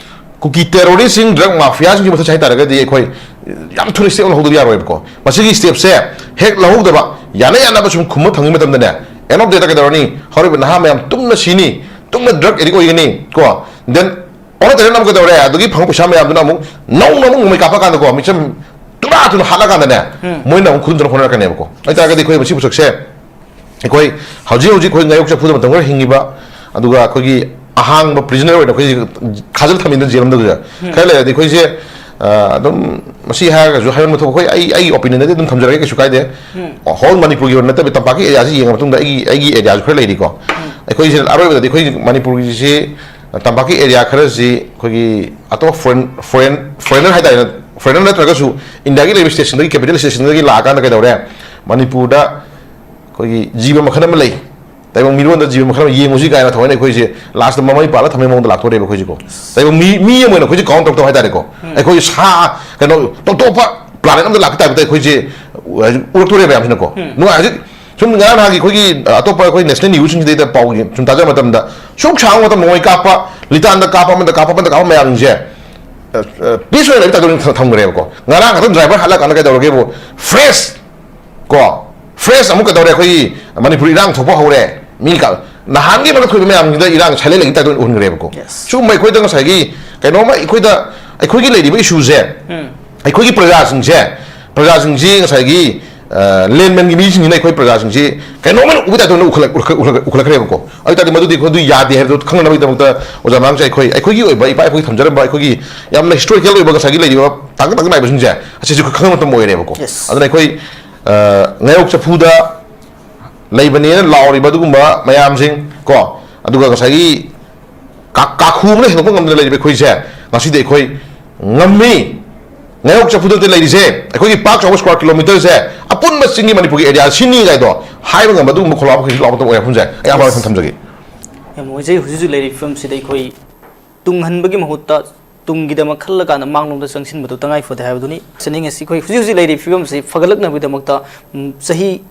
ꯀꯨꯀꯤ ꯇꯦꯔꯣꯔꯤꯁꯁꯤꯡ, ꯗ꯭ꯔꯒ ꯃꯥꯐꯤꯌꯥꯁꯤꯡꯒꯤ ꯃꯊꯛꯁꯦ ꯍꯥꯏꯇꯥꯔꯒꯗꯤ ꯑꯩꯈꯣꯏ ꯌꯥꯝ ꯊꯨꯅ ꯁ꯭ꯇꯦꯞ ꯂꯧꯍꯧꯗꯕ ꯌꯥꯔꯣꯏꯕꯀꯣ꯫ ꯃꯁꯤꯒꯤ ꯁ꯭ꯇꯦꯞꯁꯦ ꯍꯦꯛ ꯂꯧꯍꯧꯗꯕ, ꯌꯥꯅ ꯌꯥꯅꯕ ꯁꯨꯝ ꯈꯨꯝꯃ ꯊꯝꯈꯤꯕ ꯃꯇꯝꯗꯅꯦ, end of the day ꯀꯩꯗꯧꯔꯅꯤ? ꯍꯧꯔꯤꯕ ꯅꯍꯥ ꯃꯌꯥꯝ ꯇꯨꯝꯅ ꯁꯤꯅꯤ, ꯇꯨꯝꯅ ꯗ꯭ꯔꯒ ꯑꯦꯗꯤꯛ ꯑꯣꯏꯒꯅꯤ ꯀꯣ꯫ Then ꯑꯣꯟꯅ ꯇꯩꯅꯅ ꯑꯃꯨꯛ ꯀꯩꯗꯧꯔꯦ? ꯑꯗꯨꯒꯤ ꯐꯪꯕ ꯄꯩꯁꯥ ꯃꯌꯥꯝꯗꯨꯅ ꯑꯃꯨꯛ ꯅꯧꯅ ꯑꯃꯨꯛ ꯅꯣꯡꯃꯩ ꯀꯥꯞꯄ ꯀꯥꯟꯗꯀꯣ, ꯃꯤꯆꯝ ꯇꯨꯔꯥ ꯊꯨꯅ ꯍꯥꯠꯂ ꯀꯥꯟꯗꯅꯦ, ꯃꯣꯏꯅ ꯑꯃꯨꯛ ꯈꯨꯗꯨꯝ ꯆꯟꯅ ꯍꯣꯠꯅꯔꯛꯀꯅꯦꯕꯀꯣ꯫ ꯑꯗꯨ ꯑꯣꯏꯇꯥꯔꯒꯗꯤ ꯑꯩꯈꯣꯏ ꯃꯁꯤ ꯄꯣꯠꯁꯛꯁꯦ ꯑꯩꯈꯣꯏ ꯍꯧꯖꯤꯛ ꯍꯧꯖꯤꯛ ꯑꯩꯈꯣꯏ ꯉꯥꯌꯣꯛ ꯆꯐꯨꯗ ꯃꯇꯝ ꯈꯔ ꯍꯤꯡꯉꯤꯕ, ꯑꯗꯨꯒ ꯑꯩꯈꯣꯏꯒꯤ ꯑꯍꯥꯡꯕ ꯄ꯭ꯔꯤꯖꯅꯔ ꯑꯣꯏꯅ ꯑꯩꯈꯣꯏꯁꯦ ꯈꯥꯖꯤꯜ ꯊꯝꯃꯤꯗꯅ ꯖꯦꯜ ꯑꯃꯗ꯫ ꯈꯔ ꯂꯩꯔꯗꯤ ꯑꯩꯈꯣꯏꯁꯦ, ꯑ, ꯑꯗꯨꯝ ꯃꯁꯤ ꯍꯥꯏꯔꯒꯁꯨ ꯍꯥꯏꯃꯟꯕ ꯊꯣꯛꯄ, ꯑꯩꯈꯣꯏ, ꯑꯩ, ꯑꯩꯒꯤ ꯑꯣꯄꯤꯅꯤꯌꯟꯗꯗꯤ ꯑꯗꯨꯝ ꯊꯝꯖꯔꯒꯦ, ꯀꯩꯁꯨ ꯀꯥꯏꯗꯦ꯫ ꯍꯣꯜ ꯃꯅꯤꯄꯨꯔꯒꯤ ꯑꯣꯏꯅ ꯅꯠꯇꯕ ꯇꯝꯄꯥꯛꯀꯤ ꯑꯦꯔꯤꯌꯥꯁꯤ ꯌꯦꯡꯉ ꯃꯇꯨꯡꯗ ꯑꯩꯒꯤ, ꯑꯩꯒꯤ ꯑꯦꯔꯤꯌꯥꯁꯨ ꯈꯔ ꯂꯩꯔꯤꯀꯣ꯫ ꯑꯩꯈꯣꯏꯁꯦ ꯑꯔꯣꯏꯕꯗꯗꯤ ꯑꯩꯈꯣꯏ ꯃꯅꯤꯄꯨꯔꯒꯤꯁꯤ ꯇꯝꯄꯥꯛꯀꯤ ꯑꯦꯔꯤꯌꯥ ꯈꯔꯁꯤ ꯑꯩꯈꯣꯏꯒꯤ ꯑꯇꯣꯞꯄ ꯐꯣꯔꯦꯟ, ꯐꯣꯔꯦꯟ, ꯐꯣꯔꯦꯟꯅꯔ ꯍꯥꯏꯇꯥꯔꯦꯅꯦ, ꯐꯣꯔꯦꯟꯅꯔ ꯅꯠꯇ꯭ꯔꯒꯁꯨ ꯏꯟꯗꯤꯌꯥꯒꯤ ꯂꯩꯔꯤꯕ ꯁ꯭ꯇꯦꯠꯁꯤꯡꯗꯒꯤ, ꯀꯦꯄꯤꯇꯦꯜ ꯁ꯭ꯇꯦꯠꯁꯤꯡꯗꯒꯤ ꯂꯥꯛꯑꯀꯥꯟꯗ ꯀꯩꯗꯧꯔꯦ? ꯃꯅꯤꯄꯨꯔꯗ ꯑꯩꯈꯣꯏꯒꯤ ꯖꯤꯕ ꯃꯈꯜ ꯑꯃ ꯂꯩ, ꯇꯥꯏꯕꯪ ꯃꯤꯔꯣꯟꯗ ꯖꯤꯕ ꯃꯈꯜ ꯑꯃ ꯌꯦꯡꯉꯨꯁꯤ ꯀꯥꯏꯅ ꯊꯑꯣꯏꯅ ꯑꯩꯈꯣꯏꯁꯦ ꯂꯥꯁꯇ ꯃꯃꯩ ꯄꯥꯜꯂ ꯊꯝꯕꯩ ꯃꯑꯣꯡꯗ ꯂꯥꯛꯇꯣꯔꯦꯕ ꯑꯩꯈꯣꯏꯁꯦꯀꯣ꯫ ꯇꯥꯏꯕꯪ ꯃꯤ, ꯃꯤ ꯑꯃ ꯑꯣꯏꯅ ꯑꯩꯈꯣꯏꯁꯦ ꯀꯥꯎꯟ ꯇꯧꯔꯛꯇꯕ ꯍꯥꯏꯇꯥꯔꯦꯀꯣ꯫ ꯑꯩꯈꯣꯏꯁꯦ ꯁꯥ, ꯀꯩꯅꯣ, ꯇꯣꯞ ꯇꯣꯞꯄ ꯄ꯭ꯂꯥꯅꯦꯠ ꯑꯃꯗ ꯂꯥꯛꯄ ꯇꯥꯏꯞꯇ ꯑꯩꯈꯣꯏꯁꯦ ꯎꯔꯛꯇꯣꯔꯦꯕ ꯃꯌꯥꯝꯁꯤꯅꯀꯣ꯫ ꯅꯨꯡꯉꯥꯏ, ꯍꯧꯖꯤꯛ ꯁꯨꯝ ꯉꯔꯥꯡ ꯅꯍꯥꯟꯒꯤ ꯑꯩꯈꯣꯏꯒꯤ, ꯑ, ꯑꯇꯣꯞꯄ ꯑꯩꯈꯣꯏ ꯅꯦꯁꯅꯦꯜ ꯅ꯭ꯌꯨꯁꯁꯤꯡꯁꯤꯗꯩꯗ ꯄꯥꯎ ꯁꯨꯝ ꯇꯥꯖꯕ ꯃꯇꯝꯗ, ꯁꯨꯛ ꯁꯥꯡꯕ ꯃꯇꯝ ꯅꯣꯡꯃꯩ ꯀꯥꯞꯄ, ꯂꯤꯇꯥꯟꯗ ꯀꯥꯞꯄ, ꯑꯃꯗ ꯀꯥꯞꯄ, ꯑꯃꯗ ꯀꯥꯞꯄ ꯃꯌꯥꯝꯁꯦ, ꯑ, ꯑ, ꯄꯤꯁ ꯑꯣꯏꯅ ꯂꯩꯕ ꯇꯥꯏꯞꯇ ꯑꯣꯏꯅ ꯊ-, ꯊꯝꯈ꯭ꯔꯦꯕꯀꯣ꯫ ꯉꯔꯥꯡ ꯈꯛꯇꯪ ꯗ꯭ꯔꯥꯏꯚꯔ ꯍꯜꯂꯀꯥꯟꯗ ꯀꯩꯗꯧꯔꯒꯦꯕꯨ, ꯐ꯭ꯔꯦꯁ ꯀꯣ, ꯐ꯭ꯔꯦꯁ ꯑꯃꯨꯛ ꯀꯩꯗꯧꯔꯦ, ꯑꯩꯈꯣꯏꯒꯤ ꯃꯅꯤꯄꯨꯔ ꯏꯔꯥꯡ ꯊꯣꯛꯄ ꯍꯧꯔꯦ꯫ ꯃꯤ ꯀ-, ꯅꯍꯥꯟꯒꯤ ꯃꯔꯛ ꯊꯣꯛꯏꯕ ꯃꯌꯥꯝꯁꯤꯗ ꯏꯔꯥꯡ ꯁꯥꯏꯂꯦꯟ ꯂꯩꯒꯤ ꯇꯥꯏꯞꯇ ꯑꯣꯏꯅ ꯎꯍꯟꯈ꯭ꯔꯦꯕꯀꯣ꯫ Yes. ꯁꯤꯒꯨꯝꯕ ꯑꯩꯈꯣꯏꯗ ꯉꯁꯥꯏꯒꯤ ꯀꯩꯅꯣꯝꯃ ꯑꯩꯈꯣꯏꯗ, ꯑꯩꯈꯣꯏꯒꯤ ꯂꯩꯔꯤꯕ ꯏꯁꯨꯁꯦ, ꯎꯝ꯫ ꯑꯩꯈꯣꯏꯒꯤ ꯄ꯭ꯔꯖꯥꯁꯤꯡꯁꯦ, ꯄ꯭ꯔꯖꯥꯁꯤꯡꯁꯤ ꯉꯁꯥꯏꯒꯤ, ꯑ, ꯂꯦꯟꯃꯦꯟꯒꯤ ꯃꯤꯁꯤꯡꯁꯤꯅ ꯑꯩꯈꯣꯏ ꯄ꯭ꯔꯖꯥꯁꯤꯡꯁꯤ ꯀꯩꯅꯣꯝꯃ ꯎꯕ ꯇꯥꯏꯞꯇ ꯑꯣꯏꯅ ꯎꯈꯠꯂꯛ-, ꯎꯈꯠꯂꯛ-, ꯎꯈꯠꯂꯛꯈ꯭ꯔꯦꯕꯀꯣ꯫ ꯑꯗꯨ ꯇꯥꯔꯗꯤ ꯃꯗꯨꯗꯤ ꯑꯩꯈꯣꯏ ꯑꯗꯨ ꯌꯥꯗꯦ ꯍꯥꯏꯕꯗꯨ ꯈꯪꯅꯕꯒꯤꯗꯃꯛꯇ ꯑꯣꯖꯥ ꯃꯌꯥꯝꯁꯦ ꯑꯩꯈꯣꯏ, ꯑꯩꯈꯣꯏꯒꯤ ꯑꯣꯏꯕ ꯏꯄꯥ ꯏꯄꯨꯒꯤ ꯊꯝꯖꯔꯝꯕ ꯑꯩꯈꯣꯏꯒꯤ ꯌꯥꯝꯅ ꯍꯤꯁꯇꯣꯔꯤꯀꯦꯜ ꯑꯣꯏꯕ ꯉꯁꯥꯏꯒꯤ ꯂꯩꯔꯤꯕ ꯇꯥꯡꯀꯛ ꯇꯥꯡꯀꯛ ꯅꯥꯏꯕꯁꯤꯡꯁꯦ ꯑꯁꯤꯁꯨ ꯑꯩꯈꯣꯏ ꯈꯪꯕ ꯃꯇꯝ ꯑꯣꯏꯔꯦꯕꯀꯣ꯫ Yes. ꯑꯗꯨꯅ ꯑꯩꯈꯣꯏ, ꯑ, ꯉꯥꯌꯣꯛ ꯆꯐꯨꯗ ꯂꯩꯕꯅꯦꯅ ꯂꯥꯎꯔꯤꯕ ꯑꯗꯨꯒꯨꯝꯕ ꯃꯌꯥꯝꯁꯤꯡ ꯀꯣ, ꯑꯗꯨꯒ ꯉꯁꯥꯏꯒꯤ ꯀꯥ-, ꯀꯥꯈꯨ ꯑꯃꯅ ꯍꯦꯟꯗꯣꯛꯄ ꯉꯝꯗꯅ ꯂꯩꯔꯤꯕ ꯑꯩꯈꯣꯏꯁꯦ ꯉꯁꯤꯗꯤ ꯑꯩꯈꯣꯏ ꯉꯝꯃꯤ꯫ ꯉꯥꯌꯣꯛ ꯆꯐꯨꯗ ꯂꯩꯔꯤꯁꯦ ꯑꯩꯈꯣꯏꯒꯤ ꯄꯥꯛ ꯆꯥꯎꯕ ꯁ꯭ꯀ꯭ꯋꯥꯔ ꯀꯤꯂꯣꯃꯤꯇꯔꯁꯦ ꯑꯄꯨꯟꯕ ꯆꯤꯡꯒꯤ ꯃꯅꯤꯄꯨꯔꯒꯤ ꯑꯦꯔꯤꯌꯥ ꯁꯤꯅꯤ ꯀꯥꯏꯗꯣ ꯍꯥꯏꯕ ꯉꯝꯕ ꯑꯗꯨꯒꯨꯝꯕ ꯈꯣꯜꯂꯥꯎꯕ ꯀꯩꯁꯨ ꯂꯥꯎꯕ ꯃꯇꯝ ꯑꯣꯏꯔꯦ ꯃꯐꯝꯁꯦ꯫ ꯑꯌꯥꯝꯕ ꯋꯥꯐꯝ ꯊꯝꯖꯒꯦ꯫ ꯌꯥꯝ ꯅꯨꯡꯉꯥꯏꯖꯩ꯫ ꯍꯧꯖꯤꯛ ꯍꯧꯖꯤꯛ ꯂꯩꯔꯤꯕ ꯐꯤꯕꯝꯁꯤꯗ ꯑꯩꯈꯣꯏ ꯇꯨꯡꯍꯟꯕꯒꯤ ꯃꯍꯨꯠꯇ ꯇꯨꯡꯒꯤꯗꯃꯛ ꯈꯜꯂꯀꯥꯟꯗ ꯃꯥꯡꯂꯣꯝꯗ ꯆꯪꯁꯤꯟꯕꯗꯨ ꯇꯉꯥꯏ ꯐꯗꯦ ꯍꯥꯏꯕꯗꯨꯅꯤ꯫ ꯆꯅꯤꯡꯉꯁꯤ ꯑꯩꯈꯣꯏ ꯍꯧꯖꯤꯛ ꯍꯧꯖꯤꯛ ꯂꯩꯔꯤꯕ ꯐꯤꯕꯝꯁꯤ ꯐꯒꯠꯂꯛꯅꯕꯒꯤꯗꯃꯛꯇ, ꯎꯝ, ꯆꯍꯤ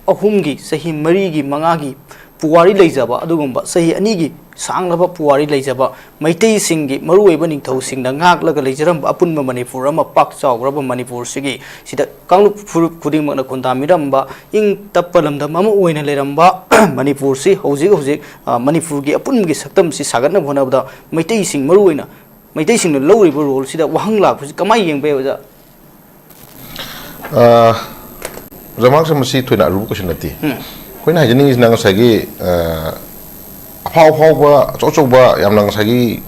ꯑꯍꯨꯝꯒꯤ, ꯆꯍꯤ ꯃꯔꯤꯒꯤ, ꯃꯉꯥꯒꯤ ꯄꯨꯋꯥꯔꯤ ꯂꯩꯖꯕ ꯑꯗꯨꯒꯨꯝꯕ, ꯆꯍꯤ ꯑꯅꯤꯒꯤ ꯁꯥꯡꯂꯕ ꯄꯨꯋꯥꯔꯤ ꯂꯩꯖꯕ ꯃꯩꯇꯩꯁꯤꯡꯒꯤ ꯃꯔꯨꯑꯣꯏꯕ ꯅꯤꯡꯊꯧꯁꯤꯡꯅ ꯉꯥꯛꯂꯒ ꯂꯩꯖꯔꯝꯕ ꯑꯄꯨꯟꯕ ꯃꯅꯤꯄꯨꯔ ꯑꯃ, ꯄꯥꯛ ꯆꯥꯎꯈ꯭ꯔꯕ ꯃꯅꯤꯄꯨꯔꯁꯤꯒꯤ ꯁꯤꯗ ꯀꯥꯡꯂꯨꯞ ꯐꯨꯔꯨꯞ ꯈꯨꯗꯤꯡꯃꯛꯅ ꯈꯨꯟꯗꯥꯃꯤꯔꯝꯕ, ꯏꯪ ꯇꯞꯄ ꯂꯝꯗꯝ ꯑꯃ ꯑꯣꯏꯅ ꯂꯩꯔꯝꯕ ꯃꯅꯤꯄꯨꯔꯁꯤ ꯍꯧꯖꯤꯛ ꯍꯧꯖꯤꯛ, ꯑ, ꯃꯅꯤꯄꯨꯔꯒꯤ ꯑꯄꯨꯟꯕꯒꯤ ꯁꯛꯇꯝꯁꯤ ꯁꯥꯒꯠꯅꯕ ꯍꯣꯠꯅꯕꯗ ꯃꯩꯇꯩꯁꯤꯡ, ꯃꯔꯨꯑꯣꯏꯅ ꯃꯩꯇꯩꯁꯤꯡꯅ ꯂꯧꯔꯤꯕ ꯔꯣꯜꯁꯤꯗ ꯋꯥꯍꯪ ꯂꯥꯛꯄꯁꯤ ꯀꯃꯥꯏꯅ ꯌꯦꯡꯕ ꯌꯥꯏ, ꯑꯣꯖꯥ? ꯑ, ꯑꯣꯖꯥ ꯃꯍꯥꯛꯁꯦ ꯃꯁꯤ ꯊꯣꯏꯅ ꯑꯔꯨꯕ ꯀꯣꯏꯁꯟ ꯅꯠꯇꯦ꯫ ꯎꯝ꯫ ꯑꯩꯈꯣꯏꯅ ꯍꯥꯏꯖꯅꯤꯡꯉꯤꯁꯤꯅ ꯉꯁꯥꯏꯒꯤ, ꯑ, ꯑꯐꯥꯎ ꯑꯐꯥꯎꯕ, ꯑꯆꯧ ꯑꯆꯧꯕ, ꯌꯥꯝꯅ ꯉꯁꯥꯏꯒꯤ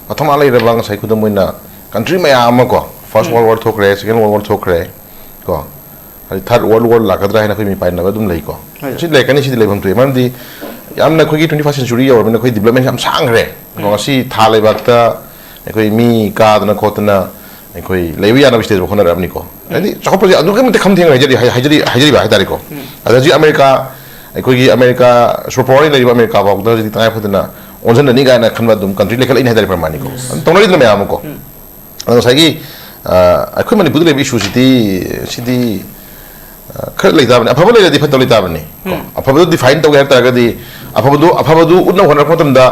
ꯃꯊꯧꯅꯥ ꯂꯩꯔꯕ, ꯉꯁꯥꯏ ꯈꯨꯗꯝ ꯑꯣꯏꯅ ꯀꯟꯇ꯭ꯔꯤ ꯃꯌꯥꯝ ꯑꯃ ꯀꯣ, ꯐꯥꯔꯁ ꯎꯝ꯫ ꯋꯥꯔꯜ ꯋꯥꯔ ꯊꯣꯛꯈ꯭ꯔꯦ, ꯁꯦꯀꯦꯟ ꯋꯥꯔꯜ ꯋꯥꯔ ꯊꯣꯛꯈ꯭ꯔꯦ ꯀꯣ, ꯍꯥꯏꯗꯤ ꯊꯥꯔꯠ ꯋꯥꯔꯜ ꯋꯥꯔ ꯂꯥꯛꯀꯗ꯭ꯔꯥ ꯍꯥꯏꯅ ꯑꯩꯈꯣꯏ ꯃꯤ ꯄꯥꯏꯅꯕ ꯑꯗꯨꯝ ꯂꯩꯀꯣ꯫ ꯍꯣꯏ꯫ ꯁꯤ ꯂꯩꯔꯛꯀꯅꯤ, ꯁꯤꯗꯤ ꯂꯩꯐꯝ ꯊꯣꯛꯑꯦ꯫ ꯃꯔꯝꯗꯤ ꯌꯥꯝꯅ ꯑꯩꯈꯣꯏꯒꯤ ꯇ꯭ꯋꯦꯟꯇꯤ ꯐꯥꯔꯁꯠ ꯁꯦꯟꯆꯨꯔꯤ ꯌꯧꯔꯕꯅꯤꯅ ꯑꯩꯈꯣꯏ ꯗꯤꯕ꯭ꯂꯞꯃꯦꯟꯁꯦ ꯌꯥꯝ ꯁꯥꯡꯈ꯭ꯔꯦ꯫ ꯎꯝ꯫ ꯉꯁꯤ ꯊꯥ ꯂꯩꯕꯥꯛꯇ ꯑꯩꯈꯣꯏ ꯃꯤ ꯀꯥꯗꯅ ꯈꯣꯠꯇꯅ ꯑꯩꯈꯣꯏ ꯂꯩꯕ ꯌꯥꯅꯕ ꯁ꯭ꯇꯦꯖ ꯐꯥꯎ ꯍꯣꯠꯅꯔꯛꯑꯕꯅꯤꯀꯣ꯫ ꯎꯝ꯫ ꯍꯥꯏꯗꯤ ꯆꯥꯎꯈꯠꯄꯁꯦ ꯑꯗꯨꯛꯀꯤ ꯃꯇꯤꯛ ꯈꯝ ꯊꯦꯡꯅ ꯍꯥꯏꯖꯔꯤ-, ꯍꯥꯏ-, ꯍꯥꯏꯖꯔꯤ-, ꯍꯥꯏꯖꯔꯤꯕ ꯍꯥꯏꯇꯥꯔꯦꯀꯣ꯫ ꯎꯝ꯫ ꯑꯗ ꯍꯧꯖꯤꯛ ꯑꯃꯦꯔꯤꯀꯥ, ꯑꯩꯈꯣꯏꯒꯤ ꯑꯃꯦꯔꯤꯀꯥ ꯁꯨꯄꯔ ꯄꯥꯋꯔ ꯂꯩꯔꯤꯕ ꯑꯃꯦꯔꯤꯀꯥ ꯐꯥꯎꯗ ꯍꯧꯖꯤꯛ ꯇꯉꯥꯏ ꯐꯗꯅ ꯑꯣꯟꯁꯤꯟꯅꯅꯤ ꯀꯥꯏꯅ ꯈꯟꯕ ꯑꯗꯨꯝ ꯀꯟꯇ꯭ꯔꯤ ꯂꯩꯈꯠꯂꯛꯏꯅꯤ ꯍꯥꯏꯇꯥꯔꯦ, ꯄ꯭ꯔꯃꯥꯅꯤꯀꯣ꯫ Yes. ꯑꯗꯨꯝ ꯇꯧꯅꯔꯤꯗꯅ ꯃꯌꯥꯝ ꯑꯃꯀꯣ꯫ ꯎꯝ꯫ ꯑꯗꯣ ꯉꯁꯥꯏꯒꯤ, ꯑ, ꯑꯩꯈꯣꯏ ꯃꯅꯤꯄꯨꯔꯗ ꯂꯩꯕ ꯏꯁꯨꯁꯤꯗꯤ, ꯁꯤꯗꯤ ꯈꯔ ꯂꯩꯇꯥꯕꯅꯤ, ꯑꯐꯕ ꯂꯩꯔꯗꯤ ꯐꯠꯇꯕ ꯂꯩꯇꯥꯕꯅꯤ ꯀꯣ꯫ ꯎꯝ꯫ ꯑꯐꯕꯗꯨ define ꯇꯧꯒꯦ ꯍꯥꯏ ꯇꯥꯔꯒꯗꯤ, ꯑꯐꯕꯗꯨ, ꯑꯐꯕꯗꯨ ꯎꯠꯅꯕ ꯍꯣꯠꯅꯔꯛꯄ ꯃꯇꯝꯗ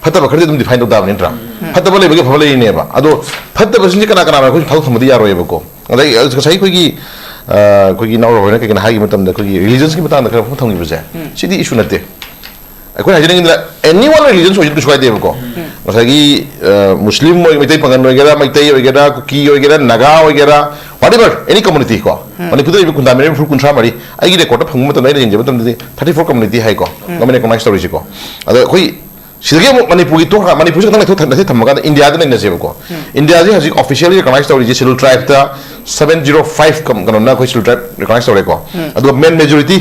ꯐꯠꯇꯕ ꯈꯔꯗꯤ ꯑꯗꯨꯝ define ꯇꯧ ꯇꯥꯕꯅꯤ, ꯅꯠꯇ꯭ꯔꯥ? ꯎꯝ꯫ ꯐꯠꯇꯕ ꯂꯩꯕꯒꯤ ꯑꯐꯕ ꯂꯩꯔꯤꯅꯦꯕ꯫ ꯑꯗꯣ ꯐꯠꯇꯕꯁꯤꯡꯁꯦ ꯀꯅꯥ ꯀꯅꯥꯅꯣ ꯑꯩꯈꯣꯏ ꯊꯥꯗꯣꯛ ꯊꯝꯕꯗꯤ ꯌꯥꯔꯣꯏꯕꯀꯣ꯫ ꯑꯗꯩ ꯉꯁꯥꯏ ꯑꯩꯈꯣꯏꯒꯤ, ꯑ, ꯑꯩꯈꯣꯏꯒꯤ ꯏꯅꯥꯎ ꯔꯣꯍꯟꯅ ꯀꯩ ꯀꯩꯅꯣ ꯍꯥꯏꯈꯤꯕ ꯃꯇꯝꯗ, ꯑꯩꯈꯣꯏꯒꯤ religionsꯀꯤ ꯃꯇꯥꯡꯗ ꯈꯔ ꯋꯥꯐꯝ ꯊꯝꯈꯤꯕꯁꯦ, ꯎꯝ꯫ ꯁꯤꯗꯤ issue ꯅꯠꯇꯦ꯫ ꯑꯩꯈꯣꯏꯅ ꯍꯥꯏꯖꯅꯤꯡꯉꯤꯗꯅ, any one religions ꯑꯣꯏꯁꯨ ꯀꯩꯁꯨ ꯀꯥꯏꯗꯦꯕꯀꯣ꯫ ꯎꯝ꯫ ꯉꯁꯥꯏꯒꯤ, ꯑ, ꯃꯨꯁꯂꯤꯝ ꯑꯣꯏ, ꯃꯩꯇꯩ ꯄꯥꯉꯟ ꯑꯣꯏꯒꯦꯔꯥ, ꯃꯩꯇꯩ ꯑꯣꯏꯒꯦꯔꯥ, ꯀꯨꯀꯤ ꯑꯣꯏꯒꯦꯔꯥ, ꯅꯥꯒꯥ ꯑꯣꯏꯒꯦꯔꯥ, whatever, any community ꯀꯣ꯫ ꯎꯝ꯫ ꯃꯅꯤꯄꯨꯔꯗ ꯂꯩꯕ ꯈꯨꯟꯗꯥ ꯃꯤꯔꯣꯏ ꯐꯨꯔꯨꯞ ꯀꯨꯟꯊ꯭ꯔꯥ ꯃꯔꯤ, ꯑꯩꯒꯤ recordꯇ ꯐꯪꯕ ꯃꯇꯝꯗ ꯑꯩꯅ ꯌꯦꯡꯖꯕ ꯃꯇꯝꯗꯗꯤ thirty four community ꯍꯥꯏꯀꯣ, ꯎꯝ꯫ Government recognize ꯇꯧꯔꯤꯁꯤꯀꯣ꯫ ꯑꯗꯣ ꯑꯩꯈꯣꯏ ꯁꯤꯗꯒꯤ ꯑꯃꯨꯛ ꯃꯅꯤꯄꯨꯔꯒꯤ ꯇꯣꯉꯥꯟ, ꯃꯅꯤꯄꯨꯔꯁꯤ ꯈꯛꯇꯪ ꯂꯩꯊꯣꯛ-, ꯂꯩꯊꯣꯛ ꯊꯝꯃꯀꯥꯟꯗ ꯏꯟꯗꯤꯌꯥꯗ ꯅꯩꯅꯁꯦꯕꯀꯣ꯫ ꯎꯝ꯫ ꯏꯟꯗꯤꯌꯥꯁꯤ ꯍꯧꯖꯤꯛ officially recognize ꯇꯧꯔꯤꯁꯤ Scheduled Tribeꯇ seven zero five ꯀꯝ-, ꯀꯩꯅꯣꯅ ꯑꯩꯈꯣꯏ Scheduled Tribe recognize ꯇꯧꯔꯦꯀꯣ꯫ ꯎꯝ꯫ ꯑꯗꯨꯒ men majority,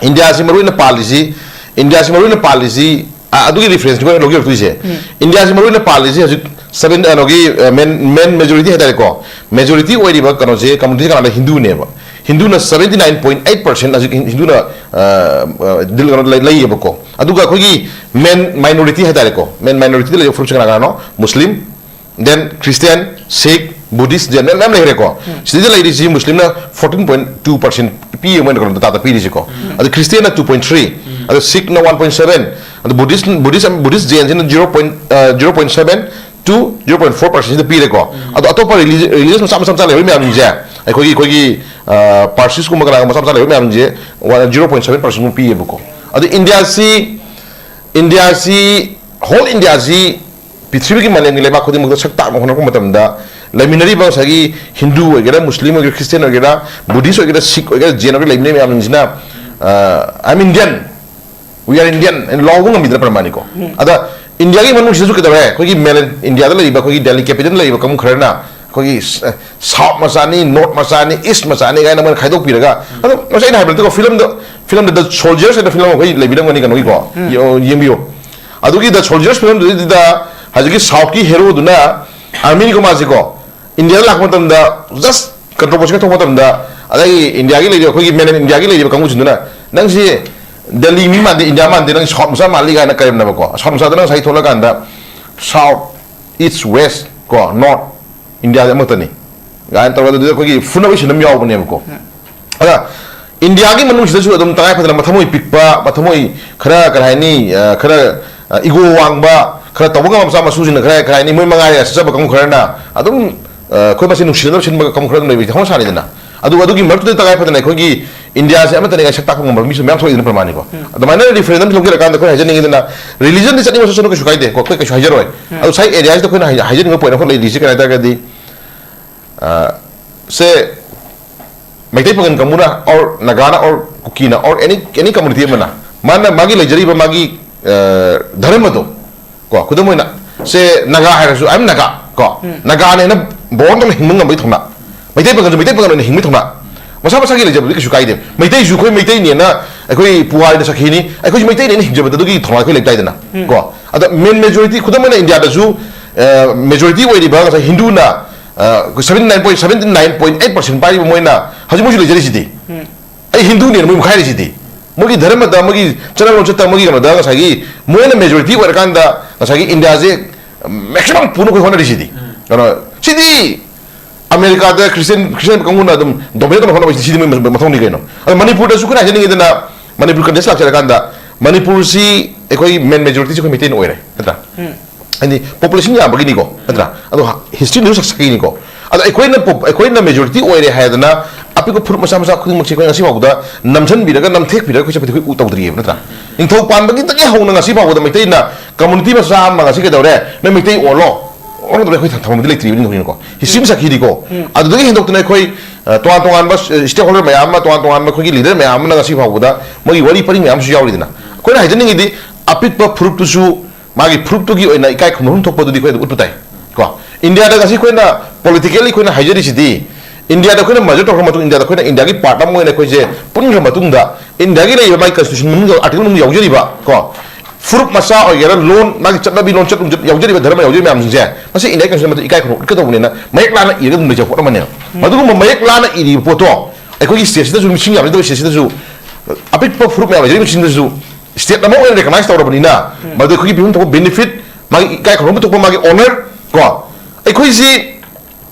ꯏꯟꯗꯤꯌꯥꯁꯤ ꯃꯔꯨꯑꯣꯏꯅ ꯄꯥꯜꯂꯤꯁꯤ, ꯏꯟꯗꯤꯌꯥꯁꯤ ꯃꯔꯨꯑꯣꯏꯅ ꯄꯥꯜꯂꯤꯁꯤ, ꯑ, ꯑꯗꯨꯒꯤ referenceꯅꯤ ꯑꯩꯈꯣꯏꯅ ꯂꯧꯖꯔꯛꯇꯣꯏꯁꯦ꯫ ꯎꯝ꯫ ꯏꯟꯗꯤꯌꯥꯁꯤ ꯃꯔꯨꯑꯣꯏꯅ ꯄꯥꯜꯂꯤꯁꯤ ꯍꯧꯖꯤꯛ seven, ꯀꯩꯅꯣꯒꯤ, ꯑ, men, men majority ꯍꯥꯏꯇꯥꯔꯦꯀꯣ꯫ Majority ꯑꯣꯏꯔꯤꯕ ꯀꯩꯅꯣꯁꯦ, community ꯀꯅꯥꯗ? ꯍꯤꯟꯗꯨꯅꯦꯕ꯫ ꯍꯤꯟꯗꯨꯅ seventy nine point eight percent ꯍꯧꯖꯤꯛ ꯍꯤꯟ-, ꯍꯤꯟꯗꯨꯅ, ꯑ, ꯑ, ꯗꯤꯜ-, ꯀꯩꯅꯣ ꯂꯩ-, ꯂꯩꯌꯦꯕꯀꯣ꯫ ꯑꯗꯨꯒ ꯑꯩꯈꯣꯏꯒꯤ men minority ꯍꯥꯏꯇꯥꯔꯦꯀꯣ, men minorityꯗ ꯂꯩꯕ ꯐꯨꯔꯨꯞꯁꯦ ꯀꯅꯥ ꯀꯅꯥꯅꯣ? ꯃꯨꯁꯂꯤꯝ, then Christian, Sikh, Buddhist, Jain ꯃꯌꯥꯝ, ꯃꯌꯥꯝ ꯂꯩꯈ꯭ꯔꯦꯀꯣ꯫ ꯎꯝ꯫ ꯁꯤꯗꯩꯗ ꯂꯩꯔꯤꯁꯤ ꯃꯨꯁꯂꯤꯝꯅ fourteen point two percent ꯄꯤꯌꯦ, ꯃꯣꯏꯅ ꯀꯩꯅꯣꯗ, dataꯗ ꯄꯤꯔꯤꯁꯤꯀꯣ꯫ ꯎꯝ꯫ ꯑꯗꯨ ꯈ꯭ꯔꯤꯁꯇꯤꯌꯟꯅ two point three, ꯎꯝ꯫ ꯑꯗꯨ ꯁꯤꯈꯅ one point seven, ꯑꯗꯨ ꯕꯨꯙꯤꯁ, ꯕꯨꯙꯤꯁ, ꯕꯨꯙꯤꯁ ꯖꯦꯟꯁꯤꯅ zero point, ꯑ, zero point seven to zero point four percentꯁꯤꯗ ꯄꯤꯔꯦꯀꯣ꯫ ꯎꯝ꯫ ꯑꯗꯣ ꯑꯇꯣꯞꯄ ꯔꯤꯂꯤ-, religious ꯃꯆꯥ, ꯃꯆꯥ, ꯃꯆꯥ ꯂꯩꯍꯧꯔꯤ ꯃꯌꯥꯝꯁꯤꯡꯁꯦ, ꯑꯩꯈꯣꯏꯒꯤ, ꯑꯩꯈꯣꯏꯒꯤ, ꯑ, Parsiesꯀꯨꯝꯕ ꯀꯅꯥꯒꯨꯝꯕ ꯃꯆꯥ, ꯃꯆꯥ ꯂꯩꯍꯧꯔꯤ ꯃꯌꯥꯝꯁꯤꯡꯁꯦ ꯖꯤꯔꯣ ꯄꯣꯏꯟ ꯁꯕꯦꯟ ꯄꯥꯔꯁꯦꯟꯃꯨꯛ ꯄꯤꯌꯦꯕꯀꯣ꯫ ꯑꯗꯣ ꯏꯟꯗꯤꯌꯥꯁꯤ, ꯏꯟꯗꯤꯌꯥꯁꯤ, whole ꯏꯟꯗꯤꯌꯥꯁꯤ ꯄ꯭ꯔꯤꯊꯤꯕꯤꯒꯤ ꯃꯥꯂꯦꯝꯒꯤ ꯂꯩꯕꯥꯛ ꯈꯨꯗꯤꯡꯃꯛꯇ ꯁꯛ ꯇꯥꯛꯅ ꯍꯣꯠꯅꯔꯛꯄ ꯃꯇꯝꯗ, ꯂꯩꯃꯤꯟꯅꯔꯤꯕ ꯉꯁꯥꯏꯒꯤ ꯍꯤꯟꯗꯨ ꯑꯣꯏꯒꯦꯔꯥ, ꯃꯨꯁꯂꯤꯝ ꯑꯣꯏꯒꯦꯔꯥ, ꯈ꯭ꯔꯤꯁꯇꯤꯌꯟ ꯑꯣꯏꯒꯦꯔꯥ, ꯕꯨꯙꯤꯁ ꯑꯣꯏꯒꯦꯔꯥ, ꯁꯤꯈ ꯑꯣꯏꯒꯦꯔꯥ, ꯖꯦꯟ ꯑꯣꯏꯒꯦꯔꯥ, ꯂꯩꯃꯤꯟꯅꯔꯤꯕ ꯃꯌꯥꯝꯁꯤꯡꯁꯤꯅ, ꯑ, "I am Indian, we are Indian" ꯍꯥꯏꯅ ꯂꯥꯎꯕ ꯉꯝꯃꯤꯗꯅ ꯄ꯭ꯔꯃꯥꯅꯤꯀꯣ꯫ ꯎꯝ꯫ ꯑꯗ ꯏꯟꯗꯤꯌꯥꯒꯤ ꯃꯅꯨꯡꯁꯤꯗꯁꯨ ꯀꯩꯗꯧꯔꯦ? ꯑꯩꯈꯣꯏꯒꯤ mainland ꯏꯟꯗꯤꯌꯥꯗ ꯂꯩꯔꯤꯕ, ꯑꯩꯈꯣꯏꯒꯤ ꯗꯦꯜꯂꯤ capitalꯗ ꯂꯩꯔꯤꯕ ꯀꯥꯡꯕꯨ ꯈꯔꯅ ꯑꯩꯈꯣꯏꯒꯤ ꯁ-, South ꯃꯆꯥꯅꯤ, North ꯃꯆꯥꯅꯤ, East ꯃꯆꯥꯅꯤ ꯀꯥꯏꯅ ꯃꯣꯏꯅ ꯈꯥꯏꯗꯣꯛꯄꯤꯔꯒ, ꯎꯝ꯫ ꯑꯗꯣ ꯉꯁꯥꯏ ꯑꯩꯅ ꯍꯥꯏꯕꯗꯨꯀꯣ, ꯐꯤꯂꯝꯗ, ꯐꯤꯂꯝꯗ The Soldiers ꯍꯥꯏꯅ ꯐꯤꯂꯝ ꯑꯩꯈꯣꯏ ꯂꯩꯕꯤꯔꯝꯒꯅꯤ ꯀꯩꯅꯣꯒꯤꯀꯣ, ꯎꯝ꯫ ꯌꯦꯡ-, ꯌꯦꯡꯕꯤꯌꯨ꯫ ꯑꯗꯨꯒꯤ The Soldiers ꯐꯤꯂꯝꯗꯨꯗꯩꯗꯨꯗ ꯍꯧꯖꯤꯛꯀꯤ Southꯀꯤ heroꯗꯨꯅ armyꯅꯤꯀꯣ ꯃꯥꯁꯤꯀꯣ, ꯏꯟꯗꯤꯌꯥꯗ ꯂꯥꯛꯄ ꯃꯇꯝꯗ just controversy ꯈꯔ ꯊꯣꯛꯄ ꯃꯇꯝꯗ, ꯑꯗꯒꯤ ꯏꯟꯗꯤꯌꯥꯒꯤ ꯂꯩꯔꯤꯕ, ꯑꯩꯈꯣꯏꯒꯤ mainland ꯏꯟꯗꯤꯌꯥꯒꯤ ꯂꯩꯔꯤꯕ ꯀꯥꯡꯕꯨꯁꯤꯡꯗꯨꯅ, "ꯅꯪꯁꯤ ꯗꯦꯜꯂꯤ ꯃꯤ ꯃꯥꯟꯗꯦ, ꯏꯟꯗꯤꯌꯥ ꯃꯥꯟꯗꯦ, ꯅꯪ South ꯃꯆꯥ ꯃꯥꯜꯂꯤ" ꯀꯥꯏꯅ ꯀꯔꯦꯝꯅꯕꯀꯣ꯫ South ꯃꯆꯥꯗꯨꯅ ꯉꯁꯥꯏ ꯊꯣꯛꯂꯛꯀꯥꯟꯗ, "South, East, West ꯀꯣ, North, ꯏꯟꯗꯤꯌꯥꯗꯤ ꯑꯃꯠꯇꯅꯤ" ꯀꯥꯏꯅ ꯇꯧꯔꯒ, ꯑꯗꯨꯗ ꯑꯩꯈꯣꯏꯒꯤ ꯐꯨꯅꯕꯒꯤ scene ꯑꯃ ꯌꯥꯎꯕꯅꯦꯕꯀꯣ꯫ ꯎꯝ꯫ ꯑꯗ ꯏꯟꯗꯤꯌꯥꯒꯤ ꯃꯅꯨꯡꯁꯤꯗꯁꯨ ꯑꯗꯨꯝ ꯇꯉꯥꯏ ꯐꯗꯅ ꯃꯊꯃꯣꯏ ꯄꯤꯛꯄ, ꯃꯊꯃꯣꯏ ꯈꯔ, ꯀꯔꯤ ꯍꯥꯏꯅꯤ, ꯑ, ꯈꯔ, ꯑ, ꯏꯒꯣ ꯋꯥꯡꯕ, ꯈꯔ ꯇꯧꯕ ꯉꯝꯕ ꯃꯆꯥ ꯃꯁꯨꯁꯤꯡꯅ, ꯈꯔ, ꯀꯔꯤ ꯍꯥꯏꯅꯤ, ꯃꯣꯏ ꯃꯉꯥꯏꯔꯦ ꯆꯠꯆꯕ ꯀꯥꯡꯕꯨ ꯈꯔꯅ ꯑꯗꯨꯝ, ꯑ, ꯑꯩꯈꯣꯏ ꯃꯁꯦꯟ ꯅꯨꯡꯁꯤꯅꯗꯕ ꯁꯤꯟꯕ ꯀꯥꯡꯕꯨ ꯈꯔ ꯑꯗꯨꯝ ꯂꯩꯕꯁꯦ ꯍꯧꯅ ꯁꯥꯅꯤꯗꯅ꯫ ꯑꯗꯨ, ꯑꯗꯨꯒꯤ ꯃꯔꯛꯇꯨꯗ ꯇꯉꯥꯏ ꯐꯗꯅ ꯑꯩꯈꯣꯏꯒꯤ ꯏꯟꯗꯤꯌꯥꯁꯦ ꯑꯃꯠꯇꯅꯦ ꯁꯛ ꯇꯥꯛꯄ ꯉꯝꯕ ꯃꯤꯁꯨ ꯃꯌꯥꯝ ꯊꯣꯛꯂꯛꯏꯗꯅ, ꯄ꯭ꯔꯃꯥꯅꯤꯀꯣ꯫ ꯑꯗꯨꯃꯥꯏꯅ referendum ꯂꯧꯖꯔꯀꯥꯟꯗ ꯑꯩꯈꯣꯏ ꯍꯥꯏꯖꯅꯤꯡꯉꯤꯗꯅ, religion ꯗ ꯆꯠꯅꯤꯡꯕ ꯆꯠꯁꯅꯨ, ꯀꯩꯁꯨ ꯀꯥꯏꯗꯦ ꯀꯣ, ꯑꯩꯈꯣꯏ ꯀꯩꯁꯨ ꯍꯥꯏꯖꯔꯣꯏ꯫ ꯑꯗꯨ ꯁ꯭ꯋꯥꯏ area ꯁꯤꯗ ꯑꯩꯈꯣꯏꯅ ꯍꯥꯏ-, ꯍꯥꯏꯖꯅꯤꯡꯕ point ꯑꯃꯈꯛ ꯂꯩꯔꯤꯁꯦ ꯀꯔꯤ ꯍꯥꯏ ꯇꯥꯔꯒꯗꯤ, ꯑ, ꯁꯦ, ꯃꯩꯇꯩ ꯄꯥꯉꯟ ꯀꯥꯡꯕꯨꯅ, or ꯅꯥꯒꯥꯅ, or ꯀꯨꯀꯤꯅ, or any, any community ꯑꯃꯅ, ꯃꯥꯅ ꯃꯥꯒꯤ ꯂꯩꯖꯔꯤꯕ ꯃꯥꯒꯤ, ꯑ, ꯙꯔꯃꯗꯣ, ꯀꯣ, ꯈꯨꯗꯝ ꯑꯣꯏꯅ, ꯁꯦ, ꯅꯥꯒꯥ ꯍꯥꯏꯔꯁꯨ, "I am Naga", ꯀꯣ, ꯅꯥꯒꯥꯅꯦꯅ ꯕꯣꯟ ꯇꯧꯅ ꯍꯤꯡꯕ ꯉꯝꯕꯒꯤ ꯊꯧꯅꯥ, ꯃꯩꯇꯩ ꯄꯥꯉꯟꯁꯨ ꯃꯩꯇꯩ ꯄꯥꯉꯟ ꯑꯣꯏꯅ ꯍꯤꯡꯕꯒꯤ ꯊꯧꯅꯥ, ꯃꯁꯥ ꯃꯁꯥꯒꯤ ꯂꯩꯖꯕꯗꯨꯗꯤ ꯀꯩꯁꯨ ꯀꯥꯏꯗꯦ꯫ ꯃꯩꯇꯩꯁꯨ ꯑꯩꯈꯣꯏ ꯃꯩꯇꯩꯅꯦꯅ, ꯑꯩꯈꯣꯏ ꯄꯨꯋꯥꯔꯤꯅ ꯁꯥꯈꯤꯅꯤ, ꯑꯩꯈꯣꯏꯁꯨ ꯃꯩꯇꯩꯅꯦꯅ ꯍꯤꯡꯖꯕꯗ ꯑꯗꯨꯒꯤ ꯊꯧꯅꯥ ꯑꯩꯈꯣꯏ ꯂꯩꯕ ꯇꯥꯏꯗꯅ, ꯀꯣ꯫ ꯑꯗ main majority, ꯈꯨꯗꯝ ꯑꯣꯏꯅ ꯏꯟꯗꯤꯌꯥꯗꯁꯨ, ꯑ, majority ꯑꯣꯏꯔꯤꯕ ꯉꯁꯥꯏ ꯍꯤꯟꯗꯨꯅ, ꯑ, ꯑꯩꯈꯣꯏ seventy nine point seventy nine point eight percent ꯄꯥꯏꯔꯤꯕ ꯃꯣꯏꯅ ꯍꯧꯖꯤꯛ ꯃꯣꯏꯁꯨ ꯂꯩꯖꯔꯤꯁꯤꯗꯤ꯫ ꯑꯩ ꯍꯤꯟꯗꯨꯅꯦꯅ ꯃꯣꯏ ꯃꯨꯈꯥꯏꯔꯤꯁꯤꯗꯤ꯫ ꯃꯣꯏꯒꯤ ꯙꯔꯃꯗ, ꯃꯣꯏꯒꯤ ꯆꯠꯅ ꯂꯣꯟꯆꯠꯇ, ꯃꯣꯏꯒꯤ ꯀꯩꯅꯣꯗ ꯉꯁꯥꯏꯒꯤ ꯃꯣꯏꯅ majority ꯑꯣꯏꯔꯀꯥꯟꯗ ꯉꯁꯥꯏꯒꯤ ꯏꯟꯗꯤꯌꯥꯁꯦ maximum ꯄꯨꯅꯕ ꯑꯩꯈꯣꯏ ꯍꯣꯠꯅꯔꯤꯁꯤꯗꯤ꯫ ꯀꯩꯅꯣ, ꯁꯤꯗꯤ ꯑꯃꯦꯔꯤꯀꯥꯗ Christian, Christian ꯀꯥꯡꯕꯨꯅ ꯑꯗꯨꯝ dominate ꯇꯧꯅꯕ ꯍꯣꯠꯅꯕꯁꯤꯗꯤ ꯁꯤꯗꯤ ꯃꯣꯏ ꯃꯊꯧꯅꯤ ꯀꯩꯅꯣ꯫ ꯑꯗꯣ ꯃꯅꯤꯄꯨꯔꯗꯁꯨ ꯑꯩꯈꯣꯏꯅ ꯍꯥꯏꯖꯅꯤꯡꯉꯤꯗꯅ, ꯃꯅꯤꯄꯨꯔ context ꯂꯥꯛꯆꯔꯀꯥꯟꯗ ꯃꯅꯤꯄꯨꯔꯁꯤ ꯑꯩꯈꯣꯏ main majority ꯁꯤ ꯑꯩꯈꯣꯏ ꯃꯩꯇꯩꯅ ꯑꯣꯏꯔꯦ, ꯅꯠꯇ꯭ꯔꯥ? ꯍꯥꯏꯗꯤ population ꯌꯥꯝꯕꯒꯤꯅꯤꯀꯣ, ꯅꯠꯇ꯭ꯔꯥ? ꯑꯗꯣ history ꯅꯁꯨ ꯁꯛꯏꯅꯤꯀꯣ꯫ ꯑꯗꯣ ꯑꯩꯈꯣꯏꯅ pop-, ꯑꯩꯈꯣꯏꯅ majority ꯑꯣꯏꯔꯦ ꯍꯥꯏꯗꯅ ꯑꯄꯤꯛꯄ ꯐꯨꯔꯨꯞ ꯃꯆꯥ ꯃꯆꯥ ꯈꯨꯗꯤꯡꯃꯛꯁꯦ ꯑꯩꯈꯣꯏ ꯉꯁꯤ ꯐꯥꯎꯕꯗ ꯅꯝꯁꯤꯟꯕꯤꯔꯒ ꯅꯝꯊꯦꯛꯄꯤꯔꯒ ꯑꯩꯈꯣꯏ ꯆꯠꯄꯗꯤ ꯑꯩꯈꯣꯏ ꯎ ꯇꯧꯗ꯭ꯔꯤꯑꯕ, ꯅꯠꯇ꯭ꯔꯥ? ꯅꯤꯡꯊꯧ ꯄꯥꯟꯕꯒꯤꯗꯒꯤ ꯍꯧꯅ ꯉꯁꯤ ꯐꯥꯎꯕꯗ ꯃꯩꯇꯩꯅ community ꯃꯆꯥ ꯑꯃ ꯉꯁꯤ ꯀꯩꯗꯧꯔꯦ, "ꯅꯣꯏ ꯃꯩꯇꯩ ꯑꯣꯜꯂꯣ, ꯑꯣꯜꯂꯣ" ꯇꯧꯔꯦ ꯑꯩꯈꯣꯏ ꯊꯝꯐꯝꯗꯤ ꯂꯩꯇ꯭ꯔꯤꯕꯅꯤꯅꯀꯣ꯫ History ꯃꯁꯛ ꯍꯤꯗꯤꯀꯣ꯫ ꯑꯗꯨꯗꯒꯤ ꯍꯦꯟꯗꯣꯛꯇꯅ ꯑꯩꯈꯣꯏ, ꯑ, ꯇꯣꯉꯥꯟ ꯇꯣꯉꯥꯟꯕ, ꯑ, stakeholder ꯃꯌꯥꯝ ꯑꯃ, ꯇꯣꯉꯥꯟ ꯇꯣꯉꯥꯟꯕ ꯑꯩꯈꯣꯏꯒꯤ leader ꯃꯌꯥꯝ ꯑꯃꯅ ꯉꯁꯤ ꯐꯥꯎꯕꯗ ꯃꯣꯏꯒꯤ ꯋꯥꯔꯤ ꯄꯔꯤꯡ ꯃꯌꯥꯝ ꯑꯃꯁꯨ ꯌꯥꯎꯔꯤꯗꯅ꯫ ꯑꯩꯈꯣꯏꯅ ꯍꯥꯏꯖꯅꯤꯡꯉꯤꯗꯤ ꯑꯄꯤꯛꯄ ꯐꯨꯔꯨꯞꯇꯨꯁꯨ ꯃꯥꯒꯤ ꯐꯨꯔꯨꯞꯇꯨꯒꯤ ꯑꯣꯏꯅ ꯏꯀꯥꯏ ꯈꯨꯝꯅꯐꯝ ꯊꯣꯛꯄꯗꯨꯗꯤ ꯑꯩꯈꯣꯏ ꯑꯗꯨꯝ ꯎꯠꯄ ꯇꯥꯏ꯫ ꯀꯣ, ꯏꯟꯗꯤꯌꯥꯗ ꯉꯁꯤ ꯑꯩꯈꯣꯏꯅ politically ꯑꯩꯈꯣꯏꯅ ꯍꯥꯏꯖꯔꯤꯁꯤꯗꯤ, ꯏꯟꯗꯤꯌꯥꯗ ꯑꯩꯈꯣꯏꯅ merger ꯇꯧꯈ꯭ꯔ ꯃꯇꯨꯡ, ꯏꯟꯗꯤꯌꯥꯗ ꯑꯩꯈꯣꯏꯅ ꯏꯟꯗꯤꯌꯥꯒꯤ part ꯑꯃ ꯑꯣꯏꯅ ꯑꯩꯈꯣꯏꯁꯦ ꯄꯨꯟꯈ꯭ꯔ ꯃꯇꯨꯡꯗ, ꯏꯟꯗꯤꯌꯥꯒꯤ ꯂꯩꯔꯤꯕ ꯃꯥꯒꯤ constitution ꯃꯅꯨꯡꯗ article ꯃꯅꯨꯡꯗ ꯌꯥꯎꯖꯔꯤꯕ, ꯀꯣ, ꯐꯨꯔꯨꯞ ꯃꯆꯥ ꯑꯣꯏꯒꯦꯔꯥ, ꯂꯣꯟ, ꯃꯥꯒꯤ ꯆꯠꯅꯕꯤ ꯂꯣꯟꯆꯠ ꯅꯨꯡꯆꯠ ꯌꯥꯎꯖꯔꯤꯕ ꯙꯔꯃ ꯌꯥꯎꯖꯔꯤꯕ ꯃꯌꯥꯝꯁꯤꯡꯁꯦ, ꯃꯁꯤ ꯏꯟꯗꯤꯌꯥꯒꯤ constitution ꯃꯇꯨꯡ ꯏꯀꯥꯏ ꯈꯨꯝꯅꯕ ꯎꯠꯀꯗꯧꯕꯅꯦꯅ ꯃꯌꯦꯛ ꯂꯥꯅ ꯏꯔꯒ ꯑꯗꯨꯝ ꯂꯩꯖꯕ ꯄꯣꯠ ꯑꯃꯅꯦꯕ꯫ ꯃꯗꯨꯒꯨꯝꯕ ꯃꯌꯦꯛ ꯂꯥꯅ ꯏꯔꯤꯕ ꯄꯣꯠꯇꯣ ꯑꯩꯈꯣꯏꯒꯤ state ꯁꯤꯗꯁꯨ, ꯃꯤꯁꯤꯡ ꯌꯥꯝꯖꯗꯕ state ꯁꯤꯗꯁꯨ, ꯑꯄꯤꯛꯄ ꯐꯨꯔꯨꯞ ꯃꯌꯥꯝ ꯂꯩꯖꯔꯤꯕꯁꯤꯡꯗꯁꯨ state ꯑꯃ ꯑꯣꯏꯅ recognize ꯇꯧꯔꯕꯅꯤꯅ, ꯃꯗꯨ ꯑꯩꯈꯣꯏꯒꯤ ꯄꯤꯐꯝ ꯊꯣꯛꯄ benefit, ꯃꯥꯒꯤ ꯏꯀꯥꯏ ꯈꯨꯝꯅꯐꯝ ꯊꯣꯛꯄ ꯃꯥꯒꯤ honour, ꯀꯣ, ꯑꯩꯈꯣꯏꯁꯤ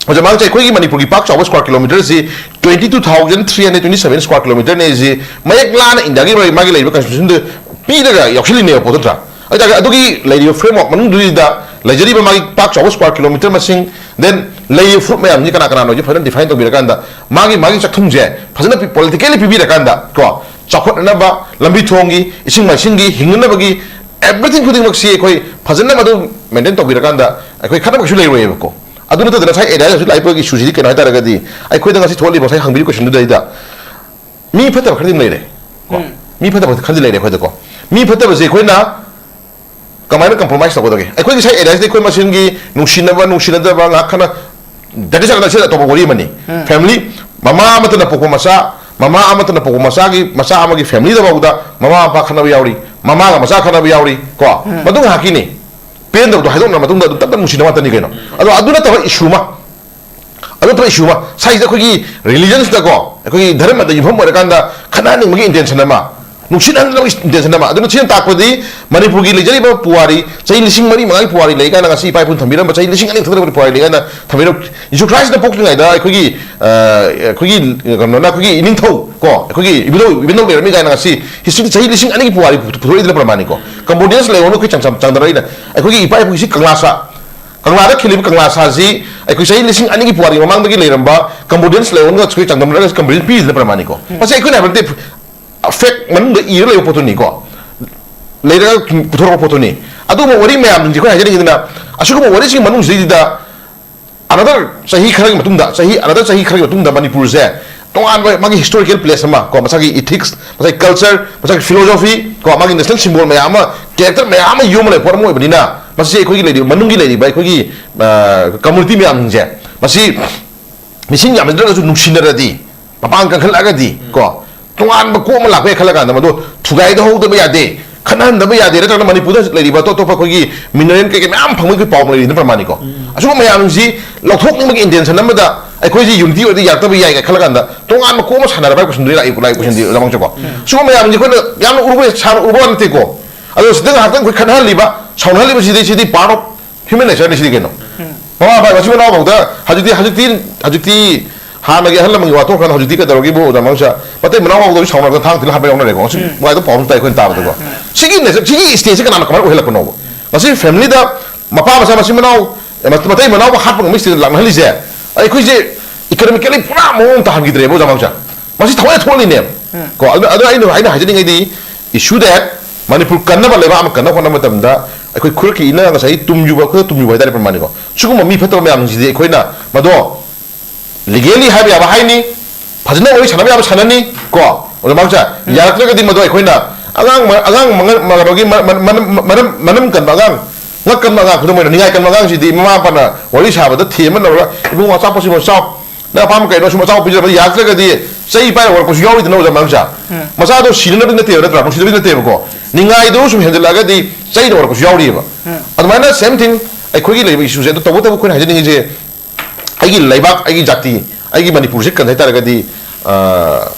ꯍꯧꯖꯤꯛ ꯃꯥꯡꯁꯦ ꯑꯩꯈꯣꯏꯒꯤ ꯃꯅꯤꯄꯨꯔꯒꯤ ꯄꯥꯛ ꯆꯥꯎꯕ square kilometre ꯁꯤ twenty two thousand three hundred twenty seven square kilometre ꯅꯦ꯫ ꯁꯤ ꯃꯌꯦꯛ ꯂꯥꯅ ꯏꯟꯗꯤꯌꯥꯒꯤ ꯃꯥꯒꯤ ꯂꯩꯔꯤꯕ constitution ꯗ ꯄꯤꯔꯒ ꯌꯥꯎꯁꯤꯜꯂꯤꯅꯦꯕ, ꯄꯣꯠꯇꯣ ꯅꯠꯇ꯭ꯔꯥ? ꯑꯗꯨ ꯑꯣꯏꯇꯥꯔꯒꯗꯤ ꯑꯗꯨꯒꯤ ꯂꯩꯔꯤꯕ framework ꯃꯅꯨꯡꯗꯨꯗ ꯂꯩꯖꯔꯤꯕ ꯃꯥꯒꯤ ꯄꯥꯛ ꯆꯥꯎꯕ square kilometre ꯃꯁꯤꯡ, then ꯂꯩꯔꯤꯕ ꯐꯨꯔꯨꯞ ꯃꯌꯥꯝꯁꯤ ꯀꯅꯥ ꯀꯅꯥꯅꯣꯁꯦ ꯐꯖꯅ define ꯇꯧꯕꯤꯔꯀꯥꯟꯗ, ꯃꯥꯒꯤ ꯃꯥꯒꯤ ꯆꯥꯛꯊꯨꯡꯁꯦ ꯐꯖꯅ politically ꯄꯤꯕꯤꯔꯀꯥꯟꯗ ꯀꯣ, ꯆꯥꯎꯈꯠꯅꯅꯕ, ꯂꯝꯕꯤ ꯊꯣꯡꯒꯤ, ꯏꯁꯤꯡ ꯃꯥꯏꯁꯤꯡꯒꯤ, ꯍꯤꯡꯅꯅꯕꯒꯤ everything ꯈꯨꯗꯤꯡꯃꯛꯁꯤ ꯑꯩꯈꯣꯏ ꯐꯖꯅ ꯃꯗꯨ maintain ꯇꯧꯕꯤꯔꯀꯥꯟꯗ ꯑꯩꯈꯣꯏ ꯈꯠꯅꯕ ꯀꯩꯁꯨ ꯂꯩꯔꯣꯏꯌꯦꯕꯀꯣ꯫ ꯑꯗꯨ ꯅꯠꯇꯗꯅ ꯉꯁꯥꯏ area ꯗ ꯍꯧꯖꯤꯛ ꯂꯥꯛꯏꯕ issue ꯁꯤꯗꯤ ꯀꯩꯅꯣ ꯍꯥꯏꯇꯥꯔꯒꯗꯤ, ꯑꯩꯈꯣꯏꯗ ꯉꯁꯤ ꯊꯣꯛꯍꯜꯂꯤꯕ, ꯉꯁꯥꯏ ꯍꯪꯕꯤꯔꯤꯕ question ꯗꯨꯗꯩꯗ ꯃꯤ ꯐꯠꯇꯕ ꯈꯔꯗꯤ ꯑꯗꯨꯝ ꯂꯩꯔꯦ ꯀꯣ꯫ ꯎꯝ꯫ ꯃꯤ ꯐꯠꯇꯕ ꯈꯔꯗꯤ ꯂꯩꯔꯦ ꯑꯩꯈꯣꯏꯗꯀꯣ꯫ ꯃꯤ ꯐꯠꯇꯕꯁꯦ ꯑꯩꯈꯣꯏꯅ ꯀꯃꯥꯏꯅ compromise ꯇꯧꯒꯗꯒꯦ? ꯑꯩꯈꯣꯏꯒꯤ ꯉꯁꯥꯏ area ꯁꯤꯗ ꯑꯩꯈꯣꯏ ꯃꯁꯦꯟꯒꯤ ꯅꯨꯡꯁꯤꯅꯕ, ꯅꯨꯡꯁꯤꯅꯗꯕ ꯉꯥꯏꯍꯥꯛ ꯈꯟꯅ, that is another, ꯑꯇꯣꯞꯄ ꯋꯥꯔꯤ ꯑꯃꯅꯤ꯫ ꯎꯝ꯫ Family, ꯃꯃꯥ ꯑꯃꯠꯇꯅ ꯄꯣꯛꯄ ꯃꯆꯥ, ꯃꯃꯥ ꯑꯃꯠꯇꯅ ꯄꯣꯛꯄ ꯃꯆꯥꯒꯤ, ꯃꯆꯥ ꯑꯃꯒꯤ family ꯗꯐꯥꯎꯗ ꯃꯃꯥ ꯃꯄꯥ ꯈꯠꯅꯕ ꯌꯥꯎꯔꯤ, ꯃꯃꯥꯒ ꯃꯆꯥ ꯈꯠꯅꯕ ꯌꯥꯎꯔꯤ ꯀꯣ꯫ ꯎꯝ꯫ ꯃꯗꯨ ꯉꯥꯏꯍꯥꯛꯀꯤꯅꯤ꯫ ꯄꯦꯟꯗꯕꯗꯣ ꯍꯥꯏꯗꯣꯛꯅꯔ ꯃꯇꯨꯡꯗ ꯑꯗꯨꯝ ꯇꯞ ꯇꯞꯅ ꯅꯨꯡꯁꯤꯅꯕ ꯉꯥꯛꯇꯅꯤ ꯀꯩꯅꯣ꯫ ꯑꯗꯣ ꯑꯗꯨ ꯅꯠꯇꯕ issue ꯑꯃ, ꯑꯗꯨ ꯅꯠꯇꯕ issue ꯑꯃ, ꯁꯥꯏꯁꯤꯗ ꯑꯩꯈꯣꯏꯒꯤ religions ꯗꯀꯣ, ꯑꯩꯈꯣꯏꯒꯤ ꯙꯔꯃꯗ ꯌꯨꯝꯐꯝ ꯑꯣꯏꯔꯀꯥꯟꯗ ꯈꯠꯅꯍꯟꯅꯤꯡꯕꯒꯤ intention ꯑꯃ, ꯅꯨꯡꯁꯤꯠꯍꯟꯅꯕꯒꯤ intention ꯑꯃ꯫ ꯑꯗꯨꯅ ꯁꯤꯅ ꯇꯥꯛꯄꯗꯤ ꯃꯅꯤꯄꯨꯔꯒꯤ ꯂꯩꯖꯔꯤꯕ ꯄꯨꯋꯥꯔꯤ, ꯆꯍꯤ ꯂꯤꯁꯤꯡ ꯃꯔꯤ ꯃꯉꯥꯒꯤ ꯄꯨꯋꯥꯔꯤ ꯂꯩ ꯀꯥꯏꯅ ꯉꯁꯤ ꯏꯄꯥ ꯏꯄꯨꯅ ꯊꯝꯕꯤꯔꯝꯕ, ꯆꯍꯤ ꯂꯤꯁꯤꯡ ꯑꯅꯤ ꯊꯝꯕꯤꯔꯝꯕ ꯄꯨꯋꯥꯔꯤ ꯂꯩ ꯀꯥꯏꯅ ꯊꯝꯕꯤꯔꯝꯕ, ꯖꯤꯁꯨ ꯈ꯭ꯔꯥꯏꯁꯇ ꯄꯣꯛꯇ꯭ꯔꯤꯉꯩꯗ ꯑꯩꯈꯣꯏꯒꯤ, ꯑ, ꯑꯩꯈꯣꯏꯒꯤ ꯀꯩꯅꯣꯅ, ꯑꯩꯈꯣꯏꯒꯤ ꯏꯅꯤꯡꯊꯧ ꯀꯣ, ꯑꯩꯈꯣꯏꯒꯤ ꯏꯕꯨꯙꯧ, ꯏꯕꯨꯙꯧ ꯂꯩꯔꯝꯃꯤ ꯀꯥꯏꯅ ꯉꯁꯤ history ꯗ ꯆꯍꯤ ꯂꯤꯁꯤꯡ ꯑꯅꯤꯒꯤ ꯄꯨꯋꯥꯔꯤ ꯄꯨꯊꯣꯔꯛꯏꯗꯅ ꯄ꯭ꯔꯃꯥꯟꯅꯤꯀꯣ꯫ ꯀꯝꯕꯣꯗꯤꯌꯟꯁ ꯂꯩꯉꯣꯟꯗ ꯑꯩꯈꯣꯏ ꯆꯥꯡ-, ꯆꯥꯡꯗꯝꯅꯔꯛꯏꯅ꯫ ꯑꯩꯈꯣꯏꯒꯤ ꯏꯄꯥ ꯏꯄꯨꯒꯤꯁꯤ ꯀꯪꯂꯥ ꯁꯥ-, ꯀꯪꯂꯥꯗ ꯈꯤꯜꯂꯤꯕ ꯀꯪꯂꯥ ꯁꯥꯁꯤ ꯑꯩꯈꯣꯏ ꯆꯍꯤ ꯂꯤꯁꯤꯡ ꯑꯅꯤꯒꯤ ꯄꯨꯋꯥꯔꯤ ꯃꯃꯥꯡꯗꯒꯤ ꯂꯩꯔꯝꯕ ꯀꯝꯕꯣꯗꯤꯌꯟꯁ ꯂꯩꯉꯣꯟꯒ ꯑꯩꯈꯣꯏ ꯆꯥꯡꯗꯝꯅꯔꯒ ꯀꯝꯕꯣꯗꯤꯌꯟ ꯄꯤꯔꯤꯁꯤꯅ ꯄ꯭ꯔꯃꯥꯟꯅꯤꯀꯣ꯫ ꯃꯁꯤ ꯑꯩꯈꯣꯏꯅ ꯍꯥꯏꯕ ꯅꯠꯇꯦ, fact ꯃꯅꯨꯡꯗ ꯏꯔ ꯂꯩꯕ ꯄꯣꯠꯇꯨꯅꯤꯀꯣ, ꯂꯩꯔꯒ ꯄꯨꯊꯣꯔꯛꯄ ꯄꯣꯠꯇꯨꯅꯤ꯫ ꯑꯗꯨꯒꯨꯝꯕ ꯋꯥꯔꯤ ꯃꯌꯥꯝꯁꯤꯡꯁꯦ ꯑꯩꯈꯣꯏ ꯍꯥꯏꯖꯅꯤꯡꯉꯤꯗꯅ, ꯑꯁꯤꯒꯨꯝꯕ ꯋꯥꯔꯤꯁꯤꯡꯒꯤ ꯃꯅꯨꯡꯁꯤꯗꯩꯗ another ꯆꯍꯤ ꯈꯔꯒꯤ ꯃꯇꯨꯡꯗ, ꯆꯍꯤ, another ꯆꯍꯤ ꯈꯔꯒꯤ ꯃꯇꯨꯡꯗ ꯃꯅꯤꯄꯨꯔꯁꯦ ꯇꯣꯉꯥꯟꯕ ꯃꯥꯒꯤ historical place ꯑꯃ ꯀꯣ, ꯃꯁꯥꯒꯤ ethics, ꯃꯁꯥꯒꯤ culture, ꯃꯁꯥꯒꯤ philosophy ꯀꯣ, ꯃꯥꯒꯤ national symbol ꯃꯌꯥꯝ ꯑꯃ, character ꯃꯌꯥꯝ ꯑꯃ ꯌꯣꯝꯃ ꯂꯩꯕ ꯄꯣꯠ ꯑꯃ ꯑꯣꯏꯕꯅꯤꯅ, ꯃꯁꯤ ꯑꯩꯈꯣꯏꯒꯤ ꯂꯩꯔꯤꯕ, ꯃꯅꯨꯡꯒꯤ ꯂꯩꯔꯤꯕ ꯑꯩꯈꯣꯏꯒꯤ, ꯑ, community ꯃꯌꯥꯝꯁꯤꯡꯁꯦ, ꯃꯁꯤ ꯃꯤꯁꯤꯡ ꯌꯥꯝꯅꯗ꯭ꯔꯒꯁꯨ ꯅꯨꯡꯁꯤꯅꯔꯗꯤ, ꯃꯄꯥꯡ ꯀꯟꯈꯠꯂꯛꯑꯒꯗꯤ ꯀꯣ, ꯇꯣꯉꯥꯟꯕ ꯀꯣꯛ ꯑꯃ ꯂꯥꯛꯄ ꯌꯥꯏ ꯈꯜꯂ ꯀꯥꯟꯗ ꯃꯗꯨ ꯊꯨꯒꯥꯏꯗꯍꯧꯗꯕ ꯌꯥꯗꯦ, ꯈꯠꯅꯍꯟꯗꯕ ꯌꯥꯗꯦ, ꯅꯠꯇ꯭ꯔꯒꯅ ꯃꯅꯤꯄꯨꯔꯗ ꯍꯧꯖꯤꯛ ꯂꯩꯔꯤꯕ ꯑꯇꯣꯞ ꯑꯇꯣꯞꯄ ꯑꯩꯈꯣꯏꯒꯤ mineral ꯀꯩꯀꯩ ꯃꯌꯥꯝ ꯐꯪꯕꯒꯤ ꯄꯥꯎ ꯑꯃ ꯂꯩꯔꯤꯅ ꯄ꯭ꯔꯃꯥꯟꯅꯤꯀꯣ꯫ ꯑꯁꯤꯒꯨꯝꯕ ꯃꯌꯥꯝꯁꯤ ꯂꯧꯊꯣꯛꯅꯤꯡꯕꯒꯤ intention ꯑꯃꯗ ꯑꯩꯈꯣꯏꯁꯤ unity ꯑꯣꯏꯔꯗꯤ ꯌꯥꯔꯛꯇꯕ ꯌꯥꯏ ꯀꯥꯏ ꯈꯜꯂ ꯀꯥꯟꯗ ꯇꯣꯉꯥꯟꯕ ꯀꯣꯛ ꯑꯃ ꯁꯥꯟꯅꯔꯕ ꯍꯥꯏꯕ question ꯗꯨꯗꯤ ꯂꯥꯛꯏ, ꯂꯥꯛꯏ question ꯗꯤ ꯂꯃꯥꯡꯁꯦꯀꯣ꯫ ꯁꯤꯒꯨꯝꯕ ꯃꯌꯥꯝꯁꯤ ꯑꯩꯈꯣꯏꯅ ꯌꯥꯝꯅ ꯎꯔꯨꯕ, ꯁꯥꯟꯅ ꯎꯔꯨꯕ ꯋꯥ ꯅꯠꯇꯦꯀꯣ꯫ ꯑꯗꯣ ꯁꯤꯗ ꯉꯥꯏꯍꯥꯛꯇꯪ ꯑꯩꯈꯣꯏ ꯈꯠꯅꯍꯜꯂꯤꯕ, ꯁꯥꯎꯅꯍꯜꯂꯤꯕꯁꯤꯗꯤ, ꯁꯤꯗꯤ part of human nature ꯅꯤ, ꯁꯤꯗꯤ ꯀꯩꯅꯣ꯫ ꯃꯃꯥ ꯃꯄꯥ ꯃꯆꯤꯟ ꯃꯅꯥꯎ ꯐꯥꯎꯗ ꯍꯧꯖꯤꯛꯇꯤ ꯍꯧꯖꯤꯛꯇꯤ ꯍꯧꯖꯤꯛꯇꯤ ꯍꯥꯟꯅꯒꯤ ꯑꯍꯜ ꯂꯃꯟꯒꯤ ꯋꯥꯊꯣꯛ ꯈꯔ ꯍꯧꯖꯤꯛꯇꯤ ꯀꯩꯗꯧꯔꯒꯦꯕꯨ ꯑꯣꯖꯥ ꯃꯅꯨꯡꯁꯥ? ꯃꯇꯩ ꯃꯅꯥꯎ ꯐꯥꯎꯗ ꯁꯥꯎꯅꯔꯒ ꯊꯥꯡ ꯊꯤꯜꯂ ꯍꯥꯠꯄ ꯌꯥꯎꯅꯔꯦꯀꯣ꯫ ꯉꯁꯤ ꯎꯝ꯫ ꯋꯥꯏꯗ ꯄꯥꯎ ꯑꯃ ꯇꯥꯏ ꯑꯩꯈꯣꯏꯅ ꯇꯥꯕꯗꯀꯣ꯫ ꯎꯝ꯫ ꯁꯤꯒꯤ ꯅꯦꯆꯔ, ꯁꯤꯒꯤ ꯁ꯭ꯇꯦꯖꯁꯤ ꯀꯅꯥꯅ ꯀꯃꯥꯏꯅ ꯑꯣꯏꯍꯜꯂꯛꯄꯅꯣꯕ? ꯉꯁꯤ ꯐꯦꯃꯤꯂꯤꯗ ꯃꯄꯥ ꯃꯆꯥ ꯃꯆꯤꯟ ꯃꯅꯥꯎ, ꯑꯦ, ꯃꯇꯩ ꯃꯅꯥꯎꯕ ꯍꯥꯠꯄ ꯉꯝꯕꯒꯤ ꯁ꯭ꯇꯦꯖ ꯂꯥꯛꯅꯍꯜꯂꯤꯁꯦ ꯑꯩꯈꯣꯏꯁꯦ ꯏꯀꯣꯅꯣꯃꯤꯀꯦꯜꯂꯤ ꯄꯨꯔꯥ ꯃꯑꯣꯡ ꯇꯥꯍꯟꯈꯤꯗ꯭ꯔꯦꯕ ꯑꯣꯖꯥ ꯃꯅꯨꯡꯁꯥ꯫ ꯃꯁꯤ ꯊꯑꯣꯏꯅ ꯊꯣꯛꯍꯜꯂꯤꯅꯦꯕ꯫ ꯎꯝ꯫ ꯀꯣ, ꯑꯗꯨ, ꯑꯗꯨ ꯑꯩꯅ, ꯑꯩꯅ ꯍꯥꯏꯖꯅꯤꯡꯉꯤꯗꯤ issue that ꯃꯅꯤꯄꯨꯔ ꯀꯟꯅꯕ, ꯂꯩꯕꯥꯛ ꯑꯃ ꯀꯟꯅꯕ ꯍꯣꯠꯅꯕ ꯃꯇꯝꯗ ꯑꯩꯈꯣꯏ ꯈꯨꯔꯈꯤꯅ ꯉꯁꯥꯏꯒꯤ ꯇꯨꯝꯖꯨꯕ, ꯈꯨꯗ ꯇꯨꯝꯖꯨꯕ ꯍꯥꯏꯇꯥꯔꯦ ꯄ꯭ꯔꯃꯥꯅꯤꯀꯣ꯫ ꯁꯤꯒꯨꯝꯕ ꯃꯤ ꯐꯠꯇꯕ ꯃꯌꯥꯝꯁꯤꯗꯤ ꯑꯩꯈꯣꯏꯅ ꯃꯗꯣ ꯂꯤꯒꯦꯂꯤ ꯍꯥꯏꯕ ꯌꯥꯕ ꯍꯥꯏꯅꯤ, ꯐꯖꯅ ꯋꯥꯔꯤ ꯁꯥꯟꯅꯕ ꯌꯥꯕ ꯁꯥꯟꯅꯅꯤ ꯀꯣ꯫ ꯑꯣꯖꯥ ꯃꯥꯡꯁꯥ, ꯎꯝ꯫ ꯌꯥꯔꯛꯇ꯭ꯔꯒꯗꯤ ꯃꯗꯣ ꯑꯩꯈꯣꯏꯅ ꯑꯉꯥꯡ ꯃ-, ꯑꯉꯥꯡ ꯃꯉ-, ꯃ-, ꯀꯩꯅꯣꯒꯤ ꯃ-, ꯃ-, ꯃꯅꯝ, ꯃꯅꯝ, ꯃꯅꯝ ꯀꯟꯕ ꯑꯉꯥꯡ, ꯉꯛ ꯀꯟꯕ ꯑꯉꯥꯡ, ꯈꯨꯗꯝ ꯑꯣꯏꯅ ꯅꯤꯡꯉꯥꯏ ꯀꯟꯕ ꯑꯉꯥꯡꯁꯤꯗꯤ ꯃꯃꯥ ꯃꯄꯥꯅ ꯋꯥꯔꯤ ꯁꯥꯕꯗ ꯊꯦꯝꯕ ꯅꯧꯔꯒ, "ꯏꯕꯨꯡꯉꯣ, ꯑꯆꯥꯄꯣꯠꯁꯤꯃ ꯆꯥꯎ, ꯅꯪ ꯑꯄꯥꯝꯕ ꯀꯩꯅꯣ ꯁꯨꯝ ꯑꯆꯥꯄꯣꯠ ꯄꯤꯖꯕ ꯌꯥꯔꯛꯇ꯭ꯔꯒꯗꯤ ꯆꯩ ꯄꯥꯏꯔ ꯋꯥꯔꯛꯄꯁꯨ ꯌꯥꯎꯔꯤꯗꯅ ꯑꯣꯖꯥ ꯃꯥꯡꯁꯥ?" ꯎꯝ꯫ ꯃꯆꯥꯗꯣ ꯁꯤꯅꯅꯕꯗꯤ ꯅꯠꯇꯦꯕ, ꯅꯠꯇ꯭ꯔꯥ? ꯅꯨꯡꯁꯤꯅꯕꯗꯤ ꯅꯠꯇꯦꯕꯀꯣ꯫ ꯅꯤꯡꯉꯥꯏꯗꯣ ꯁꯨꯝ ꯍꯦꯟꯖꯜꯂꯛꯑꯒꯗꯤ ꯆꯩꯅ ꯋꯥꯔꯛꯄꯁꯨ ꯌꯥꯎꯔꯤꯑꯕ꯫ ꯎꯝ꯫ ꯑꯗꯨꯃꯥꯏꯅ same thing ꯑꯩꯈꯣꯏꯒꯤ ꯂꯩꯔꯤꯕ issueꯁꯦ꯫ ꯑꯗꯣ ꯇꯧꯕꯇꯕꯨ ꯑꯩꯈꯣꯏꯅ ꯍꯥꯏꯖꯅꯤꯡꯉꯤꯁꯦ, ꯑꯩꯒꯤ ꯂꯩꯕꯥꯛ, ꯑꯩꯒꯤ ꯖꯥꯇꯤ, ꯑꯩꯒꯤ ꯃꯅꯤꯄꯨꯔꯁꯦ ꯀꯟ ꯍꯥꯏ ꯇꯥꯔꯒꯗꯤ, ꯑ,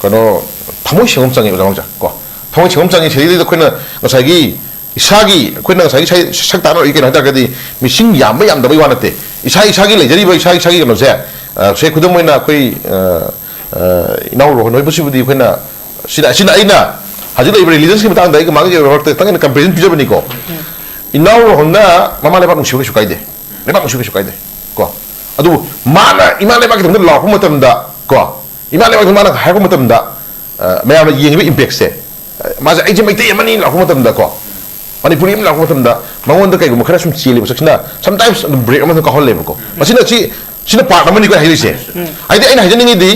ꯀꯩꯅꯣ, ꯊꯃꯣꯏ ꯁꯦꯡꯕ ꯑꯃ ꯆꯪꯉꯦ ꯑꯣꯖꯥ ꯃꯥꯡꯁꯥ ꯀꯣ꯫ ꯊꯃꯣꯏ ꯁꯦꯡꯕ ꯑꯃ ꯆꯪꯉꯦ꯫ ꯁꯤꯗꯩꯗ ꯑꯩꯈꯣꯏꯅ ꯉꯁꯥꯏꯒꯤ ꯏꯁꯥꯒꯤ, ꯑꯩꯈꯣꯏꯅ ꯉꯁꯥꯏꯒꯤ ꯁꯥꯏ-, ꯁꯛ ꯇꯥꯛꯅꯔꯛꯏ ꯀꯩꯅꯣ ꯍꯥꯏ ꯇꯥꯔꯒꯗꯤ, ꯃꯤꯁꯤꯡ ꯌꯥꯝꯕ ꯌꯥꯝꯗꯕꯩ ꯋꯥ ꯅꯠꯇꯦ꯫ ꯏꯁꯥ ꯏꯁꯥꯒꯤ ꯂꯩꯖꯔꯤꯕ ꯏꯁꯥ ꯏꯁꯥꯒꯤ ꯀꯩꯅꯣꯁꯦ, ꯑ, ꯁꯦ, ꯈꯨꯗꯝ ꯑꯣꯏꯅ ꯑꯩꯈꯣꯏ, ꯑ, ꯑ, ꯏꯅꯥꯎ ꯔꯣꯍꯟ ꯍꯣꯏꯕꯁꯤꯕꯨꯗꯤ ꯑꯩꯈꯣꯏꯅ, ꯁꯤꯗ, ꯑꯁꯤꯅ ꯑꯩꯅ ꯍꯧꯖꯤꯛ ꯂꯩꯔꯤꯕ religionsꯀꯤ ꯃꯇꯥꯡꯗ ꯑꯩꯒ ꯃꯥꯒꯤ ꯃꯔꯛꯇ ꯈꯤꯇꯪ ꯑꯩꯅ comparison ꯄꯤꯖꯕꯅꯤꯀꯣ꯫ ꯏꯅꯥꯎ ꯔꯣꯍꯟꯅ ꯃꯃꯥ ꯂꯩꯕꯥꯛ ꯅꯨꯡꯁꯤꯕ ꯀꯩꯁꯨ ꯀꯥꯏꯗꯦ꯫ ꯂꯩꯕꯥꯛ ꯅꯨꯡꯁꯤꯕ ꯀꯩꯁꯨ ꯀꯥꯏꯗꯦ ꯀꯣ꯫ ꯑꯗꯨꯕꯨ ꯃꯥꯅ ꯏꯃꯥ ꯂꯩꯕꯥꯛꯀꯤꯗꯃꯛꯇ ꯂꯥꯎꯔꯛꯄ ꯃꯇꯝꯗ ꯀꯣ, ꯏꯃꯥ ꯂꯩꯕꯥꯛꯇ ꯃꯥꯅ ꯍꯥꯏꯔꯛꯄ ꯃꯇꯝꯗ, ꯑ, ꯃꯌꯥꯝꯅ ꯌꯦꯡꯉꯤꯕ impactꯁꯦ, ꯑ, ꯃꯥꯁꯦ "ꯑꯩꯁꯦ ꯃꯩꯇꯩ ꯑꯃꯅꯤ" ꯂꯥꯎꯔꯛꯄ ꯃꯇꯝꯗ ꯀꯣ, "ꯃꯅꯤꯄꯨꯔꯤ ꯑꯃ" ꯂꯥꯎꯔꯛꯄ ꯃꯇꯝꯗ ꯃꯉꯣꯟꯗ ꯀꯩꯒꯨꯝꯕ ꯈꯔ ꯁꯨꯝ ꯆꯦꯜꯂꯤꯕ ꯁꯛꯁꯤꯅ sometimes ꯑꯗꯨꯝ break ꯑꯃ ꯑꯗꯨꯝ ꯀꯥꯎꯍꯜꯂꯦꯕꯀꯣ꯫ ꯃꯁꯤꯅ ꯁꯤ, ꯁꯤꯅ part ꯑꯃꯅꯤꯀꯣ ꯍꯥꯏꯔꯤꯁꯦ꯫ ꯎꯝ꯫ ꯍꯥꯏꯗꯤ ꯑꯩꯅ ꯍꯥꯏꯖꯅꯤꯡꯉꯤꯗꯤ,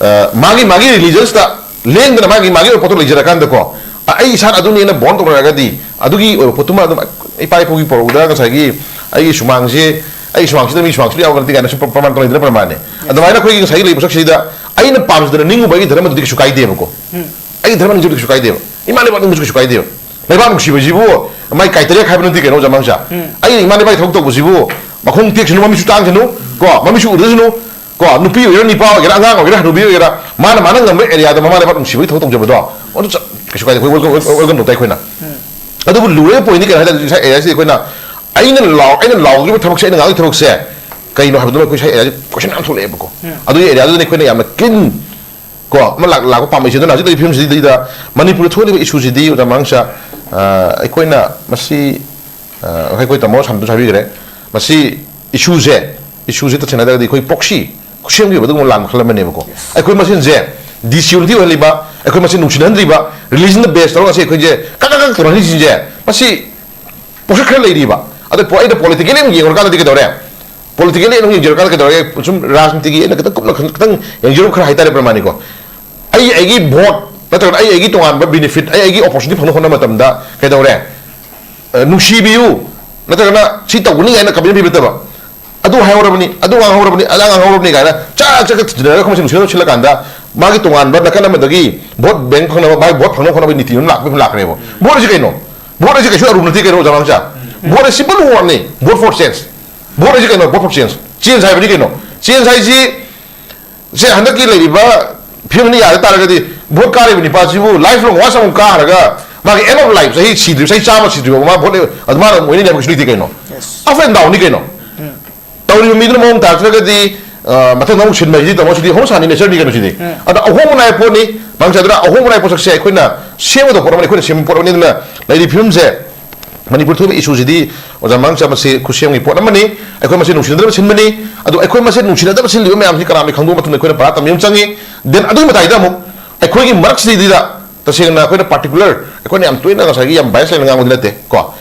ꯑ, ꯃꯥꯒꯤ, ꯃꯥꯒꯤ religionsꯇ ꯂꯦꯡꯗꯅ ꯃꯥꯒꯤ, ꯃꯥꯒꯤ ꯑꯣꯏꯕ ꯄꯣꯠꯇꯣ ꯂꯩꯖꯔꯀꯥꯟꯗꯀꯣ, ꯑ, ꯑꯩ ꯏꯁꯥꯅ ꯑꯗꯨꯅꯦꯅ born ꯇꯧꯅꯔꯒꯗꯤ ꯑꯗꯨꯒꯤ ꯑꯣꯏꯕ ꯄꯣꯠꯇꯨꯃ ꯑꯗꯨꯝ ꯏꯄꯥ ꯏꯄꯨꯒꯤ ꯄꯧꯔꯧꯗ ꯉꯁꯥꯏꯒꯤ ꯑꯩꯒꯤ ꯁꯨꯃꯥꯡꯁꯦ, ꯑꯩꯒꯤ ꯁꯨꯃꯥꯡꯁꯤꯗ ꯃꯤ ꯁꯨꯃꯥꯡꯁꯤꯗ ꯌꯥꯎꯕ ꯅꯠꯇꯦ ꯀꯥꯏꯅꯁꯨ ꯄ꯭ꯔ-, ꯄ꯭ꯔꯃꯥꯟ ꯇꯧꯅꯩꯗꯅ ꯄ꯭ꯔꯃꯥꯟꯅꯦ꯫ ꯑꯗꯨꯃꯥꯏꯅ ꯑꯩꯈꯣꯏꯒꯤ ꯉꯁꯥꯏꯒꯤ ꯂꯩꯕ ꯁꯛꯁꯤꯗ ꯑꯩꯅ ꯄꯥꯝꯖꯗꯅ ꯅꯤꯡꯉꯨꯕ ꯑꯩꯒꯤ ꯙꯔꯃꯗꯨꯗꯤ ꯀꯩꯁꯨ ꯀꯥꯏꯗꯦꯕꯀꯣ꯫ ꯎꯝ꯫ ꯑꯩꯒꯤ ꯙꯔꯃ ꯅꯤꯡꯕꯗꯤ ꯀꯩꯁꯨ ꯀꯥꯏꯗꯦꯕ꯫ ꯏꯃꯥ ꯂꯩꯕꯥꯛ ꯅꯤꯡꯕꯁꯨ ꯀꯩꯁꯨ ꯀꯥꯏꯗꯦꯕ꯫ ꯂꯩꯕꯥꯛ ꯅꯨꯡꯁꯤꯕꯁꯤꯕꯨ ꯃꯥꯏ ꯀꯥꯏ ꯇꯔꯦꯠ ꯍꯥꯏꯕ ꯅꯠꯇꯦ ꯀꯩꯅꯣ ꯑꯣꯖꯥ ꯃꯥꯡꯁꯥ꯫ ꯎꯝ꯫ ꯑꯩꯅ ꯏꯃꯥ ꯂꯩꯕꯥꯛꯀꯤ ꯊꯕꯛ ꯇꯧꯕꯁꯤꯕꯨ ꯃꯈꯣꯡ ꯇꯦꯛꯁꯅꯨ, ꯃꯃꯤꯠꯁꯨ ꯇꯥꯡꯁꯅꯨ, ꯀꯣ, ꯃꯃꯤꯠꯁꯨ ꯎꯗꯁꯅꯨ, ꯀꯣ, ꯅꯨꯄꯤ ꯑꯣꯏꯒꯦꯔꯥ, ꯅꯨꯄꯥ ꯑꯣꯏꯒꯦꯔꯥ, ꯑꯉꯥꯡ ꯑꯣꯏꯒꯦꯔꯥ, ꯍꯅꯨꯕꯤ ꯑꯣꯏꯒꯦꯔꯥ, ꯃꯥꯅ, ꯃꯥꯅ ꯉꯝꯕ areaꯗ ꯃꯃꯥ ꯂꯩꯕꯥꯛ ꯅꯨꯡꯁꯤꯕꯒꯤ ꯊꯕꯛ ꯇꯧꯖꯕꯗꯣ, ꯑꯗꯨ ꯆꯞ, ꯀꯩꯁꯨ ꯀꯥꯏꯗꯦ꯫ ꯑꯩꯈꯣꯏ welcome, welcome ꯇꯧ ꯇꯥꯏ ꯑꯩꯈꯣꯏꯅ꯫ ꯎꯝ꯫ ꯑꯗꯨꯕꯨ ꯂꯨꯔꯤꯕ pointꯗꯤ ꯀꯩꯅꯣ ꯍꯥꯏ ꯇꯥꯔꯗꯤ, ꯉꯁꯥꯏ areaꯁꯤꯗꯤ ꯑꯩꯈꯣꯏꯅ ꯑꯩꯅ ꯂꯥꯎ ꯑꯩꯅ ꯂꯥꯎꯈꯤꯕ ꯊꯕꯛꯁꯦ, ꯑꯩꯅ ꯉꯥꯡꯈꯤꯕ ꯊꯕꯛꯁꯦ ꯀꯩꯅꯣ ꯍꯥꯏꯕꯗꯨꯃ ꯑꯩꯈꯣꯏ ꯁ꯭ꯋꯥꯏ ꯑꯦꯔꯤꯌꯥꯁꯦ ꯀꯣꯏꯁꯟ ꯌꯥꯝ ꯊꯣꯛꯂꯛꯑꯦꯕꯀꯣ꯫ ꯑꯗꯨꯒꯤ ꯑꯦꯔꯤꯌꯥꯗꯨꯗꯅ ꯑꯩꯈꯣꯏꯅ ꯌꯥꯝꯅ ꯀ꯭ꯂꯤꯟ ꯀꯣ ꯑꯃ ꯂꯥꯛ ꯂꯥꯛꯄ ꯄꯥꯝꯕꯩꯁꯦ꯫ ꯑꯗꯨꯅ ꯍꯧꯖꯤꯛ ꯂꯩꯔꯤꯕ ꯐꯤꯕꯝꯁꯤꯗꯩꯗ ꯃꯅꯤꯄꯨꯔꯗ ꯊꯣꯛꯂꯤꯕ ꯏꯁꯨꯁꯤꯗꯤ, ꯑꯣꯖꯥ ꯃꯥꯡꯁꯥ, ꯑ, ꯑꯩꯈꯣꯏꯅ ꯃꯁꯤ, ꯑ, ꯑꯩꯈꯣꯏ ꯇꯥꯃꯣ ꯁꯥꯟꯇꯣꯁ ꯍꯥꯏꯕꯤꯈ꯭ꯔꯦ꯫ ꯃꯁꯤ ꯏꯁꯨꯁꯦ, ꯏꯁꯨꯁꯦ ꯇꯁꯦꯡꯅ ꯍꯥꯏꯔꯒꯗꯤ ꯑꯩꯈꯣꯏ ꯄ꯭ꯔꯣꯛꯁꯤ ꯈꯨꯠꯁꯦꯝꯒꯤ ꯑꯣꯏꯕ ꯑꯗꯨꯒꯨꯝꯕ ꯂꯥꯟ ꯃꯈꯜ ꯑꯃꯅꯦꯕꯀꯣ꯫ ꯑꯩꯈꯣꯏ ꯃꯁꯦꯟꯁꯦ ꯗꯤꯁꯌꯨꯅꯤꯇꯤ ꯑꯣꯏꯍꯜꯂꯤꯕ, ꯑꯩꯈꯣꯏ ꯃꯁꯦꯟ ꯅꯨꯡꯁꯤꯅꯍꯟꯗ꯭ꯔꯤꯕ, ꯔꯤꯂꯤꯖꯟꯗ ꯕꯦꯁ ꯇꯧꯔꯒ ꯉꯁꯤ ꯑꯩꯈꯣꯏꯁꯦ ꯀꯛ ꯀꯛ ꯀꯛ ꯇꯧꯅꯍꯜꯂꯤꯁꯤꯡꯁꯦ, ꯃꯁꯤ ꯄꯣꯠꯁꯛ ꯈꯔ ꯂꯩꯔꯤꯕ꯫ ꯑꯗꯣ ꯄꯣ-, ꯑꯩꯅ ꯄꯣꯂꯤꯇꯤꯀꯦꯜꯂꯤ ꯑꯃꯨꯛ ꯌꯦꯡꯉꯨꯔꯀꯥꯟꯗꯗꯤ ꯀꯩꯗꯧꯔꯦ? ꯄꯣꯂꯤꯇꯤꯀꯦꯜꯂꯤ ꯑꯃꯨꯛ ꯌꯦꯡꯖꯔꯀꯥꯟꯗ ꯀꯩꯗꯧꯔꯦ? ꯁꯨꯝ ꯔꯥꯖꯅꯤꯇꯤꯒꯤ ꯑꯩꯅ ꯈꯤꯇꯪ ꯀꯨꯞꯅ ꯈꯤꯇꯪ ꯌꯦꯡꯖꯔꯨꯕ ꯈꯔ ꯍꯥꯏꯇꯥꯔꯦ, ꯄ꯭ꯔꯃꯥꯅꯤꯀꯣ꯫ ꯑꯩ ꯑꯩꯒꯤ ꯚꯣꯠ ꯅꯠꯇ꯭ꯔꯒꯅ ꯑꯩ ꯑꯩꯒꯤ ꯇꯣꯉꯥꯟꯕ ꯕꯦꯅꯤꯐꯤꯠ, ꯑꯩ ꯑꯩꯒꯤ ꯑꯣꯄꯣꯔꯆꯨꯅꯤꯇꯤ ꯐꯪꯅꯕ ꯍꯣꯠꯅꯕ ꯃꯇꯝꯗ ꯀꯩꯗꯧꯔꯦ? ꯑ, ꯅꯨꯡꯁꯤꯕꯤꯌꯨ ꯅꯠꯇ꯭ꯔꯒꯅ ꯁꯤ ꯇꯧꯒꯅꯤ ꯍꯥꯏꯅ ꯀꯃꯤꯠꯃꯦꯟ ꯄꯤꯕ ꯅꯠꯇꯕ, ꯑꯗꯨ ꯍꯥꯏꯍꯧꯔꯕꯅꯤ, ꯑꯗꯨ ꯉꯥꯡꯍꯧꯔꯕꯅꯤ, ꯑꯗꯥ ꯉꯥꯡꯍꯧꯔꯕꯅꯤ ꯀꯥꯏꯅ ꯆꯥꯛ ꯆꯥꯛ ꯊꯤꯟꯖꯤꯟꯅꯔꯒ ꯑꯩꯈꯣꯏ ꯃꯁꯦꯟ ꯅꯨꯡꯁꯤꯅꯕ ꯁꯤꯜꯂꯀꯥꯟꯗ ꯃꯥꯒꯤ ꯇꯣꯉꯥꯟꯕ ꯅꯥꯀꯟ ꯑꯃꯗꯒꯤ ꯚꯣꯠ ꯕꯦꯡ ꯐꯪꯅꯕ, ꯃꯥꯒꯤ ꯚꯣꯠ ꯐꯪꯅꯕ ꯍꯣꯠꯅꯕꯒꯤ ꯅꯤꯇꯤ ꯑꯃ ꯂꯥꯛꯄ ꯂꯥꯛꯈ꯭ꯔꯦꯕ꯫ ꯚꯣꯠ ꯑꯁꯤ ꯀꯩꯅꯣ? ꯚꯣꯠ ꯑꯁꯤ ꯀꯩꯁꯨ ꯑꯔꯨꯕ ꯅꯠꯇꯦ ꯀꯩꯅꯣ, ꯑꯣꯖꯥ ꯃꯥꯡꯁꯥ꯫ ꯚꯣꯠ ꯑꯁꯤ ꯁꯤꯝꯄꯜ ꯋꯥꯔꯗꯅꯤ, vote for change꯫ ꯚꯣꯠ ꯑꯁꯤ ꯀꯩꯅꯣ? Vote for change꯫ ꯆꯦꯟꯖ ꯍꯥꯏꯕꯅꯤ ꯀꯩꯅꯣ? ꯆꯦꯟꯖ ꯍꯥꯏꯁꯤ ꯁꯦ ꯍꯟꯗꯛꯀꯤ ꯂꯩꯔꯤꯕ ꯐꯤꯕꯝꯅ ꯌꯥꯗ ꯇꯥꯔꯒꯗꯤ ꯚꯣꯠ ꯀꯥꯔꯤꯕ ꯅꯤꯄꯥꯁꯤꯕꯨ life long ꯋꯥꯁ ꯑꯃꯨꯛ ꯀꯥꯔꯒ ꯃꯥꯒꯤ end of life, ꯆꯍꯤ ꯁꯤꯗ꯭ꯔꯤꯕ, ꯆꯍꯤ ꯆꯥꯝꯃ ꯁꯤꯗ꯭ꯔꯤꯕ ꯃꯥ ꯚꯣꯠ ꯂꯦꯞ-, ꯑꯗꯨ ꯃꯥꯅ ꯑꯃꯨꯛ ꯑꯣꯏꯅꯤ ꯍꯥꯏꯕ ꯀꯩꯁꯨ ꯂꯩꯇꯦ ꯀꯩꯅꯣ? Up and downꯅꯤ ꯀꯩꯅꯣ? ꯇꯧꯔꯤꯕ ꯃꯤꯗꯨꯅ ꯃꯑꯣꯡ ꯇꯥꯔꯛꯇ꯭ꯔꯒꯗꯤ, ꯑ, ꯃꯊꯪꯗ ꯑꯃꯨꯛ ꯁꯤꯟꯕ ꯍꯥꯏꯁꯤꯗꯤ ꯇꯧꯕ ꯁꯤꯗꯤ ꯍꯧꯅ ꯁꯥꯅꯤ, natureꯅꯤ ꯀꯩꯅꯣ ꯁꯤꯗꯤ꯫ ꯑꯗꯣ ꯑꯍꯣꯡꯕ ꯅꯥꯏꯕ ꯄꯣꯠꯅꯤ꯫ ꯃꯔꯝ ꯆꯥꯗꯅ ꯑꯍꯣꯡꯕ ꯅꯥꯏꯕ ꯄꯣꯠꯁꯛꯁꯦ ꯑꯩꯈꯣꯏꯅ ꯁꯦꯝꯒꯗꯕ ꯄꯣꯠ ꯑꯃꯅꯤ, ꯑꯩꯈꯣꯏꯅ ꯁꯦꯝꯕ ꯄꯣꯠ ꯑꯃꯅꯤ꯫ ꯑꯗꯨꯅ ꯂꯩꯔꯤꯕ ꯐꯤꯕꯝꯁꯦ, ꯃꯅꯤꯄꯨꯔ ꯊꯣꯛꯏꯕ ꯏꯁꯨꯁꯤꯗꯤ ꯑꯣꯖꯥ ꯃꯥꯡꯁꯥ ꯃꯁꯤ ꯈꯨꯠꯁꯦꯝꯒꯤ ꯄꯣꯠ ꯑꯃꯅꯤ꯫ ꯑꯩꯈꯣꯏ ꯃꯁꯦꯟ ꯅꯨꯡꯁꯤꯅꯗꯕ ꯁꯤꯟꯕꯅꯤ꯫ ꯑꯗꯣ ꯑꯩꯈꯣꯏ ꯃꯁꯦꯟ ꯅꯨꯡꯁꯤꯅꯗꯕ ꯁꯤꯜꯂꯤꯕ ꯃꯌꯥꯝꯁꯤ ꯀꯅꯥꯅꯣ ꯈꯪꯗꯣꯛꯄ ꯃꯇꯝꯗ ꯑꯩꯈꯣꯏꯅ ꯄꯔꯥ ꯇꯝꯕꯤꯕ ꯑꯃ ꯆꯪꯉꯤ꯫ Then ꯑꯗꯨꯒꯤ ꯃꯇꯥꯏꯗ ꯑꯃꯨꯛ ꯑꯩꯈꯣꯏꯒꯤ ꯃꯔꯛꯁꯤꯗꯩꯗ ꯇꯁꯦꯡꯅ ꯑꯩꯈꯣꯏꯅ particular, ꯑꯩꯈꯣꯏꯅ ꯌꯥꯝ ꯇꯣꯏꯅ ꯉꯁꯥꯏꯒꯤ ꯌꯥꯝ bias ꯂꯩꯅ ꯉꯥꯡꯕꯗꯤ ꯅꯠꯇꯦ ꯀꯣ꯫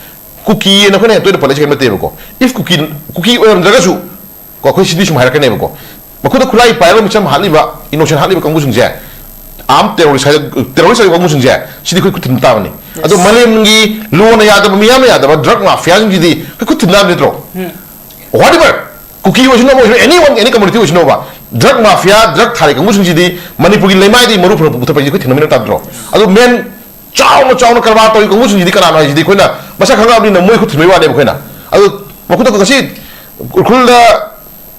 ꯀꯨꯀꯤ ꯑꯅ ꯑꯩꯈꯣꯏꯅ ꯌꯥꯝ ꯇꯣꯏꯅ ꯄꯜꯂꯛꯏꯁꯦ ꯀꯩꯝ ꯅꯠꯇꯦꯕꯀꯣ꯫ If ꯀꯨꯀꯤ, ꯀꯨꯀꯤ ꯑꯣꯏꯔꯝꯗ꯭ꯔꯒꯁꯨ ꯀꯣ, ꯑꯩꯈꯣꯏ ꯁꯤꯗꯤ ꯁꯨꯝ ꯍꯥꯏꯔꯛꯀꯅꯦꯕꯀꯣ꯫ ꯃꯈꯨꯠꯇ ꯈꯨꯠꯂꯥꯏ ꯄꯥꯏꯔꯒ ꯃꯤꯆꯝ ꯍꯥꯠꯂꯤꯕ, innocent ꯍꯥꯠꯂꯤꯕ ꯀꯥꯡꯕꯨꯁꯤꯡꯁꯦ, armed terrorist ꯍꯥꯏ-, terrorist ꯍꯥꯏꯕ ꯀꯥꯡꯕꯨꯁꯤꯡꯁꯦ, ꯁꯤꯗꯤ ꯑꯩꯈꯣꯏ ꯈꯨꯠ ꯊꯤꯟꯕ ꯇꯥꯕꯅꯤ꯫ ꯑꯗꯣ ꯃꯥꯂꯦꯝꯒꯤ ꯂꯣꯅ ꯌꯥꯗꯕ, ꯃꯤꯌꯥꯝꯅ ꯌꯥꯗꯕ drug mafiaꯁꯤꯡꯁꯤꯗꯤ ꯑꯩꯈꯣꯏ ꯈꯨꯠ ꯊꯤꯟꯕ ꯇꯥꯕ ꯅꯠꯇ꯭ꯔꯣ? Whatever, ꯀꯨꯀꯤ ꯑꯣꯏꯁꯅꯨ, ꯑꯃ ꯑꯣꯏꯁꯅꯨ, anyone, any community ꯑꯣꯏꯁꯅꯨꯕ, drug mafia, drug ꯊꯥꯔꯤ ꯀꯥꯡꯕꯨꯁꯤꯡꯁꯤꯗꯤ ꯃꯅꯤꯄꯨꯔꯒꯤ ꯂꯩꯃꯥꯏꯗꯒꯤ ꯃꯔꯨ ꯐꯪ-, ꯄꯨꯊꯣꯛꯄ ꯍꯥꯏꯁꯦ ꯑꯩꯈꯣꯏ ꯊꯦꯡꯅꯃꯤꯟꯅ ꯇꯥꯗ꯭ꯔꯣ? ꯑꯗꯣ main ꯆꯥꯎꯅ ꯆꯥꯎꯅ ꯀꯔꯕꯥꯔ ꯇꯧꯔꯤ ꯀꯥꯡꯕꯨꯁꯤꯡꯁꯤꯗꯤ ꯀꯅꯥꯅꯣ ꯍꯥꯏꯁꯤꯗꯤ ꯑꯩꯈꯣꯏꯅ ꯃꯁꯛ ꯈꯪꯉꯕꯅꯤꯅ ꯃꯣꯏ ꯈꯨꯠ ꯊꯤꯟꯕꯩ ꯋꯥꯅꯦꯕ ꯑꯩꯈꯣꯏꯅ꯫ ꯑꯗꯣ ꯃꯈꯨꯠꯇ ꯉꯁꯤ ꯎꯈ꯭ꯔꯨꯜꯗ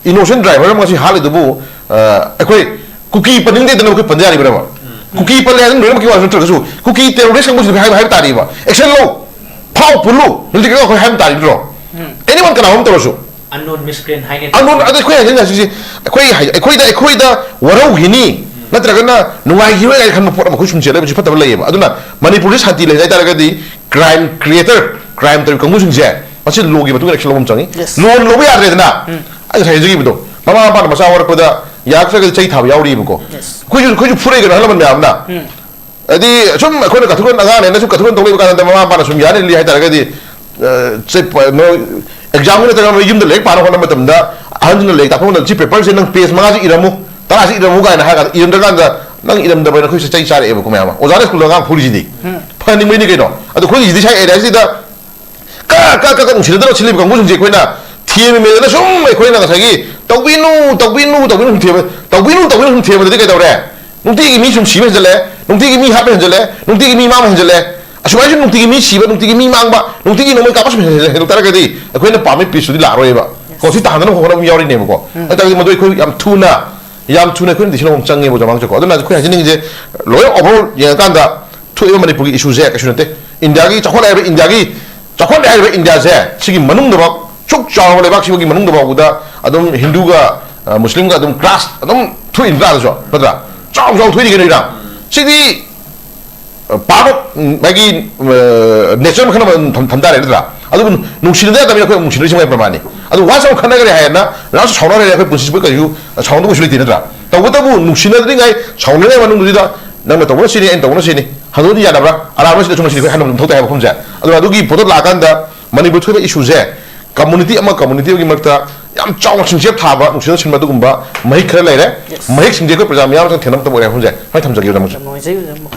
innocent driver ꯑꯃ ꯉꯁꯤ ꯍꯥꯠꯂꯤꯗꯨꯕꯨ, ꯑ, ꯑꯩꯈꯣꯏ ꯀꯨꯀꯤ ꯄꯟꯅꯤꯡꯗꯦꯗꯅ ꯑꯩꯈꯣꯏ ꯄꯟꯖ ꯌꯥꯔꯤꯕ꯭ꯔꯕ? ꯀꯨꯀꯤ ꯄꯜꯂꯦ ꯍꯥꯏꯗꯅ ꯂꯣꯏꯅꯃꯛꯀꯤ ꯋꯥꯁꯨ ꯅꯠꯇ꯭ꯔꯒꯁꯨ ꯀꯨꯀꯤ terrorist ꯀꯥꯡꯕꯨꯁꯤꯗꯤ ꯍꯥꯏꯕ, ꯍꯥꯏꯕ ꯇꯥꯔꯤꯕ꯫ Action ꯂꯧ, ꯍꯧꯖꯤꯛ ꯑꯩꯈꯣꯏ ꯍꯥꯏꯕ ꯇꯥꯔꯤꯕ꯭ꯔꯣ? ꯑꯦꯅꯤ ꯋꯥꯟ, ꯀꯅꯥꯒꯨꯝꯕ ꯇꯧꯔꯁꯨ꯫ ꯑꯟꯅꯣꯟ ꯃꯤꯁꯀ꯭ꯔꯤꯌꯦꯟ ꯍꯥꯏꯅ ꯑꯟꯅꯣꯟ ꯑꯗ ꯑꯩꯈꯣꯏ ꯍꯥꯏꯖꯅꯤꯡꯉꯤꯁꯦ, ꯑꯩꯈꯣꯏ ꯍꯥꯏ- ꯑꯩꯈꯣꯏꯗ ꯑꯩꯈꯣꯏꯗ ꯋꯥꯔꯧꯈꯤꯅꯤ, ꯅꯠꯇ꯭ꯔꯒꯅ ꯅꯨꯡꯉꯥꯏꯈꯤꯔꯣꯏ ꯍꯥꯏꯅ ꯈꯟꯕ ꯄꯣꯠ ꯑꯃ ꯑꯩꯈꯣꯏ ꯁꯨꯝ ꯆꯦꯜꯂꯛꯏꯕꯁꯤ ꯐꯠꯇꯕ ꯂꯩꯌꯦꯕ꯫ ꯑꯗꯨꯅ ꯃꯅꯤꯄꯨꯔꯁꯤ ꯁꯥꯟꯇꯤ ꯂꯩ ꯍꯥꯏ ꯇꯥꯔꯒꯗꯤ ꯀ꯭ꯔꯥꯏꯝ ꯀ꯭ꯔꯤꯌꯦꯇꯔ, ꯀ꯭ꯔꯥꯏꯝ ꯇꯧꯔꯤꯕ ꯀꯥꯡꯕꯨꯁꯤꯡꯁꯦ ꯃꯁꯤ ꯂꯣꯒꯤ ꯃꯇꯨꯡ ꯏꯟꯅ action ꯂꯧꯕ ꯑꯃ ꯆꯪꯉꯤ꯫ Yes. ꯂꯣ ꯂꯧꯕ ꯌꯥꯗ꯭ꯔꯦꯗꯅ꯫ ꯑꯩ ꯉꯁꯥꯏ ꯍꯥꯏꯖꯈꯤꯕꯗꯣ, ꯃꯃꯥ ꯃꯄꯥꯅ ꯃꯆꯥ ꯍꯧꯔꯛꯄꯗ ꯌꯥꯔꯛꯇ꯭ꯔꯒꯗꯤ ꯆꯩ ꯊꯥꯕ ꯌꯥꯎꯔꯤꯕꯀꯣ꯫ Yes. ꯑꯩꯈꯣꯏꯁꯨ ꯑꯩꯈꯣꯏꯁꯨ ꯐꯨꯔꯛꯏ ꯀꯩꯅꯣ, ꯑꯍꯜ ꯂꯃꯟ ꯃꯌꯥꯝꯅ꯫ ꯍꯥꯏꯗꯤ ꯁꯨꯝ ꯑꯩꯈꯣꯏꯅ ꯀꯥꯊꯨꯛꯀꯟ ꯑꯉꯥꯡꯅꯦꯅ ꯁꯨꯝ ꯀꯥꯊꯨꯛꯀꯟ ꯇꯧ ꯂꯩꯕ ꯀꯥꯟꯗ ꯃꯃꯥ ꯃꯄꯥꯅ ꯁꯨꯝ ꯌꯥꯅꯤ ꯂꯤ ꯍꯥꯏꯇꯥꯔꯒꯗꯤ, ꯑ, ꯆꯩ ꯄ- ꯃꯣꯏ ꯑꯦꯛꯖꯥꯝꯒꯤ ꯅꯠꯇ꯭ꯔꯒ ꯃꯣꯏ ꯌꯨꯝꯗ ꯂꯥꯏꯔꯤꯛ ꯄꯥꯅꯕ ꯍꯣꯠꯅꯕ ꯃꯇꯝꯗ ꯑꯍꯟꯁꯤꯡꯅ ꯂꯥꯏꯔꯤꯛ ꯇꯥꯛꯄ ꯃꯇꯝꯗ ꯁꯤ ꯄꯦꯄꯔꯁꯦ ꯅꯪ ꯄꯦꯖ ꯃꯉꯥꯁꯤ ꯏꯔꯝꯃꯨ, ꯇꯔꯥꯁꯤ ꯏꯔꯝꯃꯨ ꯀꯥꯏꯅ ꯍꯥꯏꯔ ꯀꯥꯟꯗ ꯏꯔꯝꯗ꯭ꯔꯀꯥꯟꯗ ꯅꯪ ꯏꯔꯝꯗꯕ ꯍꯥꯏꯅ ꯑꯩꯈꯣꯏꯁꯦ ꯆꯩ ꯆꯥꯔꯛꯑꯦꯕꯀꯣ ꯃꯌꯥꯝ ꯑꯃ꯫ ꯑꯣꯖꯥꯅ ꯁ꯭ꯀꯨꯜꯗ ꯑꯉꯥꯡ ꯐꯨꯔꯤꯁꯤꯗꯤ ꯐꯍꯟꯅꯤꯡꯕꯩꯅꯤ ꯀꯩꯅꯣ꯫ ꯑꯗꯣ ꯑꯩꯈꯣꯏꯒꯤꯁꯤꯗꯤ ꯁ꯭ꯋꯥꯏ ꯑꯦꯔꯤꯌꯥꯁꯤꯗ ꯀ ꯀ ꯀ ꯀ ꯅꯨꯡꯁꯤꯅꯗꯅ ꯁꯤꯜꯂꯤꯕ ꯀꯥꯡꯕꯨꯁꯤꯡꯁꯦ ꯑꯩꯈꯣꯏꯅ ꯊꯦꯝꯃꯤꯃꯦꯗꯅ ꯁꯨꯝ ꯑꯩꯈꯣꯏꯅ ꯉꯁꯥꯏꯒꯤ ꯇꯧꯕꯤꯅꯨ, ꯇꯧꯕꯤꯅꯨ, ꯇꯧꯕꯤꯅꯨ ꯁꯨꯝ ꯊꯦꯝꯕ, ꯇꯧꯕꯤꯅꯨ, ꯇꯧꯕꯤꯅꯨ ꯁꯨꯝ ꯊꯦꯝꯕꯗꯗꯤ ꯀꯩꯗꯧꯔꯦ? ꯅꯨꯡꯇꯤꯒꯤ ꯃꯤ ꯁꯨꯝ ꯁꯤꯕ ꯍꯦꯟꯖꯜꯂꯦ, ꯅꯨꯡꯇꯤꯒꯤ ꯃꯤ ꯍꯥꯠꯄ ꯍꯦꯟꯖꯜꯂꯦ, ꯅꯨꯡꯇꯤꯒꯤ ꯃꯤ ꯃꯥꯡꯕ ꯍꯦꯟꯖꯜꯂꯦ꯫ ꯑꯁꯨꯃꯥꯏꯅ ꯁꯨꯝ ꯅꯨꯡꯇꯤꯒꯤ ꯃꯤ ꯁꯤꯕ, ꯅꯨꯡꯇꯤꯒꯤ ꯃꯤ ꯃꯥꯡꯕ, ꯅꯨꯡꯇꯤꯒꯤ ꯅꯣꯡꯃꯩ ꯀꯥꯞꯄ ꯁꯨꯝ ꯍꯦꯟꯖꯜ- ꯍꯦꯟꯖꯜꯂꯛ ꯇꯥꯔꯒꯗꯤ ꯑꯩꯈꯣꯏꯅ ꯄꯥꯝꯃꯤ ꯄꯤꯁꯇꯨꯗꯤ ꯂꯥꯛꯑꯔꯣꯏꯕ꯫ ꯀꯣ ꯁꯤ ꯇꯥꯍꯟꯗꯅꯕ ꯍꯣꯠꯅꯕ ꯑꯃ ꯌꯥꯎꯔꯤꯅꯦꯕꯀꯣ꯫ ꯑꯗꯨ ꯇꯥꯔꯒꯗꯤ ꯃꯗꯨ ꯑꯩꯈꯣꯏ ꯌꯥꯝ ꯊꯨꯅ, ꯌꯥꯝ ꯊꯨꯅ ꯑꯩꯈꯣꯏꯅ decision ꯂꯧꯕ ꯑꯃ ꯆꯪꯉꯦꯕ, ꯑꯣꯖꯥ ꯃꯥꯡꯖꯀꯣ꯫ ꯑꯗꯨꯅ ꯑꯩꯈꯣꯏ ꯍꯥꯏꯖꯅꯤꯡꯉꯤꯁꯦ, ꯂꯣꯏꯅ overall ꯌꯦꯡꯉꯀꯥꯟꯗ ꯊꯣꯛꯏꯕ ꯃꯅꯤꯄꯨꯔꯒꯤ ꯏꯁꯨꯁꯦ ꯀꯩꯁꯨ ꯅꯠꯇꯦ꯫ ꯏꯟꯗꯤꯌꯥꯒꯤ ꯆꯥꯎꯈꯠꯂꯦ ꯍꯥꯏꯕ, ꯏꯟꯗꯤꯌꯥꯒꯤ ꯆꯥꯎꯈꯠꯂꯦ ꯍꯥꯏꯔꯤꯕ ꯏꯟꯗꯤꯌꯥꯁꯦ, ꯁꯤꯒꯤ ꯃꯅꯨꯡꯗꯐꯥꯎ, ꯁꯨꯛ ꯆꯥꯎꯔꯕ ꯂꯩꯕꯥꯛꯁꯤꯒꯤ ꯃꯅꯨꯡꯗꯐꯥꯎꯕꯗ ꯑꯗꯨꯝ ꯍꯤꯟꯗꯨꯒ, ꯑ, ꯃꯨꯁꯂꯤꯝꯒ ꯑꯗꯨꯝ clash ꯑꯗꯨꯝ ꯊꯣꯛꯏ ꯅꯠꯇ꯭ꯔꯥ? ꯑꯗꯨꯁꯨ ꯅꯠꯇ꯭ꯔꯥ? ꯆꯥꯎ ꯆꯥꯎ ꯊꯣꯛꯏꯅꯤ ꯀꯩꯅꯣ ꯏꯔꯥꯡ꯫ ꯁꯤꯗꯤ, ꯑ, part of, ꯎꯝ, ꯃꯥꯒꯤ, ꯑ, nature ꯃꯈꯜ ꯑꯃ ꯑꯗꯨꯝ ꯊꯝ-, ꯊꯝ ꯇꯥꯔꯦ ꯅꯠꯇ꯭ꯔꯥ? ꯑꯗꯨꯕꯨ ꯅꯨꯡꯁꯤꯅꯗ ꯌꯥꯗꯕꯅꯤꯅ ꯑꯩꯈꯣꯏ ꯅꯨꯡꯁꯤꯅꯔꯤꯁꯤ ꯃꯉꯥꯏ ꯄ꯭ꯔꯃꯥꯟꯅꯤ꯫ ꯑꯗꯨ once ꯑꯃ ꯈꯠꯅꯈ꯭ꯔꯦ ꯍꯥꯏꯔꯦꯅ ꯉꯥꯏꯍꯥꯛꯁꯨ ꯁꯥꯎꯅꯈ꯭ꯔꯦ, ꯑꯩꯈꯣꯏ ꯄꯨꯟꯁꯤꯁꯤꯕꯨ ꯀꯩꯁꯨ ꯁꯥꯎꯅꯗꯕ ꯀꯩꯁꯨ ꯂꯩꯇꯦ ꯅꯠꯇ꯭ꯔꯥ? ꯇꯧꯕꯇꯕꯨ ꯅꯨꯡꯁꯤꯅꯗ꯭ꯔꯤꯉꯩ ꯁꯥꯎꯅꯔꯤꯉꯩ ꯃꯅꯨꯡꯗꯨꯗ ꯅꯪꯅ ꯇꯧꯕꯅ ꯁꯤꯅꯤ, ꯑꯩꯅ ꯇꯧꯕꯅ ꯁꯤꯅꯤ, ꯍꯟꯗꯣꯛꯑꯗꯤ ꯌꯥꯗꯕ꯭ꯔꯥ? ꯑꯔꯥꯟꯕ ꯁꯤꯗ ꯁꯨꯝ ꯁꯤꯗꯤ ꯑꯩꯈꯣꯏ ꯍꯟꯅ ꯑꯗꯨꯝ ꯊꯣꯛꯇꯥꯏ ꯍꯥꯏꯕ ꯋꯥꯐꯝꯁꯦ꯫ ꯑꯗꯨꯅ ꯑꯗꯨꯒꯤ ꯄꯣꯠꯇꯣ ꯂꯥꯛꯑꯀꯥꯟꯗ ꯃꯅꯤꯄꯨꯔ ꯊꯣꯛꯏꯕ ꯏꯁꯨꯁꯦ community ꯑꯃ community ꯑꯃꯒꯤ ꯃꯔꯛꯇ ꯌꯥꯝ ꯆꯥꯎꯅ ꯁꯤꯡꯆꯦꯞ ꯊꯥꯕ, ꯅꯨꯡꯁꯤꯅ ꯁꯤꯟꯕ ꯑꯗꯨꯒꯨꯝꯕ ꯃꯍꯤꯛ ꯈꯔ ꯂꯩꯔꯦ꯫ Yes. ꯃꯍꯤꯛꯁꯤꯡꯁꯦ ꯑꯩꯈꯣꯏ ꯄ꯭ꯔꯖꯥ ꯃꯤꯌꯥꯝ ꯑꯃ ꯊꯦꯡꯅꯕ ꯃꯇꯝ ꯑꯣꯏꯔꯦ ꯍꯥꯏꯕ ꯋꯥꯐꯝꯁꯦ ꯁꯨꯃꯥꯏꯅ ꯊꯝꯖꯒꯦ, ꯑꯣꯖꯥ ꯃꯥꯡꯖ꯫ ꯌꯥꯝ ꯅꯨꯡꯉꯥꯏꯖꯩ, ꯑꯣꯖꯥ꯫